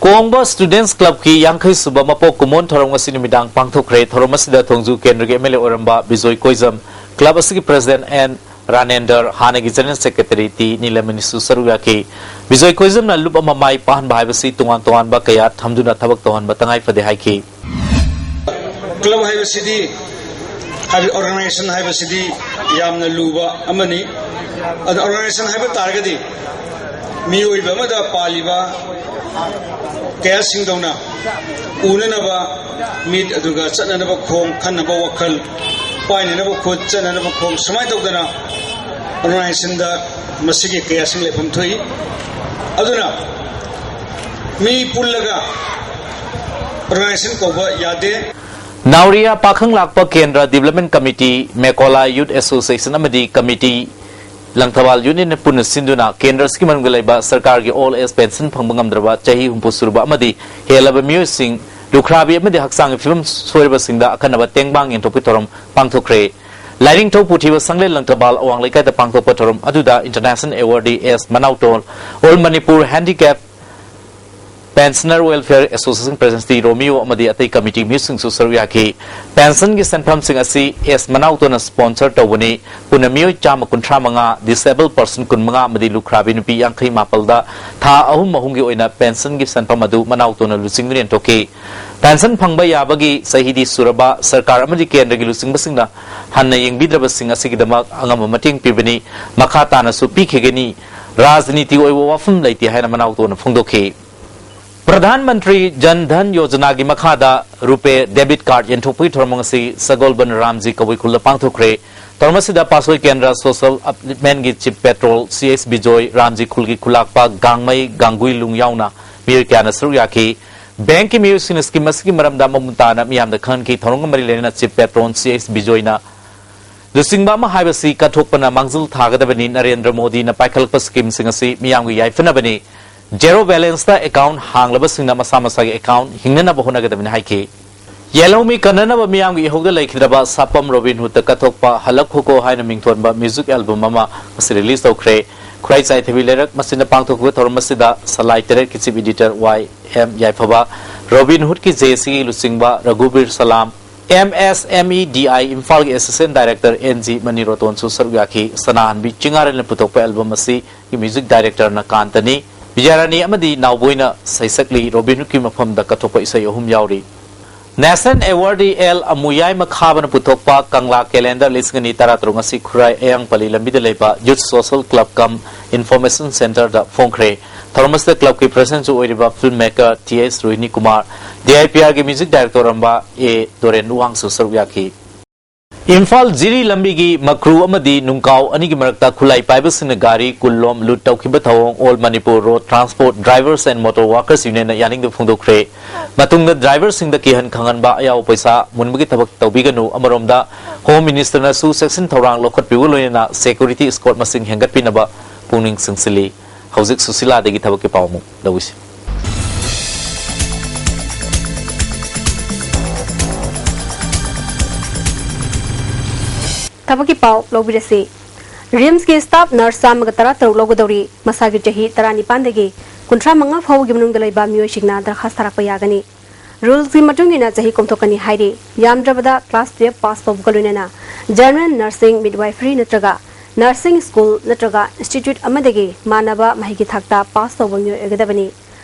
ꯀꯣꯡꯕ ꯁ꯭ꯇꯨꯗꯦꯟꯠꯁ ꯀ꯭ꯂꯕꯀꯤ ꯌꯥꯡꯈꯩ ꯁꯨꯕ ꯃꯄꯣꯛ ꯀꯨꯝꯑꯣꯟ ꯊꯧꯔꯝ ꯉꯁꯤ ꯅꯨꯃꯤꯗꯥꯡ ꯄꯥꯡꯊꯣꯛꯈ꯭ꯔꯦ꯫ ꯊꯧꯔꯝ ꯑꯁꯤꯗ ꯊꯣꯡꯖꯨ ꯀꯦꯟꯗ꯭ꯔꯒꯤ ꯑꯦꯝ ꯑꯦꯜ ꯑꯦ ꯑꯣꯏꯔꯝꯕ ꯕꯤꯖꯣꯏ ꯀꯣꯏꯖꯝ, ꯀ꯭ꯂꯕ ꯑꯁꯤꯒꯤ ꯄ꯭ꯔꯦꯁꯤꯗꯦꯟꯠ ꯑꯦꯟ ꯔꯥꯅꯦꯟꯗꯔ, ꯍꯥꯟꯅꯒꯤ ꯖꯦꯅꯔꯦꯜ ꯁꯦꯀ꯭ꯔꯦꯇꯔꯤ ꯇꯤ ꯅꯤꯂꯃꯅꯤꯁꯨ ꯁꯔꯨꯛ ꯌꯥꯈꯤ꯫ ꯕꯤꯖꯣꯏ ꯀꯣꯏꯖꯝꯅ ꯂꯨꯞ ꯑꯃ ꯃꯥꯏ ꯄꯥꯛꯍꯟꯕ ꯍꯥꯏꯕꯁꯤ ꯇꯣꯉꯥꯟ ꯇꯣꯉꯥꯟꯕ ꯀꯌꯥ ꯊꯝꯗꯨꯅ ꯊꯕꯛ ꯇꯧꯍꯟꯕ ꯇꯉꯥꯏ ꯐꯗꯦ ꯍꯥꯏꯈꯤ꯫ ꯀ꯭ꯂꯕ ꯍꯥꯏꯕꯁꯤꯗꯤ, ꯍꯥꯏꯕꯗꯤ ꯑꯣꯔꯒꯅꯥꯏꯖꯦꯁꯟ ꯍꯥꯏꯕꯁꯤꯗꯤ ꯌꯥꯝꯅ ꯂꯨꯕ ꯑꯃꯅꯤ꯫ ꯑꯗ ꯑꯣꯔꯒꯅꯥꯏꯖꯦꯁꯟ ꯍꯥꯏꯕ ꯇꯥꯔꯒꯗꯤ ꯃꯤꯑꯣꯏꯕ ꯑꯃꯗ ꯄꯥꯜꯂꯤꯕ ꯀꯌꯥꯁꯤꯡꯗꯧꯅ ꯎꯅꯅꯕ ꯃꯤꯠ, ꯑꯗꯨꯒ ꯆꯠꯅꯅꯕ ꯈꯣꯡ, ꯈꯟꯅꯕ ꯋꯥꯈꯜ, ꯄꯥꯏꯅꯅꯕ ꯈꯨꯠ, ꯆꯠꯅꯅꯕ ꯈꯣꯡ, ꯁꯨꯃꯥꯏꯅ ꯇꯧꯗꯅ ꯑꯣꯔꯒꯅꯥꯏꯖꯦꯁꯟꯗ ꯃꯁꯤꯒꯤ ꯀꯌꯥꯁꯤꯡ ꯂꯩꯐꯝ ꯊꯣꯛꯏ꯫ ꯑꯗꯨꯅ ꯃꯤ ꯄꯨꯜꯂꯒ ꯑꯣꯔꯒꯅꯥꯏꯖꯦꯁꯟ ꯀꯧꯕ ꯌꯥꯗꯦ꯫ ꯅꯥꯎꯔꯤꯌꯥ ꯄꯥꯈꯪ ꯂꯥꯛꯄ ꯀꯦꯟꯗ꯭ꯔ ꯗꯤꯕꯦꯂꯞꯃꯦꯟ ꯀꯃꯤꯇꯤ, ꯃꯦꯀꯣꯂꯥ ꯌꯨꯠ ꯑꯦꯁꯣꯁꯤꯌꯦꯁꯟ ꯑꯃꯗꯤ ꯀꯃꯤꯇꯤ ꯂꯪꯊꯕꯥꯜ ꯌꯨꯅꯤꯌꯟꯅ ꯄꯨꯟꯅ ꯁꯤꯟꯗꯨꯅ ꯀꯦꯟꯗ꯭ꯔ ꯑꯁꯤꯒꯤ ꯃꯅꯨꯡꯗ ꯂꯩꯕ ꯁꯔꯀꯥꯔꯒꯤ ꯑꯣꯜ ꯑꯦꯖ ꯄꯦꯟꯁꯟ ꯐꯪꯕ ꯉꯝꯗ꯭ꯔꯕ ꯆꯍꯤ ꯍꯨꯝꯐꯨ ꯁꯨꯔꯕ ꯑꯃꯗꯤ ꯍꯦꯜꯂꯕ ꯃꯤꯑꯣꯏꯁꯤꯡ, ꯂꯨꯈ꯭ꯔꯥꯕꯤ ꯑꯃꯗꯤ ꯍꯛꯆꯥꯡꯒꯤ ꯐꯤꯕꯝ ꯁꯣꯏꯔꯕꯁꯤꯡꯗ ꯑꯈꯟꯅꯕ ꯇꯦꯡꯕꯥꯡ ꯌꯦꯟꯊꯣꯛꯄꯒꯤ ꯊꯧꯔꯝ ꯄꯥꯡꯊꯣꯛꯈ꯭ꯔꯦ꯫ ꯂꯥꯏꯅꯤꯡꯊꯧ ꯄꯨꯊꯤꯕ ꯁꯪꯂꯦꯟ ꯂꯪꯊꯕꯥꯜ ꯑꯋꯥꯡ ꯂꯩꯀꯥꯏꯗ ꯄꯥꯡꯊꯣꯛꯄ ꯊꯧꯔꯝ ꯑꯗꯨꯗ international awardee S Manaoton, all Manipur handicap pensioner welfare association president Romeo ꯑꯃꯗꯤ ꯑꯇꯩ ꯀꯃꯤꯇꯤ ꯃꯤꯑꯣꯏꯁꯤꯡꯁꯨ ꯁꯔꯨꯛ ꯌꯥꯈꯤ꯫ ꯄꯦꯟꯁꯟꯒꯤ ꯁꯦꯟꯐꯝꯁꯤꯡ ꯑꯁꯤ ꯑꯦꯁ ꯃꯅꯥꯎꯇꯣꯟꯅ ꯁ꯭ꯄꯣꯟꯁꯔ ꯇꯧꯕꯅꯤ꯫ ꯄꯨꯟꯅ ꯃꯤꯑꯣꯏ ꯆꯥꯝꯃ ꯀꯨꯟꯊ꯭ꯔꯥ ꯃꯉꯥ, ꯗꯤꯁꯑꯦꯕꯜ ꯄꯔꯁꯟ ꯀꯨꯟꯃꯉꯥ ꯑꯃꯗꯤ ꯂꯨꯈ꯭ꯔꯥꯕꯤ ꯅꯨꯄꯤ ꯌꯥꯡꯈꯩ ꯃꯥꯄꯜꯗ ꯊꯥ ꯑꯍꯨꯝ ꯑꯍꯨꯝꯒꯤ ꯑꯣꯏꯅ ꯄꯦꯟꯁꯟꯒꯤ ꯁꯦꯟꯐꯝ ꯑꯗꯨ ꯃꯅꯥꯎꯇꯣꯟꯅ ꯂꯨꯆꯤꯡꯗꯨꯅ ꯌꯦꯟꯊꯣꯛꯈꯤ꯫ ꯄꯦꯟꯁꯟ ꯐꯪꯕ ꯌꯥꯕꯒꯤ ꯆꯍꯤꯗꯤ ꯁꯨꯔꯕ ꯁꯔꯀꯥꯔ ꯑꯃꯗꯤ ꯀꯦꯟꯗ꯭ꯔꯒꯤ ꯂꯨꯆꯤꯡꯕꯁꯤꯡꯅ ꯍꯟꯅ ꯌꯦꯡꯕꯤꯗ꯭ꯔꯕꯁꯤꯡ ꯑꯁꯤꯒꯤꯗꯃꯛ ꯑꯉꯝꯕ ꯃꯇꯦꯡ ꯄꯤꯕꯅꯤ, ꯃꯈꯥ ꯇꯥꯅꯁꯨ ꯄꯤꯈꯤꯒꯅꯤ꯫ ꯔꯥꯖꯅꯤꯇꯤ ꯑꯣꯏꯕ ꯋꯥꯐꯝ ꯂꯩꯇꯦ ꯍꯥꯏꯅ ꯃꯅꯥꯎꯇꯣꯟꯅ ꯐꯣꯡꯗꯣꯛꯈꯤ꯫ ꯄ꯭ꯔꯙꯥꯟ ꯃꯟꯇ꯭ꯔꯤ ꯖꯟ ꯙꯟ ꯌꯣꯖꯅꯥꯒꯤ ꯃꯈꯥꯗ ꯔꯨꯄꯦ ꯗꯦꯕꯤꯠ ꯀꯥꯔꯗ ꯌꯦꯟꯊꯣꯛꯄꯒꯤ ꯊꯧꯔꯝ ꯑꯁꯤ ꯁꯒꯣꯜꯕꯟ ꯔꯥꯝꯖꯤ ꯀꯕꯨꯏ ꯈꯨꯜꯗ ꯄꯥꯡꯊꯣꯛꯈ꯭ꯔꯦ꯫ ꯊꯧꯔꯝ ꯑꯁꯤꯗ ꯄꯥꯁꯣꯏ ꯀꯦꯟꯗ꯭ꯔ ꯁꯣꯁꯦꯜ ꯎꯞꯂꯤꯞꯃꯦꯟꯒꯤ ꯆꯤꯐ ꯄꯦꯇ꯭ꯔꯣꯟ ꯁꯤ ꯑꯩꯆ ꯕꯤꯖꯣꯏ, ꯔꯥꯝꯖꯤ ꯈꯨꯜꯒꯤ ꯈꯨꯂꯥꯛꯄ ꯒꯥꯡꯃꯩ ꯒꯥꯡꯒꯨꯏ ꯂꯨꯡ ꯌꯥꯎꯅ ꯃꯤꯑꯣꯏ ꯀꯌꯥꯅ ꯁꯔꯨꯛ ꯌꯥꯈꯤ꯫ ꯕꯦꯡꯛꯀꯤ ꯃꯤꯑꯣꯏꯁꯤꯡꯅ ꯁ꯭ꯀꯤꯝ ꯑꯁꯤꯒꯤ ꯃꯔꯝꯗ ꯃꯃꯨꯠ ꯇꯥꯅ ꯃꯤꯌꯥꯝꯗ ꯈꯪꯍꯟꯈꯤ꯫ ꯊꯧꯔꯝꯒ ꯃꯔꯤ ꯂꯩꯅꯅ ꯆꯤꯐ ꯄꯦꯇ꯭ꯔꯣꯟ ꯁꯤ ꯑꯩꯆ ꯕꯤꯖꯣꯏꯅ ꯂꯨꯆꯤꯡꯕ ꯑꯃ ꯍꯥꯏꯕꯁꯤ ꯀꯠꯊꯣꯛꯄꯅ ꯃꯥꯡꯖꯤꯜ ꯊꯥꯒꯗꯕꯅꯤ꯫ ꯅꯔꯦꯟꯗ꯭ꯔ ꯃꯣꯗꯤꯅ ꯄꯥꯏꯈꯠꯂꯛꯄ ꯁ꯭ꯀꯤꯝꯁꯤꯡ ꯑꯁꯤ ꯃꯤꯌꯥꯝꯒꯤ ꯌꯥꯏꯐꯅꯕꯅꯤ꯫ ꯖꯦꯔꯣ ꯕꯦꯂꯦꯟꯁꯇ ꯑꯦꯀꯥꯎꯟ ꯍꯥꯡꯂꯕꯁꯤꯡꯅ ꯃꯁꯥ ꯃꯁꯥꯒꯤ ꯑꯦꯀꯥꯎꯟ ꯍꯤꯡꯅꯅꯕ ꯍꯣꯠꯅꯒꯗꯕꯅꯤ ꯍꯥꯏꯈꯤ꯫ ꯌꯦꯜꯍꯧꯃꯤ ꯀꯟꯅꯅꯕ ꯃꯤꯌꯥꯝꯒꯤ ꯏꯍꯧꯗ ꯂꯩꯈꯤꯗ꯭ꯔꯕ ꯁꯥꯄꯝ ꯔꯣꯕꯤꯟ ꯍꯨꯗꯇ ꯀꯠꯊꯣꯛꯄ ꯍꯜꯂꯛꯈꯣꯀꯣ ꯍꯥꯏꯅ ꯃꯤꯡꯊꯣꯟꯕ ꯃ꯭ꯌꯨꯖꯤꯛ ꯑꯦꯜꯕꯝ ꯑꯃ ꯉꯁꯤ ꯔꯤꯂꯤꯖ ꯇꯧꯈ꯭ꯔꯦ꯫ ꯈꯨꯔꯥꯏ ꯆꯥꯏꯊꯕꯤ ꯂꯩꯔꯛ ꯃꯆꯤꯟꯗ ꯄꯥꯡꯊꯣꯛꯈꯤꯕ ꯊꯧꯔꯝ ꯑꯁꯤꯗ ꯁꯂꯥꯏ ꯇꯔꯦꯠꯀꯤ chief editor Y M Yaiphaba, Robin ꯍꯨꯗꯀꯤ ꯖꯦ ꯑꯦꯁꯤꯒꯤ ꯂꯨꯆꯤꯡꯕ Raghubir Salam, M S M E D I ꯏꯝꯐꯥꯜꯒꯤ ꯑꯦꯁꯤꯁꯇꯦꯟ ꯗꯥꯏꯔꯦꯛꯇꯔ ꯑꯦꯟ ꯖꯤ ꯃꯅꯤꯔꯣꯇꯣꯟꯁꯨ ꯁꯔꯨꯛ ꯌꯥꯈꯤ꯫ ꯁꯅꯥꯍꯟꯕꯤ ꯆꯤꯡꯉꯥꯔꯦꯜꯅ ꯄꯨꯊꯣꯛꯄ ꯑꯦꯜꯕꯝ ꯑꯁꯤ ꯃ꯭ꯌꯨꯖꯤꯛ ꯗꯥꯏꯔꯦꯛꯇꯔꯅ ꯀꯥꯟꯇꯅꯤ, ꯕꯤꯖꯌꯥꯔꯥꯅꯤ ꯑꯃꯗꯤ ꯅꯥꯎꯕꯣꯏꯅ ꯁꯩꯁꯛꯂꯤ꯫ ꯔꯣꯕꯤꯟ ꯍꯨꯗꯀꯤ ꯃꯐꯝꯗ ꯀꯠꯊꯣꯛꯄ ꯏꯁꯩ ꯑꯍꯨꯝ ꯌꯥꯎꯔꯤ꯫ ꯅꯦꯁꯅꯦꯜ ꯑꯦꯋꯥꯔꯗꯤ ꯑꯦꯜ ꯑꯃꯨꯌꯥꯏ ꯃꯈꯥꯕꯅ ꯄꯨꯊꯣꯛꯄ ꯀꯪꯂꯥ ꯀꯦꯂꯦꯟꯗꯔ ꯂꯤꯁꯤꯡ ꯑꯅꯤ ꯇꯔꯥꯇꯔꯨꯛ ꯑꯁꯤ ꯈꯨꯔꯥꯏ ꯑꯌꯥꯡꯄꯜꯂꯤ ꯂꯝꯕꯤꯗ ꯂꯩꯕ youth social club cum information ꯁꯦꯟꯇꯔꯗ ꯐꯣꯡꯈ꯭ꯔꯦ꯫ ꯊꯧꯔꯝ ꯑꯁꯤꯗ ꯀ꯭ꯂꯕꯀꯤ ꯄ꯭ꯔꯁꯤꯗꯦꯟꯁꯨ ꯑꯣꯏꯔꯤꯕ film maker T S Rohini Kumar, D I P ꯑꯥꯔꯒꯤ ꯃ꯭ꯌꯨꯖꯤꯛ ꯗꯥꯏꯔꯦꯛꯇꯔ ꯑꯣꯏꯔꯝꯕ ꯑꯦ ꯗꯣꯔꯦꯟ ꯋꯥꯡꯁꯨ ꯁꯔꯨꯛ ꯌꯥꯈꯤ꯫ ꯏꯝꯐꯥꯜ ꯖꯤꯔꯤ ꯂꯝꯕꯤꯒꯤ ꯃꯀ꯭ꯔꯨ ꯑꯃꯗꯤ ꯅꯨꯡꯀꯥꯎ ꯑꯅꯤꯒꯤ ꯃꯔꯛꯇ ꯈꯨꯠꯂꯥꯏ ꯄꯥꯏꯕꯁꯤꯡꯅ ꯒꯥꯔꯤ ꯀꯨꯟꯂꯣꯝ ꯂꯨꯠ ꯇꯧꯈꯤꯕ ꯊꯧꯑꯣꯡ All Manipur Road Transport Drivers and Motor Workers Union ꯅ ꯌꯥꯅꯤꯡꯗꯕ ꯐꯣꯡꯗꯣꯛꯈ꯭ꯔꯦ꯫ ꯃꯇꯨꯡꯗ ꯗ꯭ꯔꯥꯏꯚꯔꯁꯤꯡꯗ ꯀꯤꯍꯟ ꯈꯪꯍꯟꯕ, ꯑꯌꯥꯎꯕ ꯄꯩꯁꯥ ꯃꯨꯟꯕꯒꯤ ꯊꯕꯛ ꯇꯧꯕꯤꯒꯅꯨ꯫ ꯑꯃꯔꯣꯝꯗ, ꯍꯣꯝ ꯃꯤꯅꯤꯁꯇꯔꯅꯁꯨ ꯆꯦꯛꯁꯤꯟ ꯊꯧꯔꯥꯡ ꯂꯧꯈꯠꯄꯤꯕꯒ ꯂꯣꯏꯅꯅ ꯁꯦꯀ꯭ꯌꯨꯔꯤꯇꯤ ꯏꯁꯀꯣꯔꯠ ꯃꯁꯤꯡ ꯍꯦꯟꯒꯠꯄꯤꯅꯕ ꯄꯨꯛꯅꯤꯡ ꯆꯤꯡꯁꯤꯜꯂꯤ꯫ ꯍꯧꯖꯤꯛ ꯁꯨꯁꯤꯂꯥꯗꯒꯤ ꯊꯕꯛꯀꯤ ꯄꯥꯎ ꯑꯃꯨꯛ ꯂꯧꯏꯁꯤ꯫ ꯊꯕꯛꯀꯤ ꯄꯥꯎ ꯂꯧꯕꯤꯔꯁꯤ꯫ ꯔꯤꯝꯁꯀꯤ ꯁ꯭ꯇꯥꯐ ꯅꯔꯁ ꯆꯥꯝꯃꯒ ꯇꯔꯥ ꯇꯔꯨꯛ ꯂꯧꯒꯗꯧꯔꯤ꯫ ꯃꯁꯥꯒꯤ ꯆꯍꯤ ꯇꯔꯥꯅꯤꯄꯥꯟꯗꯒꯤ ꯀꯨꯟꯊ꯭ꯔꯥ ꯃꯉꯥ ꯐꯥꯎꯕꯒꯤ ꯃꯅꯨꯡꯗ ꯂꯩꯕ ꯃꯤꯑꯣꯏꯁꯤꯡꯅ ꯗꯔꯈꯥꯁ ꯊꯥꯔꯛꯄ ꯌꯥꯒꯅꯤ꯫ ꯔꯨꯜꯁꯀꯤ ꯃꯇꯨꯡ ꯏꯟꯅ ꯆꯍꯤ ꯀꯣꯝꯊꯣꯛꯀꯅꯤ ꯍꯥꯏꯔꯤ꯫ ꯌꯥꯝꯗ꯭ꯔꯕꯗ ꯀ꯭ꯂꯥꯁ ꯇꯨꯌꯦꯜꯐ ꯄꯥꯁ ꯇꯧꯕꯒ ꯂꯣꯏꯅꯅ ꯖꯦꯅꯔꯦꯜ ꯅꯔꯁꯤꯡ, ꯃꯤꯗꯋꯥꯏꯐꯔꯤ ꯅꯠꯇ꯭ꯔꯒ ꯅꯔꯁꯤꯡ ꯁ꯭ꯀꯨꯜ ꯅꯠꯇ꯭ꯔꯒ ꯏꯟꯁꯇꯤꯇ꯭ꯌꯨꯠ ꯑꯃꯗꯒꯤ ꯃꯥꯟꯅꯕ ꯃꯍꯩꯒꯤ ꯊꯥꯛꯇ ꯄꯥꯁ ꯇꯧꯕ ꯃꯤꯑꯣꯏ ꯑꯣꯏꯒꯗꯕꯅꯤ꯫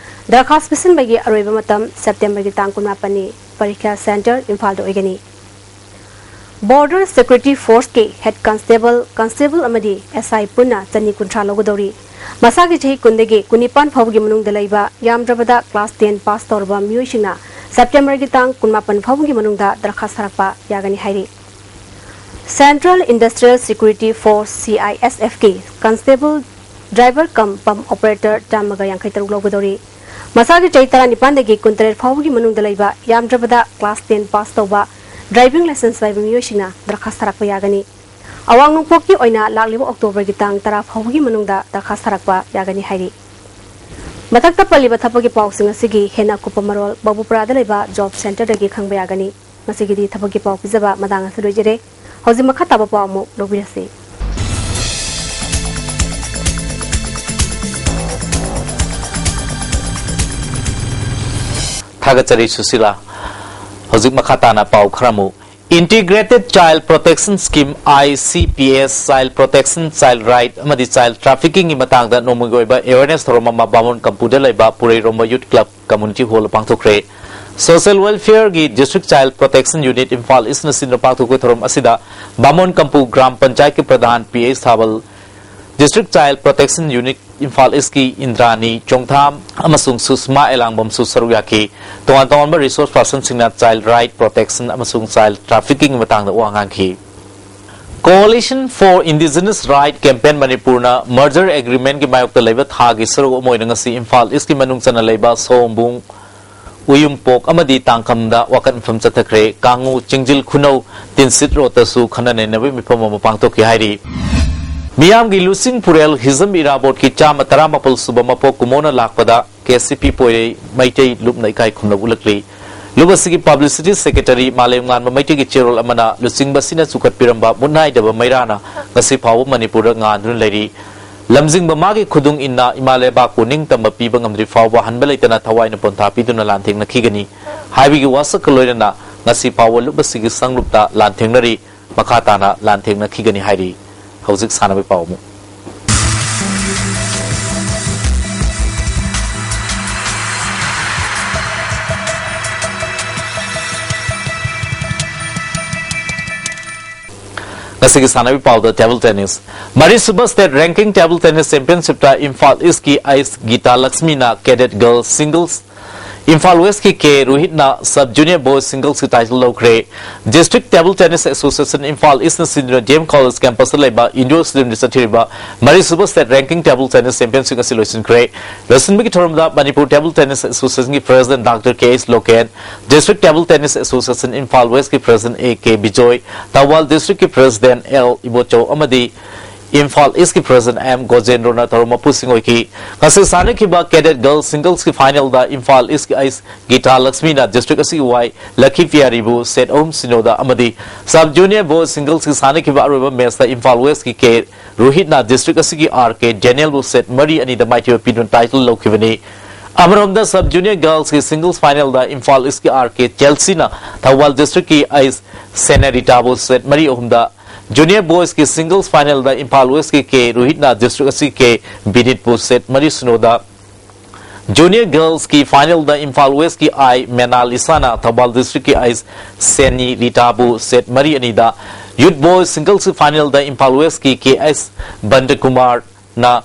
ꯗꯔꯈꯥꯁ ꯄꯤꯁꯤꯟꯕꯒꯤ ꯑꯔꯣꯏꯕ ꯃꯇꯝ ꯁꯦꯞꯇꯦꯝꯕꯔꯒꯤ ꯇꯥꯡ ꯀꯨꯟꯃꯥꯄꯟꯅꯤ꯫ ꯄꯔꯤꯈ꯭ꯌꯥ ꯁꯦꯟꯇꯔ ꯏꯝꯐꯥꯜꯗ ꯑꯣꯏꯒꯅꯤ꯫ ꯕꯣꯔꯗꯔ ꯁꯦꯀ꯭ꯌꯨꯔꯤꯇꯤ ꯐꯣꯔꯁꯀꯤ ꯍꯦꯗ ꯀꯟꯁꯇꯦꯕꯜ, ꯀꯟꯁꯇꯦꯕꯜ ꯑꯃꯗꯤ ꯑꯦꯁ ꯑꯥꯏ ꯄꯨꯟꯅ ꯆꯅꯤ ꯀꯨꯟꯊ꯭ꯔꯥ ꯂꯧꯒꯗꯧꯔꯤ꯫ ꯃꯁꯥꯒꯤ ꯆꯍꯤ ꯀꯨꯟꯗꯒꯤ ꯀꯨꯟꯅꯤꯄꯥꯟ ꯐꯥꯎꯕꯒꯤ ꯃꯅꯨꯡꯗ ꯂꯩꯕ, ꯌꯥꯝꯗ꯭ꯔꯕꯗ class ten pass ꯇꯧꯔꯕ ꯃꯤꯑꯣꯏꯁꯤꯡꯅ Septemberꯒꯤ ꯇꯥꯡ ꯀꯨꯟꯃꯥꯄꯟ ꯐꯥꯎꯕꯒꯤ ꯃꯅꯨꯡꯗ ꯗꯔꯈꯥꯁ ꯊꯥꯔꯛꯄ ꯌꯥꯒꯅꯤ ꯍꯥꯏꯔꯤ꯫ Central Industrial Security Force, CISFꯀꯤ constable, driver cum pump operator ꯆꯥꯝꯃꯒ ꯌꯥꯡꯈꯩ ꯇꯔꯨꯛ ꯂꯧꯒꯗꯧꯔꯤ꯫ ꯃꯁꯥꯒꯤ ꯆꯍꯤ ꯇꯔꯥꯅꯤꯄꯥꯟꯗꯒꯤ ꯀꯨꯟꯇꯔꯦꯠ ꯐꯥꯎꯕꯒꯤ ꯃꯅꯨꯡꯗ ꯂꯩꯕ, ꯌꯥꯝꯗ꯭ꯔꯕꯗ class ten pass ꯇꯧꯕ, driving licence ꯄꯥꯏꯕ ꯃꯤꯑꯣꯏꯁꯤꯡꯅ ꯗꯔꯈꯥꯁ ꯊꯥꯔꯛꯄ ꯌꯥꯒꯅꯤ꯫ ꯑꯋꯥꯡ ꯅꯣꯡꯄꯣꯛꯀꯤ ꯑꯣꯏꯅ ꯂꯥꯛꯂꯤꯕ Octoberꯒꯤ ꯇꯥꯡ ꯇꯔꯥ ꯐꯥꯎꯕꯒꯤ ꯃꯅꯨꯡꯗ ꯗꯔꯈꯥꯁ ꯊꯥꯔꯛꯄ ꯌꯥꯒꯅꯤ ꯍꯥꯏꯔꯤ꯫ ꯃꯊꯛꯇ ꯄꯜꯂꯤꯕ ꯊꯕꯛꯀꯤ ꯄꯥꯎꯁꯤꯡ ꯑꯁꯤꯒꯤ ꯍꯦꯟꯅ ꯑꯀꯨꯞꯄ ꯃꯔꯣꯜ ꯕꯥꯕꯨꯄꯨꯔꯥꯗ ꯂꯩꯕ job centreꯗꯒꯤ ꯈꯪꯕ ꯌꯥꯒꯅꯤ꯫ ꯉꯁꯤꯒꯤꯗꯤ ꯊꯕꯛꯀꯤ ꯄꯥꯎ ꯄꯤꯖꯕ ꯃꯇꯥꯡ ꯑꯁꯤꯗ ꯂꯣꯏꯖꯔꯦ꯫ ꯍꯧꯖꯤꯛ ꯃꯈꯥ ꯇꯥꯕ ꯄꯥꯎ ꯑꯃꯨꯛ ꯂꯧꯕꯤꯔꯁꯤ꯫ ꯊꯥꯒꯠꯆꯔꯤ ꯁꯨꯁꯤꯂꯥ꯫ ꯍꯧꯖꯤꯛ ꯃꯈꯥ ꯇꯥꯅ ꯄꯥꯎ ꯈꯔ ꯑꯃꯨꯛ꯫ Integrated Child Protection Scheme, ICPS, Child Protection, Child Right ꯑꯃꯗꯤ Child Traffickingꯒꯤ ꯃꯇꯥꯡꯗ ꯅꯣꯡꯃꯒꯤ ꯑꯣꯏꯕ awareness ꯊꯧꯔꯝ ꯑꯃ ꯕꯥꯃꯣꯟ ꯀꯝꯄꯨꯗ ꯂꯩꯕ ꯄꯨꯔꯩꯔꯣꯝꯕ Youth Club Community Hallꯗ ꯄꯥꯡꯊꯣꯛꯈ꯭ꯔꯦ꯫ Social Welfareꯒꯤ District Child Protection Unit Imphal Eastꯅ ꯁꯤꯟꯗꯨꯅ ꯄꯥꯡꯊꯣꯛꯄ ꯊꯧꯔꯝ ꯑꯁꯤꯗ ꯕꯥꯃꯣꯟ ꯀꯝꯄꯨ ꯒ꯭ꯔꯥꯝ ꯄꯟꯆꯥꯌꯠꯀꯤ ꯄ꯭ꯔꯙꯥꯟ P H Thabal, District Child Protection Unit Imphal Eastꯀꯤ ꯏꯟꯗ꯭ꯔꯥꯅꯤ ꯆꯣꯡꯊꯥꯝ ꯑꯃꯁꯨꯡ ꯁꯨꯁꯃꯥ ꯑꯦꯂꯥꯡꯕꯝꯁꯨ ꯁꯔꯨꯛ ꯌꯥꯈꯤ꯫ ꯇꯣꯉꯥꯟ ꯇꯣꯉꯥꯟꯕ resource personꯁꯤꯡꯅ child right protection ꯑꯃꯁꯨꯡ child traffickingꯒꯤ ꯃꯇꯥꯡꯗ ꯋꯥ ꯉꯥꯡꯈꯤ꯫ Coalition for Indigenous Right Campaign ꯃꯅꯤꯄꯨꯔꯅ merger agreementꯀꯤ ꯃꯥꯌꯣꯛꯇ ꯂꯩꯕ ꯊꯥꯒꯤ ꯁꯔꯨꯛ ꯑꯃ ꯑꯣꯏꯅ ꯉꯁꯤ ꯏꯝꯐꯥꯜ Eastꯀꯤ ꯃꯅꯨꯡ ꯆꯟꯅ ꯂꯩꯕ ꯁꯑꯣꯝꯕꯨꯡ, ꯎꯌꯨꯝꯄꯣꯛ ꯑꯃꯗꯤ ꯇꯥꯡꯈꯝꯗ ꯋꯥꯀꯠ ꯃꯤꯐꯝ ꯆꯠꯊꯈ꯭ꯔꯦ꯫ ꯀꯥꯡꯉꯨ, ꯆꯤꯡꯖꯤꯜ ꯈꯨꯅꯧ, ꯇꯤꯟꯁꯤꯠ ꯔꯣꯗꯇꯁꯨ ꯈꯟꯅ ꯅꯩꯅꯕꯒꯤ ꯃꯤꯐꯝ ꯑꯃ ꯄꯥꯡꯊꯣꯛꯈꯤ ꯍꯥꯏꯔꯤ꯫ ꯃꯤꯌꯥꯝꯒꯤ ꯂꯨꯆꯤꯡ ꯄꯨꯔꯦꯜ ꯍꯤꯖꯝ ꯏꯔꯥꯕꯣꯠꯀꯤ ꯆꯥꯝꯃ ꯇꯔꯥꯃꯥꯄꯜ ꯁꯨꯕ ꯃꯄꯣꯛ ꯀꯨꯝꯑꯣꯟꯅ ꯂꯥꯛꯄꯗ ꯀꯦ ꯁꯤ ꯄꯤ ꯄꯣꯏꯔꯩ ꯃꯩꯇꯩ ꯂꯨꯞꯅ ꯏꯀꯥꯏ ꯈꯨꯝꯅꯕ ꯎꯠꯂꯛꯂꯤ꯫ ꯂꯨꯞ ꯑꯁꯤꯒꯤ publicity secretary ꯃꯥꯂꯦꯝꯉꯥꯟꯕ ꯃꯩꯇꯩꯒꯤ ꯆꯦꯔꯣꯜ ꯑꯃꯅ ꯂꯨꯆꯤꯡꯕꯁꯤꯅ ꯆꯨꯈꯠꯄꯤꯔꯝꯕ ꯃꯨꯠ ꯅꯥꯏꯗꯕ ꯃꯩꯔꯥꯅ ꯉꯁꯤ ꯐꯥꯎꯕ ꯃꯅꯤꯄꯨꯔꯗ ꯉꯥꯟꯗꯨꯅ ꯂꯩꯔꯤ꯫ ꯂꯝꯖꯤꯡꯕ ꯃꯥꯒꯤ ꯈꯨꯗꯨꯡ ꯏꯟꯅ ꯏꯃꯥ ꯂꯩꯕꯥꯛꯄꯨ ꯅꯤꯡꯇꯝꯕ ꯄꯤꯕ ꯉꯝꯗ꯭ꯔꯤ ꯐꯥꯎꯕ ꯍꯟꯕ ꯂꯩꯇꯅ ꯊꯋꯥꯏꯅ ꯄꯣꯟꯊꯥ ꯄꯤꯗꯨꯅ ꯂꯥꯟꯊꯦꯡꯅꯈꯤꯒꯅꯤ ꯍꯥꯏꯕꯒꯤ ꯋꯥꯁꯛꯀ ꯂꯣꯏꯅꯅ ꯉꯁꯤ ꯐꯥꯎꯕ ꯂꯨꯞ ꯑꯁꯤꯒꯤ ꯁꯪꯂꯨꯞꯇ ꯂꯥꯟꯊꯦꯡꯅꯔꯤ꯫ ꯃꯈꯥ ꯇꯥꯅ ꯂꯥꯟꯊꯦꯡꯅꯈꯤꯒꯅꯤ ꯍꯥꯏꯔꯤ꯫ ꯍꯧꯖꯤꯛ ꯁꯥꯟꯅꯕꯒꯤ ꯄꯥꯎ ꯑꯃꯨꯛ꯫ ꯉꯁꯤꯒꯤ ꯁꯥꯟꯅꯕꯒꯤ ꯄꯥꯎꯗ table tennis꯫ ꯃꯔꯤꯁꯨꯕ state ranking table tennis championship ꯇ ꯏꯝꯐꯥꯜ East ꯀꯤ ꯑꯩꯁ ꯒꯤꯇꯥ ꯂꯛꯁꯃꯤꯅ cadet girls singles, Imphal West ꯀꯤ ꯀꯦ ꯔꯣꯍꯤꯠꯅ sub junior boys singles ꯀꯤ title ꯂꯧꯈ꯭ꯔꯦ꯫ District Table Tennis Association Imphal East ꯅ ꯁꯤꯟꯗꯨꯅ D M College campus ꯇ ꯂꯩꯕ indoor stadium ꯗ ꯆꯠꯊꯔꯤꯕ ꯃꯔꯤꯁꯨꯕ state ranking table tennis championship ꯑꯁꯤ ꯂꯣꯏꯁꯤꯟꯈ꯭ꯔꯦ꯫ ꯂꯣꯏꯁꯤꯟꯕꯒꯤ ꯊꯧꯔꯝꯗ ꯃꯅꯤꯄꯨꯔ Table Tennis Association ꯒꯤ president Doctor K H Loken, District Table Tennis Association Imphal West ꯀꯤ president A K Bijoy, Thabal District ꯀꯤ president L ꯏꯕꯣꯆꯧ ꯑꯃꯗꯤ ꯏꯝꯐꯥꯜ East ꯀꯤ president M ꯒꯣꯖꯦꯟꯗ꯭ꯔꯣꯅ ꯊꯧꯔꯝ ꯃꯄꯨꯁꯤꯡ ꯑꯣꯏꯈꯤ꯫ ꯉꯁꯤ ꯁꯥꯟꯅꯈꯤꯕ cadet girls singles ꯀꯤ final ꯗ ꯏꯝꯐꯥꯜ East ꯀꯤ ꯑꯩꯁ ꯒꯤꯇꯥ ꯂꯛꯁꯃꯤꯅ district ꯑꯁꯤꯒꯤ Y ꯂꯈꯤꯄꯤꯌꯥꯔꯤꯕꯨ set ꯑꯍꯨꯝ ꯁꯤꯅꯣꯗ ꯑꯃꯗꯤ sub junior boys singles ꯀꯤ ꯁꯥꯟꯅꯈꯤꯕ ꯑꯔꯣꯏꯕ match ꯇ ꯏꯝꯐꯥꯜ West ꯀꯤ ꯀꯦ ꯔꯣꯍꯤꯠꯅ district ꯑꯁꯤꯒꯤ R K ꯗꯦꯅꯤꯌꯦꯜꯕꯨ set ꯃꯔꯤ ꯑꯅꯤꯗ ꯃꯥꯏꯊꯤꯕ ꯄꯤꯗꯨꯅ title ꯂꯧꯈꯤꯕꯅꯤ꯫ ꯑꯃꯔꯣꯝꯗ sub junior girls ꯀꯤ singles final ꯗ ꯏꯝꯐꯥꯜ East ꯀꯤ R K ꯆꯦꯜꯁꯤꯅ ꯊꯧꯕꯥꯜ District ꯀꯤ ꯑꯩꯁ ꯁꯦꯅꯦꯔꯤꯇꯥꯕꯨ set ꯃꯔꯤ ꯑꯍꯨꯝꯗ, junior boys ꯀꯤ singles final ꯗ ꯏꯝꯐꯥꯜ West ꯀꯤ ꯀꯦ ꯔꯣꯍꯤꯠꯅ district ꯑꯁꯤ ꯀꯦ ꯕꯤꯅꯤꯠꯄꯨ set ꯃꯔꯤ ꯁꯤꯅꯣꯗ, junior girls ꯀꯤ final ꯗ ꯏꯝꯐꯥꯜ West ꯀꯤ I ꯃꯦꯅꯥꯂꯤꯁꯥꯅ ꯊꯧꯕꯥꯜ District ꯀꯤ ꯑꯩꯁ ꯁꯦꯅꯤ ꯔꯤꯇꯥꯕꯨ set ꯃꯔꯤ ꯑꯅꯤꯗ, youth boys singles ꯀꯤ final ꯗ ꯏꯝꯐꯥꯜ West ꯀꯤ ꯀꯦ ꯑꯩꯁ ꯕꯟꯗꯀꯨꯃꯥꯔꯅ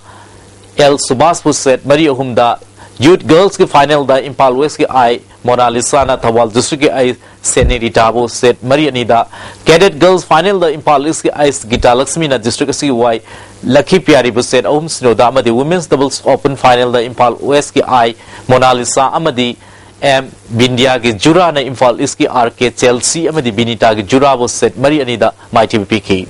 ꯑꯦꯜ ꯁꯨꯕꯥꯁꯄꯨ set ꯃꯔꯤ ꯑꯍꯨꯝꯗ, youth girls ꯀꯤ final ꯗ ꯏꯝꯐꯥꯜ West ꯀꯤ I ꯃꯣꯅꯥꯂꯤꯁꯥꯅ ꯊꯧꯕꯥꯜ District ꯀꯤ ꯑꯩꯁ ꯁꯦꯅꯤ ꯔꯤꯇꯥꯕꯨ set ꯃꯔꯤ ꯑꯅꯤꯗ, cadet girls final ꯗ ꯏꯝꯐꯥꯜ East ꯀꯤ ꯑꯩꯁ ꯒꯤꯇꯥ ꯂꯛꯁꯃꯤꯅ district ꯑꯁꯤꯒꯤ Y ꯂꯈꯤꯄꯤꯌꯥꯔꯤꯕꯨ set ꯑꯍꯨꯝ ꯁꯤꯅꯣꯗ ꯑꯃꯗꯤ women's doubles open final ꯗ ꯏꯝꯐꯥꯜ West ꯀꯤ I ꯃꯣꯅꯥꯂꯤꯁꯥ ꯑꯃꯗꯤ M ꯕꯤꯟꯗꯤꯌꯥꯒꯤ ꯖꯨꯔꯥꯅ ꯏꯝꯐꯥꯜ East ꯀꯤ R K ꯆꯦꯜꯁꯤ ꯑꯃꯗꯤ ꯕꯤꯅꯤꯇꯥꯒꯤ ꯖꯨꯔꯥꯕꯨ set ꯃꯔꯤ ꯑꯅꯤꯗ ꯃꯥꯏꯊꯤꯕ ꯄꯤꯈꯤ꯫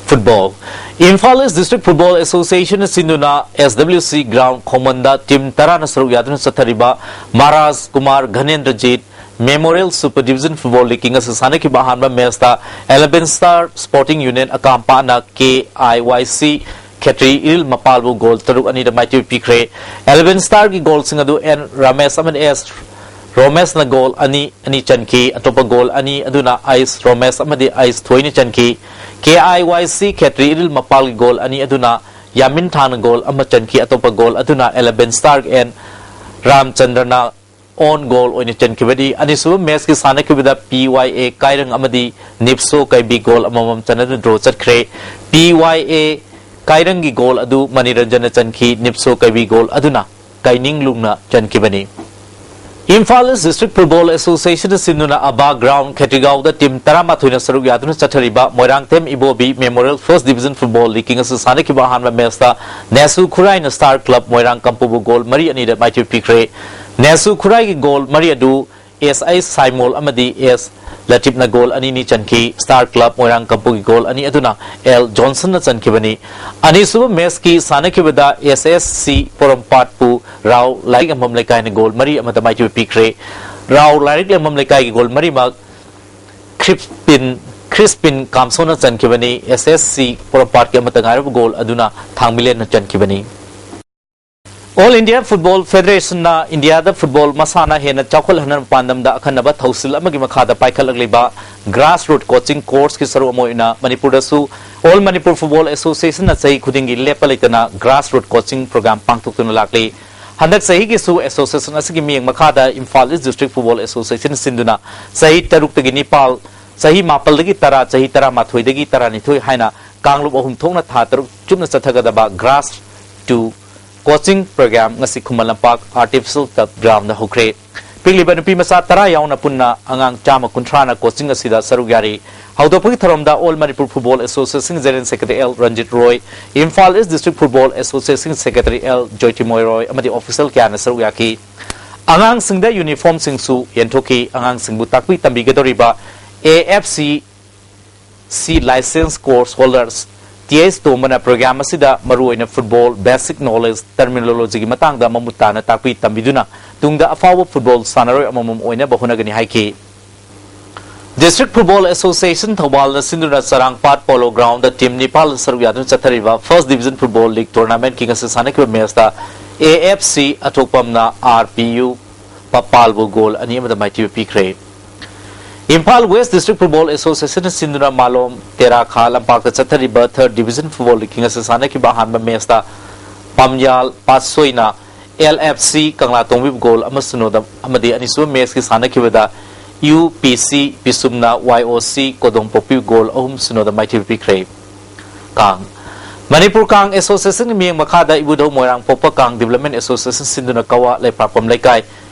Football꯫ Imphal East District Football Association ꯅ ꯁꯤꯟꯗꯨꯅ S W C ground ꯈꯣꯡꯃꯟꯗ team ꯇꯔꯥꯅ ꯁꯔꯨꯛ ꯌꯥꯗꯨꯅ ꯆꯠꯊꯔꯤꯕ Maharaj Kumar ꯘꯅꯦꯟꯗ꯭ꯔꯖꯤꯠ Memorial Super Division Football League ꯀꯤ ꯉꯁꯤ ꯁꯥꯟꯅꯈꯤꯕ ꯑꯍꯥꯟꯕ match ꯇ eleven Star Sporting Union ꯑꯀꯥꯝꯄꯥꯅ K I Y C Khetri Iril ꯃꯄꯥꯜꯕꯨ goal ꯇꯔꯨꯛ ꯑꯅꯤꯗ ꯃꯥꯏꯊꯤꯕ ꯄꯤꯈ꯭ꯔꯦ꯫ Eleven Star ꯒꯤ goal ꯁꯤꯡ ꯑꯗꯨ N ꯔꯥꯃꯦꯁ ꯑꯃꯗꯤ S ꯔꯣꯃꯦꯁꯅ goal ꯑꯅꯤ ꯑꯅꯤ ꯆꯟꯈꯤ꯫ ꯑꯇꯣꯞꯄ goal ꯑꯅꯤ ꯑꯗꯨꯅ ꯑꯩꯁ ꯔꯣꯃꯦꯁ ꯑꯃꯗꯤ ꯑꯩꯁ ꯊꯣꯏꯅ ꯆꯟꯈꯤ꯫ K I Y C Khetri Iril ꯃꯄꯥꯜꯒꯤ goal ꯑꯅꯤ ꯑꯗꯨꯅ ꯌꯥꯃꯤꯟ ꯊꯥꯅ goal ꯑꯃ ꯆꯟꯈꯤ꯫ ꯑꯇꯣꯞꯄ goal ꯑꯗꯨꯅ Eleven Star N ꯔꯥꯝꯆꯟꯗ꯭ꯔꯅ ꯑꯣꯟ ꯒꯣꯜ ꯑꯣꯏꯅ ꯆꯟꯈꯤꯕꯅꯤ꯫ ꯑꯅꯤꯁꯨꯕ ꯃꯦꯆꯀꯤ ꯁꯥꯟꯅꯈꯤꯕꯗ ꯄꯤ ꯋꯥꯏ ꯑꯦ ꯀꯥꯏꯔꯪ ꯑꯃꯗꯤ ꯅꯤꯞꯁꯣ ꯀꯩꯕꯤ ꯒꯣꯜ ꯑꯃꯃꯝ ꯆꯟꯅꯗꯨꯅ ꯗ꯭ꯔꯣ ꯆꯠꯈ꯭ꯔꯦ꯫ ꯄꯤ ꯋꯥꯏ ꯑꯦ ꯀꯥꯏꯔꯪꯒꯤ ꯒꯣꯜ ꯑꯗꯨ ꯃꯅꯤꯔꯟꯖꯟꯅ ꯆꯟꯈꯤ꯫ ꯅꯤꯞꯁꯣ ꯀꯩꯕꯤ ꯒꯣꯜ ꯑꯗꯨꯅ ꯀꯥꯏꯅꯤꯡ ꯂꯨꯡꯅ ꯆꯟꯈꯤꯕꯅꯤ꯫ ꯏꯝꯐꯥꯜ ꯏꯁ ꯗꯤꯁꯇ꯭ꯔꯤꯛ ꯐꯨꯠꯕꯣꯜ ꯑꯦꯁꯣꯁꯤꯌꯦꯁꯟꯅ ꯁꯤꯟꯗꯨꯅ ꯑꯕꯥ ꯒ꯭ꯔꯥꯎꯟ ꯈꯦꯇ꯭ꯔꯤꯒꯥꯎꯗ ꯇꯤꯝ ꯇꯔꯥꯃꯥꯊꯣꯏꯅ ꯁꯔꯨꯛ ꯌꯥꯗꯨꯅ ꯆꯠꯊꯔꯤꯕ Moirangthem Ibobi memorial first division football ꯂꯤꯒꯀꯤ ꯉꯁꯤ ꯁꯥꯟꯅꯈꯤꯕ ꯑꯍꯥꯟꯕ ꯃꯦꯆꯇ ꯅꯦꯁꯨ ꯈꯨꯔꯥꯏꯅ ꯁ꯭ꯇꯥꯔ ꯀ꯭ꯂꯕ ꯃꯣꯏꯔꯥꯡ ꯀꯝꯄꯨꯕꯨ ꯒꯣꯜ ꯃꯔꯤ ꯑꯅꯤꯗ ꯃꯥꯏꯊꯤꯕ ꯄꯤꯈ꯭ꯔꯦ꯫ ꯅꯦꯁꯨ ꯈꯨꯔꯥꯏꯒꯤ ꯒꯣꯜ ꯃꯔꯤ ꯑꯗꯨ ꯑꯦꯁ ꯑꯩꯆ ꯁꯥꯏꯃꯣꯜ ꯑꯃꯗꯤ ꯑꯦꯁ ꯂꯇꯤꯞꯅ ꯒꯣꯜ ꯑꯅꯤꯅꯤ ꯆꯟꯈꯤ꯫ ꯁ꯭ꯇꯥꯔ ꯀ꯭ꯂꯕ ꯃꯣꯏꯔꯥꯡ ꯀꯝꯄꯨꯒꯤ ꯒꯣꯜ ꯑꯅꯤ ꯑꯗꯨꯅ ꯑꯦꯜ ꯖꯣꯟꯁꯟꯅ ꯆꯟꯈꯤꯕꯅꯤ꯫ ꯑꯅꯤꯁꯨꯕ ꯃꯦꯆꯀꯤ ꯁꯥꯟꯅꯈꯤꯕꯗ ꯑꯦꯁ ꯑꯦꯁ ꯁꯤ ꯄꯣꯔꯣꯝꯄꯥꯠꯄꯨ ꯔꯥꯎ ꯂꯥꯏꯔꯤꯛ ꯌꯦꯡꯐꯝ ꯂꯩꯀꯥꯏꯅ ꯒꯣꯜ ꯃꯔꯤ ꯑꯃꯗ ꯃꯥꯏꯊꯤꯕ ꯄꯤꯈ꯭ꯔꯦ꯫ ꯔꯥꯎ ꯂꯥꯏꯔꯤꯛ ꯌꯦꯡꯐꯝ ꯂꯩꯀꯥꯏꯒꯤ ꯒꯣꯜ ꯃꯔꯤꯃꯛ ꯈ꯭ꯔꯤꯁꯄꯤꯟ ꯈ꯭ꯔꯤꯁꯄꯤꯟ ꯀꯥꯝꯁꯣꯅ ꯆꯟꯈꯤꯕꯅꯤ꯫ ꯑꯦꯁ ꯑꯦꯁ ꯁꯤ ꯄꯣꯔꯣꯝꯄꯥꯠꯀꯤ ꯑꯃꯠꯇ ꯉꯥꯏꯔꯕ ꯒꯣꯜ ꯑꯗꯨꯅ ꯊꯥꯡꯃꯤꯂꯦꯟꯅ ꯆꯟꯈꯤꯕꯅꯤ꯫ ꯑꯣꯜ ꯏꯟꯗꯤꯌꯥ ꯐꯨꯠꯕꯣꯜ ꯐꯦꯗꯔꯦꯁꯟꯅ ꯏꯟꯗꯤꯌꯥꯗ ꯐꯨꯠꯕꯣꯜ ꯃꯁꯥꯟꯅ ꯍꯦꯟꯅ ꯆꯥꯎꯈꯠꯍꯟꯅꯕ ꯄꯥꯟꯗꯝꯗ ꯑꯈꯟꯅꯕ ꯊꯧꯁꯤꯜ ꯑꯃꯒꯤ ꯃꯈꯥꯗ ꯄꯥꯏꯈꯠꯂꯛꯂꯤꯕ ꯒ꯭ꯔꯥꯁ ꯔꯨꯠ ꯀꯣꯆꯤꯡ ꯀꯣꯔꯁꯀꯤ ꯁꯔꯨꯛ ꯑꯃ ꯑꯣꯏꯅ ꯃꯅꯤꯄꯨꯔꯗꯁꯨ ꯑꯣꯜ ꯃꯅꯤꯄꯨꯔ ꯐꯨꯠꯕꯣꯜ ꯑꯦꯁꯣꯁꯤꯌꯦꯁꯟꯅ ꯆꯍꯤ ꯈꯨꯗꯤꯡꯒꯤ ꯂꯦꯞꯄ ꯂꯩꯇꯅ ꯒ꯭ꯔꯥꯁ ꯔꯨꯠ ꯀꯣꯆꯤꯡ ꯄ꯭ꯔꯣꯒ꯭ꯔꯥꯝ ꯄꯥꯡꯊꯣꯛꯇꯨꯅ ꯂꯥꯛꯂꯤ꯫ ꯍꯟꯗꯛ ꯆꯍꯤꯒꯤꯁꯨ ꯑꯦꯁꯣꯁꯤꯌꯦꯁꯟ ꯑꯁꯤꯒꯤ ꯃꯤꯠꯌꯦꯡ ꯃꯈꯥꯗ Imphal east district football association ꯁꯤꯟꯗꯨꯅ ꯆꯍꯤ ꯇꯔꯨꯛꯇꯒꯤ ꯅꯤꯄꯥꯜ, ꯆꯍꯤ ꯃꯥꯄꯜꯗꯒꯤ ꯇꯔꯥ, ꯆꯍꯤ ꯇꯔꯥꯃꯥꯊꯣꯏꯗꯒꯤ ꯇꯔꯥꯅꯤꯊꯣꯏ ꯍꯥꯏꯅ ꯀꯥꯡꯂꯨꯞ ꯑꯍꯨꯝ ꯊꯣꯛꯅ ꯊꯥ ꯇꯔꯨꯛ ꯆꯨꯞꯅ ꯆꯠꯊꯒꯗꯕ ꯒ꯭ꯔꯥꯁ ꯇꯨ ꯀꯣꯆꯤꯡ ꯄ꯭ꯔꯣꯒ꯭ꯔꯥꯝ ꯉꯁꯤ ꯈꯨꯃꯟ ꯂꯝꯄꯥꯛ ꯑꯥꯔꯇꯤꯐꯤꯁꯤꯌꯦꯜ ꯇꯔꯐ ꯒ꯭ꯔꯥꯎꯟꯗ ꯍꯧꯈ꯭ꯔꯦ꯫ ꯄꯤꯛꯂꯤꯕ ꯅꯨꯄꯤ ꯃꯆꯥ ꯇꯔꯥ ꯌꯥꯎꯅ ꯄꯨꯟꯅ ꯑꯉꯥꯡ ꯆꯥꯝꯃ ꯀꯨꯟꯊ꯭ꯔꯥꯅ ꯀꯣꯆꯤꯡ ꯑꯁꯤꯗ ꯁꯔꯨꯛ ꯌꯥꯔꯤ꯫ ꯍꯧꯗꯣꯛꯄꯒꯤ ꯊꯧꯔꯝꯗ all Manipur football association general secretary L Ranjit Roy, Imphal east district football association secretary L Joytimoy Roy ꯑꯃꯗꯤ ꯑꯣꯐꯤꯁꯤꯌꯦꯜ ꯀꯌꯥꯅ ꯁꯔꯨꯛ ꯌꯥꯈꯤ꯫ ꯑꯉꯥꯡꯁꯤꯡꯗ ꯌꯨꯅꯤꯐꯣꯔꯝꯁꯤꯡꯁꯨ ꯌꯦꯟꯊꯣꯛꯈꯤ꯫ ꯑꯉꯥꯡꯁꯤꯡꯕꯨ ꯇꯥꯛꯄꯤ ꯇꯝꯕꯤꯒꯗꯧꯔꯤꯕ ꯑꯦ F C C licence course holders T H ꯇꯣꯝꯕꯅ ꯄ꯭ꯔꯣꯒ꯭ꯔꯥꯝ ꯑꯁꯤꯗ ꯃꯔꯨꯑꯣꯏꯅ ꯐꯨꯠꯕꯣꯜ ꯕꯦꯁꯤꯛ ꯅꯣꯂꯦꯖ ꯇꯔꯃꯤꯅꯣꯂꯣꯖꯤꯒꯤ ꯃꯇꯥꯡꯗ ꯃꯃꯨꯠ ꯇꯥꯅ ꯇꯥꯛꯄꯤ ꯇꯝꯕꯤꯗꯨꯅ ꯇꯨꯡꯗ ꯑꯐꯥꯎꯕ ꯐꯨꯠꯕꯣꯜ ꯁꯥꯟꯅꯔꯣꯏ ꯑꯃꯃꯝ ꯑꯣꯏꯅꯕ ꯍꯣꯠꯅꯒꯅꯤ ꯍꯥꯏꯈꯤ꯫ ꯗꯤꯁꯇ꯭ꯔꯤꯛ ꯐꯨꯠꯕꯣꯜ ꯑꯦꯁꯣꯁꯤꯌꯦꯁꯟ ꯊꯧꯕꯥꯜꯅ ꯁꯤꯟꯗꯨꯅ ꯆꯔꯥꯡꯄꯥꯠ ꯄꯣꯂꯣ ꯒ꯭ꯔꯥꯎꯟꯗ ꯇꯤꯝ ꯅꯤꯄꯥꯜ ꯁꯔꯨꯛ ꯌꯥꯗꯨꯅ ꯆꯠꯊꯔꯤꯕ ꯐꯥꯔꯁ ꯗꯤꯕꯤꯖꯟ ꯐꯨꯠꯕꯣꯜ ꯂꯤꯒ ꯇꯣꯔꯅꯥꯃꯦꯟꯠꯀꯤ ꯉꯁꯤ ꯁꯥꯟꯅꯈꯤꯕ ꯃꯦꯆꯇ ꯑꯦ ꯑꯦꯐ ꯁꯤ ꯑꯊꯣꯛꯄꯝꯅ ꯑꯥꯔ ꯄꯤ ꯌꯨ ꯄꯄꯥꯜꯕꯨ ꯒꯣꯜ ꯑꯅꯤ ꯑꯃꯗ ꯃꯥꯏꯊꯤꯕ ꯄꯤꯈ꯭ꯔꯦ꯫ ꯏꯝꯐꯥꯜ ꯋꯦꯁ ꯗꯤꯁꯇ꯭ꯔꯤꯛ ꯐꯨꯠꯕꯣꯜ ꯑꯦꯁꯣꯁꯤꯌꯦꯁꯟꯅ ꯁꯤꯟꯗꯨꯅ ꯃꯥꯂꯣꯝ ꯇꯦꯔꯥꯈꯥ ꯂꯝꯄꯥꯛꯇ ꯆꯠꯊꯔꯤꯕ ꯊꯥꯔꯠ ꯗꯤꯕꯤꯖꯟ ꯐꯨꯠꯕꯣꯜ ꯂꯤꯒꯀꯤ ꯉꯁꯤ ꯁꯥꯟꯅꯈꯤꯕ ꯑꯍꯥꯟꯕ ꯃꯦꯆꯇ ꯄꯥꯝꯌꯥꯜ ꯄꯥꯠꯁꯣꯏꯅ ꯑꯦꯜ ꯑꯦꯐ ꯁꯤ ꯀꯪꯂꯥꯇꯣꯡꯕꯤꯕꯨ ꯒꯣꯜ ꯑꯃ ꯁꯤꯅꯣꯗ ꯑꯃꯗꯤ ꯑꯅꯤꯁꯨꯕ ꯃꯦꯆꯀꯤ ꯁꯥꯟꯅꯈꯤꯕꯗ ꯌꯨ ꯄꯤ ꯁꯤ ꯄꯤꯁꯨꯝꯅ ꯋꯥꯏ ꯑꯣ ꯁꯤ ꯀꯣꯗꯣꯝꯄꯣꯛꯄꯤꯕꯨ ꯒꯣꯜ ꯑꯍꯨꯝ ꯁꯤꯅꯣꯗ ꯃꯥꯏꯊꯤꯕ ꯄꯤꯈ꯭ꯔꯦ꯫ ꯀꯥꯡ꯫ ꯃꯅꯤꯄꯨꯔ ꯀꯥꯡ ꯑꯦꯁꯣꯁꯤꯌꯦꯁꯟꯒꯤ ꯃꯤꯠꯌꯦꯡ ꯃꯈꯥꯗ ꯏꯕꯨꯙꯧ ꯃꯣꯏꯔꯥꯡ ꯄꯣꯛꯄ ꯀꯥꯡ ꯗꯤꯕꯂꯞꯃꯦꯟ ꯑꯦꯁꯣꯁꯤꯌꯦꯁꯟ ꯁꯤꯟꯗꯨꯅ ꯀꯋꯥ ꯂꯩꯄꯥꯛꯄꯝ ꯂꯩꯀꯥꯏ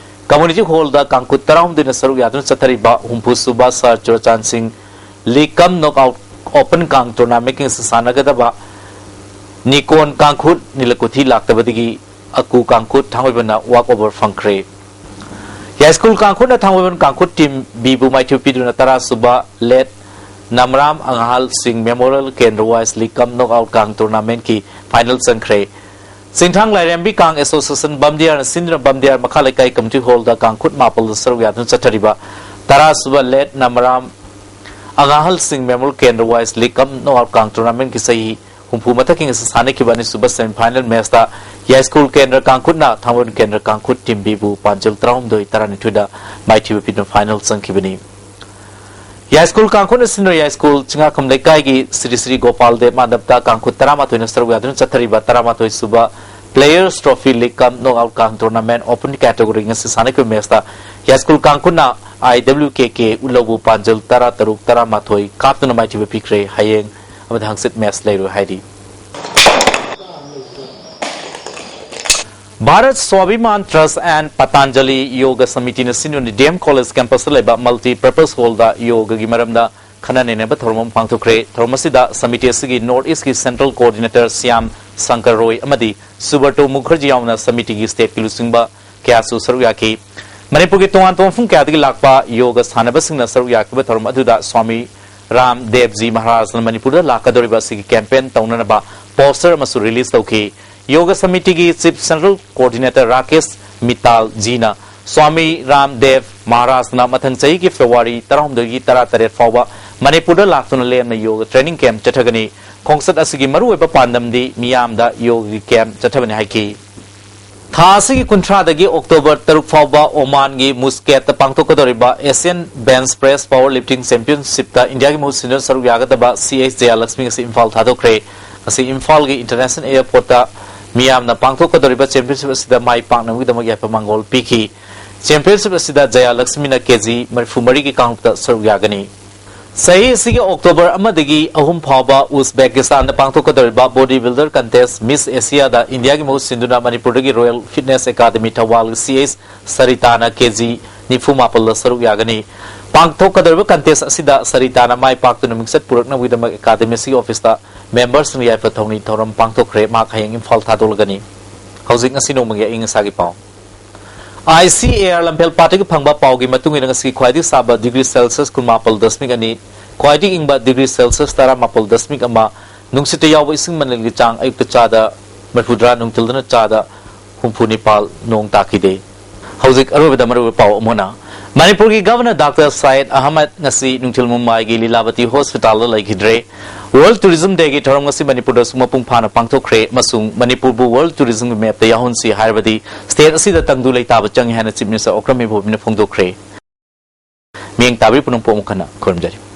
ꯀꯝꯃꯨꯅꯤꯇꯤ ꯍꯣꯜꯗ ꯀꯥꯡꯈꯨꯠ ꯇꯔꯥꯍꯨꯝꯗꯣꯏꯅ ꯁꯔꯨꯛ ꯌꯥꯗꯨꯅ ꯆꯠꯊꯔꯤꯕ ꯍꯨꯝꯐꯨ ꯁꯨꯕ ꯁꯥꯔ ꯆꯨꯔꯆꯥꯟ ꯁꯤꯡ ꯂꯤꯒ ꯀꯝ ꯅꯣꯛ ꯑꯥꯎꯠ ꯑꯣꯄꯟ ꯀꯥꯡ ꯇꯣꯔꯅꯥꯃꯦꯟꯒꯤ ꯁꯥꯟꯅꯒꯗꯕ ꯅꯤꯀꯣꯟ ꯀꯥꯡꯈꯨꯠ ꯅꯤꯂꯀꯨꯊꯤ ꯂꯥꯛꯇꯕꯗꯒꯤ ꯑꯀꯨ ꯀꯥꯡꯈꯨꯠ ꯊꯥꯡꯃꯩꯕꯟꯅ ꯋꯥꯛ ꯑꯣꯚꯔ ꯐꯪꯈ꯭ꯔꯦ꯫ ꯌꯥꯏꯁ꯭ꯀꯨꯜ ꯀꯥꯡꯈꯨꯠꯅ ꯊꯥꯡꯃꯩꯕꯟ ꯀꯥꯡꯈꯨꯠ ꯇꯤꯝ ꯕꯤꯕꯨ ꯃꯥꯏꯊꯤꯕ ꯄꯤꯗꯨꯅ ꯇꯔꯥ ꯁꯨꯕ ꯂꯦꯠ ꯅꯃꯔꯥꯝ ꯑꯉꯥꯍꯜ ꯁꯤꯡ ꯃꯦꯃꯣꯔꯤꯌꯦꯜ ꯀꯦꯟꯗ꯭ꯔ ꯋꯥꯏꯁ ꯂꯤꯒ ꯀꯝ ꯅꯣꯛ ꯑꯥꯎꯠ ꯀꯥꯡ ꯇꯣꯔꯅꯥꯃꯦꯟꯒꯤ ꯐꯥꯏꯅꯦꯜ ꯆꯪꯈ꯭ꯔꯦ꯫ ꯆꯤꯡꯊꯥꯡ ꯂꯥꯏꯔꯦꯝꯕꯤ ꯀꯥꯡ ꯑꯦꯁꯣꯁꯤꯌꯦꯁꯟ ꯕꯝꯗꯤꯌꯥꯔꯅ ꯁꯤꯟꯗꯨꯅ ꯕꯝꯗꯤꯌꯥꯔ ꯃꯈꯥ ꯂꯩꯀꯥꯏ ꯀꯝꯃ꯭ꯌꯨꯅꯤꯇꯤ ꯍꯣꯜꯗ ꯀꯥꯡꯈꯨꯠ ꯃꯥꯄꯜꯗ ꯁꯔꯨꯛ ꯌꯥꯗꯨꯅ ꯆꯠꯊꯔꯤꯕ ꯇꯔꯥ ꯁꯨꯕ ꯂꯦꯠ ꯅꯃꯔꯥꯝ ꯑꯉꯥꯍꯜ ꯁꯤꯡ ꯃꯦꯃꯣꯔꯤꯌꯦꯜ ꯀꯦꯟꯗ꯭ꯔ ꯋꯥꯏꯁ ꯂꯤꯒ ꯀꯝ ꯅꯣꯛ ꯑꯥꯎꯠ ꯀꯥꯡ ꯇꯣꯔꯅꯥꯃꯦꯟꯒꯤ ꯆꯍꯤ ꯍꯨꯝꯐꯨ ꯃꯊꯛꯀꯤ ꯉꯁꯤ ꯁꯥꯟꯅꯈꯤꯕ ꯑꯅꯤꯁꯨꯕ ꯁꯦꯃꯤ ꯐꯥꯏꯅꯦꯜ ꯃꯦꯆꯇ ꯌꯥꯏꯁ꯭ꯀꯨꯜ ꯀꯦꯟꯗ꯭ꯔ ꯀꯥꯡꯈꯨꯠꯅ ꯊꯥꯡꯃꯩꯕꯟ ꯀꯦꯟꯗ꯭ꯔ ꯀꯥꯡꯈꯨꯠ ꯇꯤꯝ ꯕꯤꯕꯨ ꯄꯥꯟꯖꯜ ꯇꯔꯥꯍꯨꯝꯗꯣꯏ ꯇꯔꯥꯅꯤꯊꯣꯏꯗ ꯃꯥꯏꯊꯤꯕ ꯄꯤꯗꯨꯅ ꯐꯥꯏꯅꯦꯜ ꯆꯪꯈꯤꯕꯅꯤ꯫ ꯌꯥꯏꯁ꯭ꯀꯨꯜ ꯀꯥꯡꯈꯨꯠꯅ ꯁꯤꯟꯅ ꯌꯥꯏꯁ꯭ꯀꯨꯜ ꯆꯤꯡꯉꯥꯈꯝ ꯂꯩꯀꯥꯏꯒꯤ ꯁ꯭ꯔꯤ ꯁ꯭ꯔꯤ ꯒꯣꯄꯥꯜ ꯗꯦꯕ ꯃꯟꯗꯞꯇ ꯀꯥꯡꯈꯨꯠ ꯇꯔꯥꯃꯥꯊꯣꯏꯅ ꯁꯔꯨꯛ ꯌꯥꯗꯨꯅ ꯆꯠꯊꯔꯤꯕ ꯇꯔꯥꯃꯥꯊꯣꯏ ꯁꯨꯕ ꯄ꯭ꯂꯦꯌꯔꯁ ꯇ꯭ꯔꯣꯐꯤ ꯂꯤꯒ ꯀꯝ ꯅꯣꯛ ꯑꯥꯎꯠ ꯀꯥꯡ ꯇꯣꯔꯅꯥꯃꯦꯟ ꯑꯣꯄꯟ ꯀꯦꯇꯦꯒꯣꯔꯤ ꯉꯁꯤ ꯁꯥꯟꯅꯈꯤꯕ ꯃꯦꯆꯇ ꯌꯥꯏꯁ꯭ꯀꯨꯜ ꯀꯥꯡꯈꯨꯠꯅ ꯑꯥꯏ ꯗꯕ꯭ꯂꯤꯎ ꯀꯦ ꯀꯦ ꯎꯠꯂꯧꯕꯨ ꯄꯥꯟꯖꯜ ꯇꯔꯥ ꯇꯔꯨꯛ ꯇꯔꯥꯃꯥꯊꯣꯏ ꯀꯥꯞꯇꯨꯅ ꯃꯥꯏꯊꯤꯕ ꯄꯤꯈ꯭ꯔꯦ꯫ ꯍꯌꯦꯡ ꯑꯃꯗꯤ ꯍꯪꯆꯤꯠ ꯃꯦꯆ ꯂꯩꯔꯣꯏ ꯍꯥꯏꯔꯤ꯫ ꯚꯥꯔꯠ ꯁ꯭ꯋꯥꯚꯤꯃꯥꯟ ꯇ꯭ꯔꯁ ꯑꯦꯟ ꯄꯇꯥꯟꯖꯂꯤ ꯌꯣꯒ ꯁꯃꯤꯇꯤꯅ ꯁꯤꯟꯗꯨꯅ ꯗꯤ ꯑꯦꯝ ꯀꯣꯂꯦꯖ ꯀꯦꯝꯄꯁꯇ ꯂꯩꯕ ꯃꯜꯇꯤ ꯄꯔꯄꯁ ꯍꯣꯜꯗ ꯌꯣꯒꯒꯤ ꯃꯔꯝꯗ ꯈꯟꯅ ꯅꯩꯅꯕ ꯊꯧꯔꯝ ꯑꯃ ꯄꯥꯡꯊꯣꯛꯈ꯭ꯔꯦ꯫ ꯊꯧꯔꯝ ꯑꯁꯤꯗ ꯁꯃꯤꯇꯤ ꯑꯁꯤꯒꯤ ꯅꯣꯔꯠ ꯏꯁꯀꯤ ꯁꯦꯟꯇ꯭ꯔꯦꯜ ꯀꯣꯑꯣꯔꯗꯤꯅꯦꯇꯔ ꯁ꯭ꯌꯥꯝ ꯁꯪꯀꯔ ꯔꯣꯏ ꯑꯃꯗꯤ ꯁꯨꯕ꯭ꯔꯇꯣ ꯃꯨꯈꯔꯖꯤ ꯌꯥꯎꯅ ꯁꯃꯤꯇꯤꯒꯤ ꯁ꯭ꯇꯦꯠꯀꯤ ꯂꯨꯆꯤꯡꯕ ꯀꯌꯥꯁꯨ ꯁꯔꯨꯛ ꯌꯥꯈꯤ꯫ ꯃꯅꯤꯄꯨꯔꯒꯤ ꯇꯣꯉꯥꯟ ꯇꯣꯉꯥꯟꯕ ꯃꯐꯝ ꯀꯌꯥꯗꯒꯤ ꯂꯥꯛꯄ ꯌꯣꯒ ꯁꯥꯟꯅꯕꯁꯤꯡꯅ ꯁꯔꯨꯛ ꯌꯥꯈꯤꯕ ꯊꯧꯔꯝ ꯑꯗꯨꯗ ꯁ꯭ꯋꯥꯃꯤ ꯔꯥꯝ ꯗꯦꯕꯖꯤ ꯃꯍꯥꯔꯥꯖꯅ ꯃꯅꯤꯄꯨꯔꯗ ꯂꯥꯛꯀꯗꯧꯔꯤꯕ ꯑꯁꯤꯒꯤ ꯀꯦꯝꯄꯦꯟ ꯇꯧꯅꯅꯕ ꯄꯣꯁꯇꯔ ꯑꯃꯁꯨ ꯔꯤꯂꯤꯖ ꯇꯧꯈꯤ꯫ ꯌꯣꯒ ꯁꯃꯤꯇꯤꯒꯤ chief central coordinator Rakesh Mittal ꯖꯤꯅ ꯁ꯭ꯋꯥꯃꯤ ꯔꯥꯝ ꯗꯦꯕ ꯃꯍꯥꯔꯥꯖꯅ ꯃꯊꯪ ꯆꯍꯤꯒꯤ ꯐꯦꯕ꯭ꯔꯨꯋꯥꯔꯤ ꯇꯔꯥꯍꯨꯝꯗꯣꯏꯒꯤ ꯇꯔꯥꯇꯔꯦꯠ ꯐꯥꯎꯕ ꯃꯅꯤꯄꯨꯔꯗ ꯂꯥꯛꯇꯨꯅ ꯂꯦꯝꯅ ꯌꯣꯒ ꯇ꯭ꯔꯦꯅꯤꯡ ꯀꯦꯝꯞ ꯆꯠꯊꯒꯅꯤ꯫ ꯈꯣꯡꯆꯠ ꯑꯁꯤꯒꯤ ꯃꯔꯨꯑꯣꯏꯕ ꯄꯥꯟꯗꯝꯗꯤ ꯃꯤꯌꯥꯝꯗ ꯌꯣꯒꯒꯤ ꯀꯦꯝꯞ ꯆꯠꯊꯕꯅꯤ ꯍꯥꯏꯈꯤ꯫ ꯊꯥ ꯑꯁꯤꯒꯤ ꯀꯨꯟꯊ꯭ꯔꯥꯗꯒꯤ ꯑꯣꯛꯇꯣꯕꯔ ꯇꯔꯨꯛ ꯐꯥꯎꯕ ꯑꯣꯃꯥꯟꯒꯤ ꯃꯨꯁꯀꯦꯠꯇ ꯄꯥꯡꯊꯣꯛꯀꯗꯧꯔꯤꯕ Asian bench press power lifting ꯆꯦꯝꯄꯤꯌꯟꯁꯤꯞꯇ ꯏꯟꯗꯤꯌꯥꯒꯤ ꯃꯍꯨꯠ ꯁꯤꯟꯗꯨꯅ ꯁꯔꯨꯛ ꯌꯥꯒꯗꯕ ꯁꯤ ꯑꯩꯆ ꯖꯌꯥꯂꯛꯁꯃꯤ ꯉꯁꯤ ꯏꯝꯐꯥꯜ ꯊꯥꯗꯣꯛꯈ꯭ꯔꯦ꯫ ꯉꯁꯤ ꯏꯝꯐꯥꯜꯒꯤ ꯏꯟꯇꯔꯅꯦꯁꯅꯦꯜ ꯑꯦꯌꯔꯄꯣꯔꯠꯇ ꯃꯤꯌꯥꯝꯅ ꯄꯥꯡꯊꯣꯛꯀꯗꯧꯔꯤꯕ ꯆꯦꯝꯄꯤꯌꯟꯁꯤꯞ ꯑꯁꯤꯗ ꯃꯥꯏ ꯄꯥꯛꯅꯕꯒꯤꯗꯃꯛ ꯌꯥꯏꯐ ꯃꯪꯒꯣꯜ ꯄꯤꯈꯤ꯫ ꯆꯦꯝꯄꯤꯌꯟꯁꯤꯞ ꯑꯁꯤꯗ ꯖꯌꯥꯂꯛꯁꯃꯤꯅ ꯀꯦꯖꯤ ꯃꯔꯤꯐꯨ ꯃꯔꯤꯒꯤ ꯀꯥꯡꯂꯨꯞꯇ ꯁꯔꯨꯛ ꯌꯥꯒꯅꯤ꯫ ꯆꯍꯤ ꯑꯁꯤꯒꯤ ꯑꯣꯛꯇꯣꯕꯔ ꯑꯃꯗꯒꯤ ꯑꯍꯨꯝ ꯐꯥꯎꯕ ꯎꯖꯕꯦꯀꯤꯁꯇꯥꯟꯗ ꯄꯥꯡꯊꯣꯛꯀꯗꯧꯔꯤꯕ ꯕꯣꯗꯤ ꯕꯤꯜꯗꯔ ꯀꯟꯇꯦꯁ ꯃꯤꯁ ꯑꯦꯁꯤꯌꯥꯗ ꯏꯟꯗꯤꯌꯥꯒꯤ ꯃꯍꯨꯠ ꯁꯤꯟꯗꯨꯅ ꯃꯅꯤꯄꯨꯔꯗꯒꯤ ꯔꯣꯌꯦꯜ ꯐꯤꯠꯅꯦꯁ ꯑꯦꯀꯥꯗꯃꯤ ꯊꯧꯕꯥꯜꯒꯤ ꯁꯤ ꯑꯩꯆ ꯁꯔꯤꯇꯥꯅ ꯀꯦꯖꯤ ꯅꯤꯐꯨ ꯃꯥꯄꯜꯗ ꯁꯔꯨꯛ ꯌꯥꯒꯅꯤ꯫ ꯄꯥꯡꯊꯣꯛꯀꯗꯧꯔꯤꯕ ꯀꯟꯇꯦꯁ ꯑꯁꯤꯗ ꯁꯔꯤꯇꯥꯅ ꯃꯥꯏ ꯄꯥꯛꯇꯨꯅ ꯃꯤꯡꯆꯠ ꯄꯨꯔꯛꯅꯕꯒꯤꯗꯃꯛ ꯑꯦꯀꯥꯗꯃꯤ ꯑꯁꯤꯒꯤ ꯑꯣꯐꯤꯁꯇ ꯃꯦꯝꯕꯔꯁꯤꯡ ꯌꯥꯏꯐ ꯊꯧꯅꯤ ꯊꯧꯔꯝ ꯄꯥꯡꯊꯣꯛꯈ꯭ꯔꯦ꯫ ꯃꯍꯥꯛ ꯍꯌꯦꯡ ꯏꯝꯐꯥꯜ ꯊꯥꯗꯣꯛꯂꯒꯅꯤ꯫ ꯍꯧꯖꯤꯛ ꯉꯁꯤ ꯅꯣꯡꯃꯒꯤ ꯑꯏꯪ ꯑꯁꯥꯒꯤ ꯄꯥꯎ꯫ ꯑꯥꯏ ꯁꯤ ꯑꯦ ꯑꯥꯔ ꯂꯝꯐꯦꯜ ꯄꯥꯠꯇꯒꯤ ꯐꯪꯕ ꯄꯥꯎꯒꯤ ꯃꯇꯨꯡ ꯏꯟꯅ ꯉꯁꯤ ꯈ꯭ꯋꯥꯏꯗꯒꯤ ꯁꯥꯕ ꯗꯤꯒ꯭ꯔꯤ ꯁꯦꯜꯁꯤꯌꯁ ꯀꯨꯟꯃꯥꯄꯜ ꯗꯁꯃꯤꯛ ꯑꯅꯤ, ꯈ꯭ꯋꯥꯏꯗꯒꯤ ꯏꯪꯕ ꯗꯤꯒ꯭ꯔꯤ ꯁꯦꯜꯁꯤꯌꯁ ꯇꯔꯥꯃꯥꯄꯜ ꯗꯁꯃꯤꯛ ꯑꯃ, ꯅꯨꯡꯁꯤꯠꯇ ꯌꯥꯎꯕ ꯏꯁꯤꯡ ꯃꯅꯤꯜꯒꯤ ꯆꯥꯡ ꯑꯌꯨꯛꯇ ꯆꯥꯗ ꯃꯔꯤꯐꯨꯇꯔꯥ, ꯅꯨꯡꯊꯤꯜꯗꯅ ꯆꯥꯗ ꯍꯨꯝꯐꯨ ꯅꯤꯄꯥꯜ, ꯅꯣꯡ ꯇꯥꯈꯤꯗꯦ꯫ ꯍꯧꯖꯤꯛ ꯑꯔꯣꯏꯕꯗ ꯃꯔꯨꯑꯣꯏꯕ ꯄꯥꯎ ꯑꯃꯅ, ꯃꯅꯤꯄꯨꯔꯒꯤ ꯒꯚꯔꯅꯔ ꯗꯥꯛꯇꯔ ꯁꯌꯦꯗ ꯑꯍꯃꯗ ꯉꯁꯤ ꯅꯨꯡꯊꯤꯜ ꯃꯨꯝꯕꯥꯏꯒꯤ ꯂꯤꯂꯥꯕꯇꯤ ꯍꯣꯁꯄꯤꯇꯥꯜꯗ ꯂꯩꯈꯤꯗ꯭ꯔꯦ꯫ ꯋꯥꯔꯜꯗ ꯇꯨꯔꯤꯖꯝ ꯗꯦꯒꯤ ꯊꯧꯔꯝ ꯉꯁꯤ ꯃꯅꯤꯄꯨꯔꯗꯁꯨ ꯃꯄꯨꯡ ꯐꯥꯅ ꯄꯥꯡꯊꯣꯛꯈ꯭ꯔꯦ ꯑꯃꯁꯨꯡ ꯃꯅꯤꯄꯨꯔꯕꯨ ꯋꯥꯔꯜꯗ ꯇꯨꯔꯤꯖꯝꯒꯤ ꯃꯦꯞꯇ ꯌꯥꯎꯍꯟꯁꯤ ꯍꯥꯏꯔꯕꯗꯤ ꯁ꯭ꯇꯦꯠ ꯑꯁꯤꯗ ꯇꯪꯗꯨ ꯂꯩꯇꯥꯕ ꯆꯪꯏ ꯍꯥꯏꯅ ꯆꯤꯐ ꯃꯤꯅꯤꯁꯇꯔ ꯑꯣꯀ꯭ꯔꯝ ꯏꯕꯣꯕꯤꯅ ꯐꯣꯡꯗꯣꯛꯈ꯭ꯔꯦ꯫ ꯃꯤꯠꯌꯦꯡ ꯇꯥꯕꯤꯔꯤꯕ ꯄꯨꯝꯅꯃꯛꯄꯨ ꯑꯃꯨꯛ ꯍꯟꯅ ꯈꯨꯔꯨꯝꯖꯔꯤ꯫